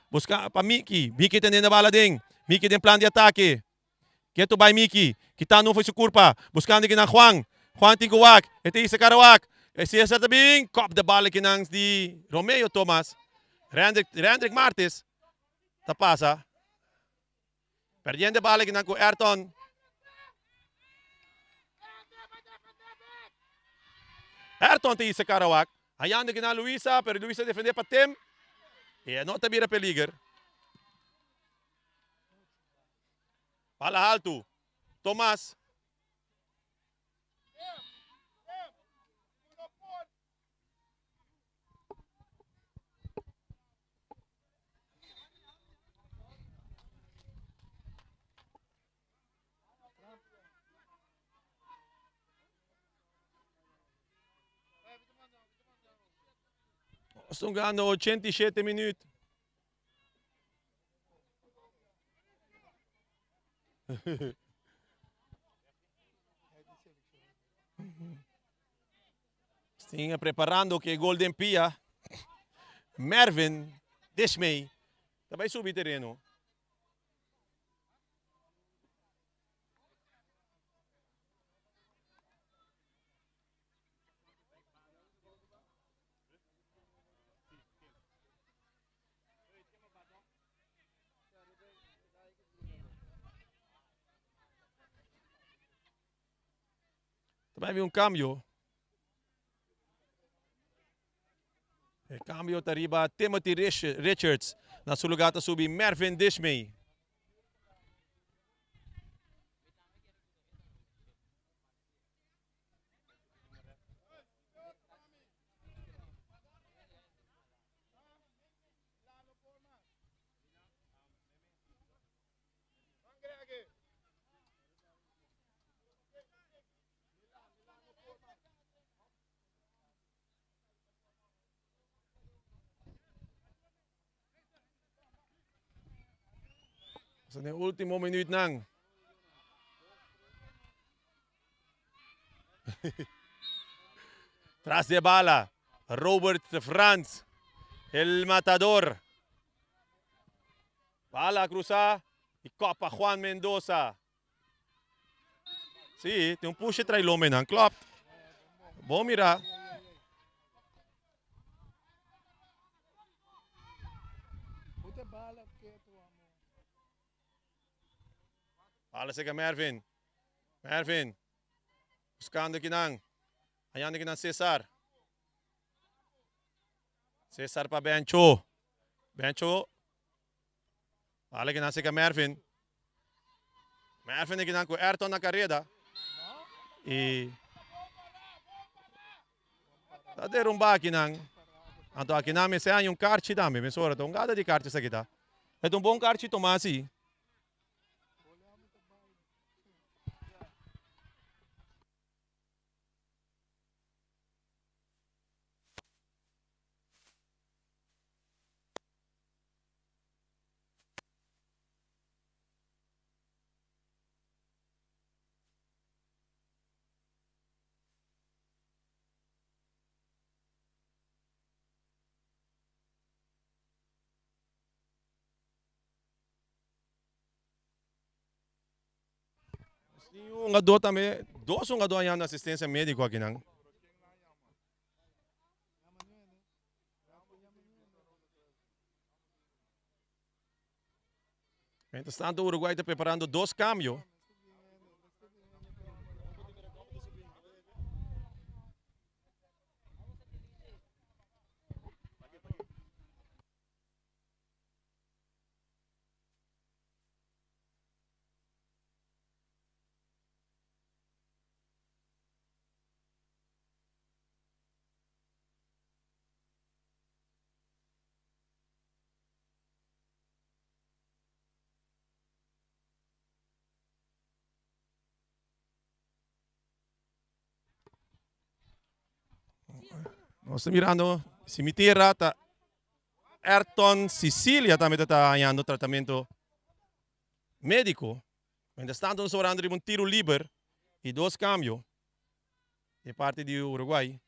Busca pa Miki. Miki teniendo bala den. Miki den plan di atake. Keto bai Miki. Kitando un for su curpa. Buscando kinan Juan. Juan tin cu wak. E ta hisa cara wak. E Cesar ta bin. Kop de bala kinan di Romeo Thomas. Rendrick, Rendrick Martis ta pasa. Perdiendo e bala kinan cu Ayrton. Ayrton ta hisa cara wak. Hayando kinan Luisa, pero Luisa defende pa Tim. E no ta bira peliger. Bala haltu. Tomas. Nos ta hungando 87 minuut. Stinga preparando ke Golden Pia. Mervin Dishmey ta bai subi tereno. Ta bai un cambio. E cambio ta riba Timothy Richards. Na su lugar ta subi Mervin Dishmey. Nos den ultimo minuutnan. Tras de bala, Robert Frans, el matador. Bala cruza y copa Juan Mendoza. Sí, tin un pushe trae lomenan, klopt. Bon mira. Bala sega Mervin. Mervin. Buscando kinan. Hallando kinan Cesar. Cesar pa Bencho. Bencho. Bala kinan sega Mervin. Mervin kinan ku Ayrton na carreda. Y ta derumba kinan. Anto akinan mester haña un karchi tambe. Mesora ta un gada di karchi esaki ta. E ta un bon karchi toma si. Tin un hungadó tambe, dos hungadó a yanda asistencia médico akinan. Mientras tanto Uruguay ta preparando dos cambio. Nos ta mirando si mi tierra ta Ayrton Sicilia tambe ta ta hañando tratamiento médico. Mientras tanto nos ta orando riba un tiro liber y dos cambio di parti di Uruguay.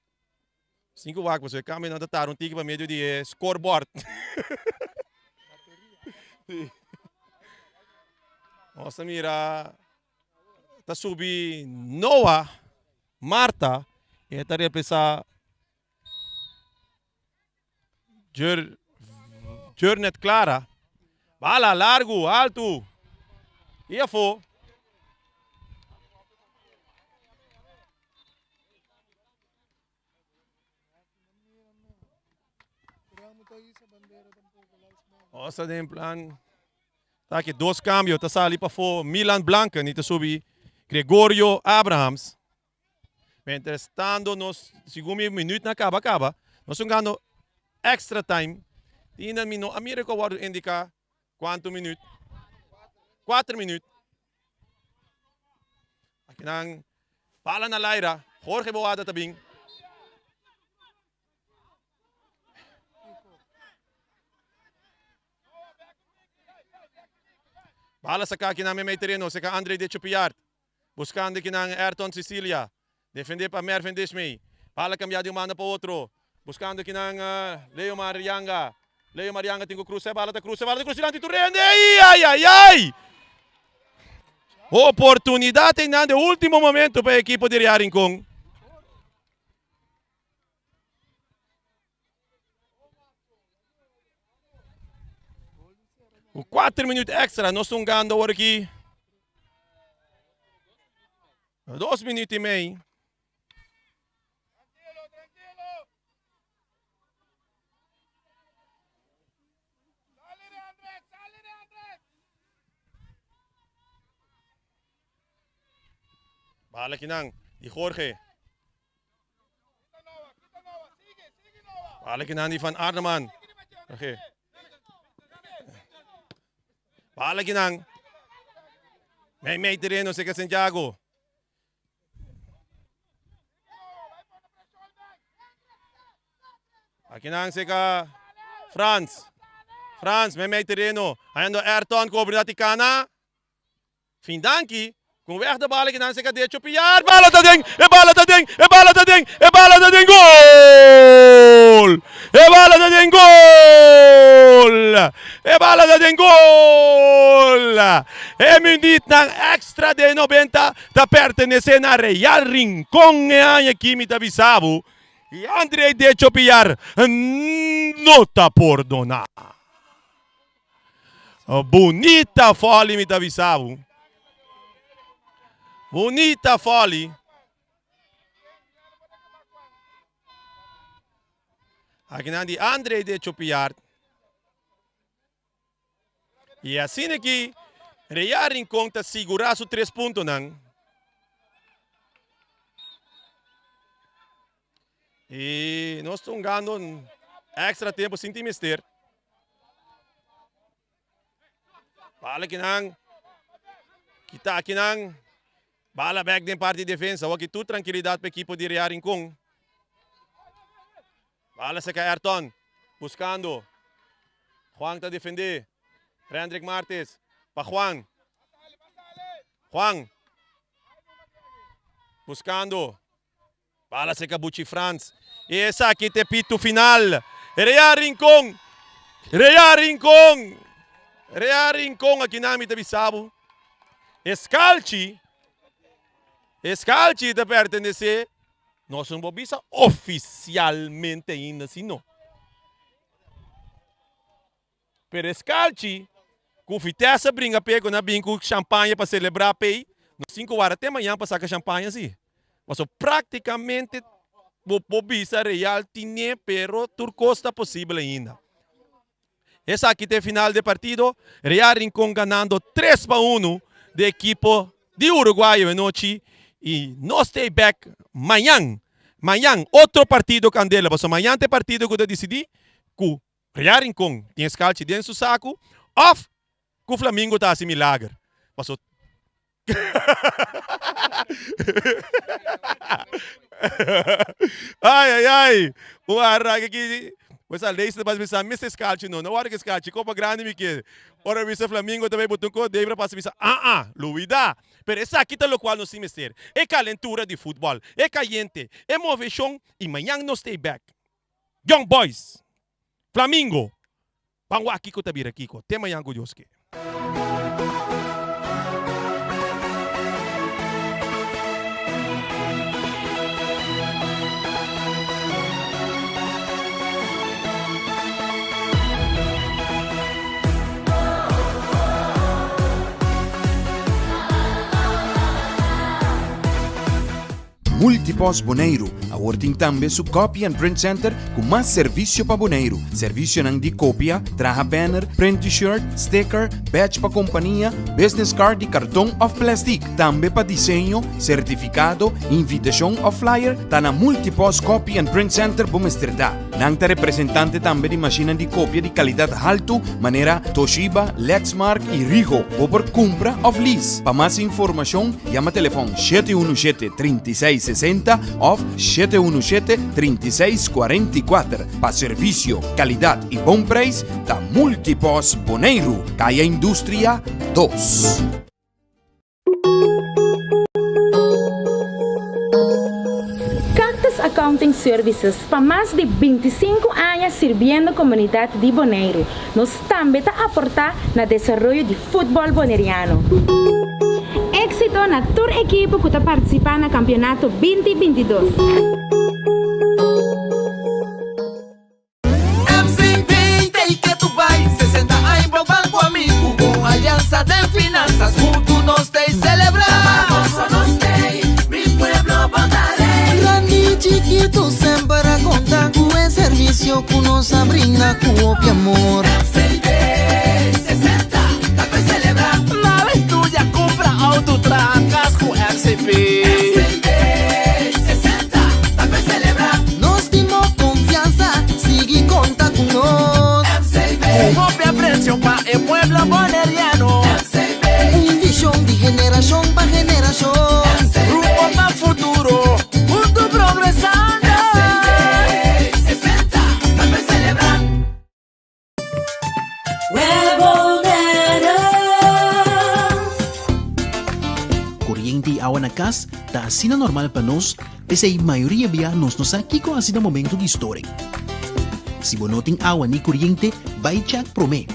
Sin ku wak pasobra e kambionan ta tarda un tiki pa medio di e scoreboard. Nos ta mira ta subi Noah Marta e ta reemplasa Jur Jurnet Clara. Bala largu, altu y afó. Nos den plan. Ta aki dos cambio. Ta sali pafó Milan Blanken y ta subi Gregorio Abrahams. Mientras tanto nos segun mi minuut na caba caba. Nos jugando extra time. Tinda mi no a mira cu a wordo indica cuanto minuut. Cuatro minuut. Akinan bala na laira. Jorge Boada ta bin. Bala saka akinan meimei tereno. Seka Andre de Chupiart. Buscando akinan Ayrton Cecilia. Defende pa Mervin Dismay. Bala cambia di un banda pa otro. Buscando akinan Leo Marianga. Leo Marianga tin cu cruza e bala ta cruza e bala ta cruza dilanti tur hende. Ay ay ay ay! Oportunidad einan de ultimo momento pa e ekipo di Real Rincon. Ku 4 minuut extra nos ta hungando awor aki. 2 minuut y mei. Bala kinan di Jorge. Bala kinan di Van Arneman. Jorge. Bala kinan. Mei mei tereno seca Santiago. Akinan seka Frans. Frans, meimei tereno. Hayando Ayrton ku oportunidat di kana. Fin danki. Ku weg de bala akinan seka Decho Piar. Bala ta den! E bala ta den! E bala ta den! E bala ta den! Gol! E bala ta den! Gol! E bala ta den! Gol! E minütnan extra den 90 ta pertenesé na Real Rincon e aña aki mi ta bisa bo. Y André Decho Piar no ta pordona. Bunita foli mi ta bisa bo. Bunita foli. Akinan di André Decho Piar. Y asina aki Real Rincon ta sigura su tres puntonan. Y nos ta hungando extra tempo sin tin mester. Bala kinan. Kita kinan. Bala bek den parti defensa. Awor aki tur trankilidad pa ekipo di Real Rincon. Bala seka Ayrton. Buscando. Juan ta defende. Rendrick Martis. Pa Juan. Juan. Buscando. Bala seka Buchi Frans. Y esaki te pito final. Real Rincon. Real Rincon. Real Rincon aki na mi ta bisa bo. Escalchi. E skalchi ta pertenesé, nos no por bisa ofisialmente ainda si no. Pero e skalchi ku Vitesse a bringa p'e ku nan a bin ku shampaña pa selebrá p'ei, nos tin ku warda te mañan pa saka shampaña si. Pasobra práktikamente bo por bisa Real tin'é pero tur kos ta posibel ainda. Esaki ta e final di e partido, Real Rincon ganando 3-1 di ekipo di Uruguay anochi y nos ta bek mañan. Mañan otro partido candela pasobra mañan ta e partido cu ta dicidi cu Real Rincon tin e scalchi den su saco of cu Flamingo ta haci milager. Pasobra Ai ai ai un arranque aki pues a Leicester pasa bisa mester skalchi no no wòrdu ke skalchi kopa grandi mi ke ora bisa Flamingo ta bai bota un ko Debra pasa bisa ah ah luida pero esaki ta lokual nos tin mester e kalentura di futbòl e kayente e moveshon i mañan nos ta e bèk Young Boys Flamingo Ban wak kiko ta bira kiko. Te mañan ku Dios ke. Multipost Boneiru awor tin tambe su Copy and Print Center ku mas servisio pa Boneiru. Servisionan di kopia, traha banner, print T-shirt, sticker, badge pa kompania, business card di karton òf plèstik. Tambe pa diseño, sertifikado, invitashon òf flyer ta na Multipost Copy and Print Center bo mester ta. Nan ta representante tambe di mashinnan di kopia di kalidat haltu manera Toshiba, Lexmark i Ricoh. Bo por kumpra òf lease. Pa mas informashon yama telefòn 717 36 60 òf 717 36 44. Pa servisio, kalidat i bon preis ta Multipos Boneiru, Kaya Industria 2. Cactus Accounting Services pa mas di 25 aña sirbiendo komunidat di Boneiru. Nos tambe ta aportá na desaroyo di futbòl boneriano. Éksito na tur ekipo ku ta partisipá na kampionato 20 22. MCB ta y ke tu bai 60 aña bo ban cu ami Cu bo alianza den finanzas Hunto nos ta y celebra Ta pa gozo nos t'ey Mi pueblo bo ta rey. Grandi y chikitu semper a konta ku e servisio ku nos a brinda ku hopi amor. MCB 60 ta pa celebra. Na vez tuya cumpra auto traha cas cu MCB. MCB 60 ta pa celebra. Nos tin bo konfiansa, sigui konta ku nos. MCB. Ku hopi apresio pa e pueblo boneriano. MCB. Un vishon di generashon pa generashon. MCB. Rumbo pa futuro, huntu progresando. MCB 60 ta pa selebrá. Koriente i awa na kas ta asina normal pa nos, p'esei mayoria bia nos no sa kiko hasi na momento di storing. Si bo no tin awa ni koriente, bai chèk promé.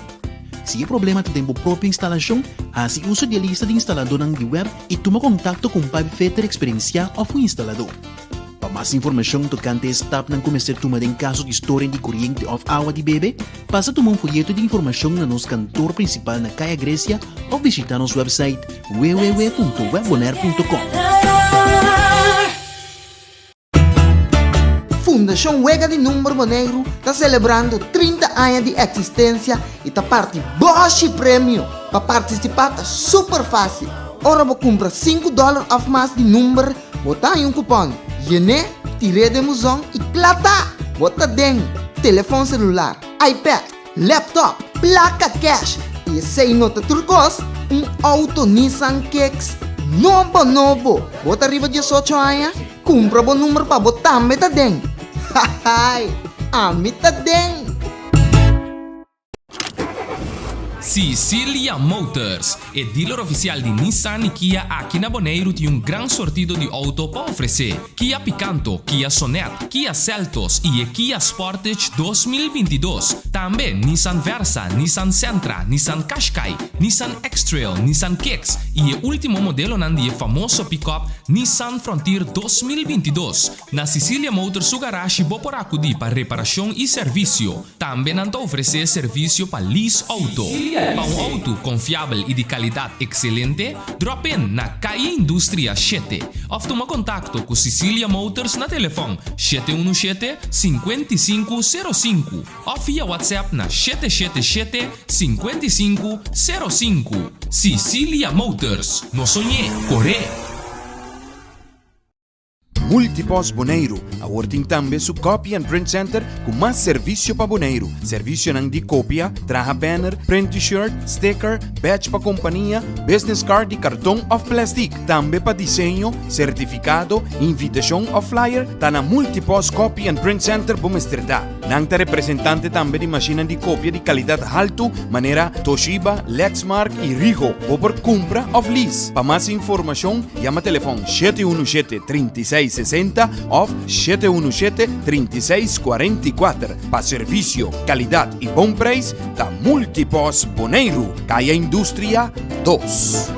Si e problema ta den bo propio instalashon, hasi uso di e lista di instaladónan di web i tuma kontakto ku un pipefitter eksperensiá òf un instaladó. Pa mas informashon tokante e stapnan ku mester tuma den kaso di storing di koriente òf awa di bebe, pasa tuma un foyeto di informashon na nos kantor prinsipal na Kaya Grecia òf bishitá nos wèpsait www.webbonaire.com. Fundashon Wega di Number Boneiru ta selebrando 30 aña di eksistensia i ta parti bòshi premio! Pa partisipá ta super fásil! Ora bo kumpra sinku dòler òf mas di number, Bo ta haña un kupòn, yen'é, tir'é den buzon i kla ta! Bo ta den telefòn selular, iPad, laptop, plaka kèsh i esei no ta tur kos, un outo Nissan Kicks nobo nobo! Bo ta riba diesocho aña? Kumpra bo number pa bo tambe ta den! Hahaai! Ami ta den! Cicilia Motors, e dealer ofisial di Nissan i Kia aki na Boneiru tin un gran sortido di outo pa ofresé. Kia Picanto, Kia Sonet, Kia Seltos i e Kia Sportage 2022. Tambe Nissan Versa, Nissan Sentra, Nissan Qashqai, Nissan X-Trail, Nissan Kicks i e último modelonan di e famoso pick-up Nissan Frontier 2022. Na Cicilia Motors su garashi bo por akudí pa reparashon i servisio. Tambe nan ta ofresé servisio pa lease outo. Pa un outo konfiabel i di kalidat ekselente, drop in na Calle Industria 7 òf tuma kontakto ku Cicilia Motors na telefòn 717 55 05 òf via WhatsApp na 777 55 05. Cicilia Motors, no soñ'é, kor'é! Multipost Boneiru awor tin tambe su Copy and Print Center ku mas servisio pa Boneiru. Servisionan di kopia, traha banner, print T-shirt, sticker, badge pa kompania, business card di karton òf plèstik. Tambe pa diseño, sertifikado, invitashon òf flyer, ta na Multipost Copy and Print Center bo mester ta. Nan ta representante tambe di mashinnan di kopia di kalidat haltu manera Toshiba, Lexmark i Ricoh. Bo por kumpra òf lease. Pa mas informashon, Yama telefòn 717 36 60 òf 717 36 44. Pa servisio, kalidat i bon preis ta Multipost Boneiru, Kaya Industria 2.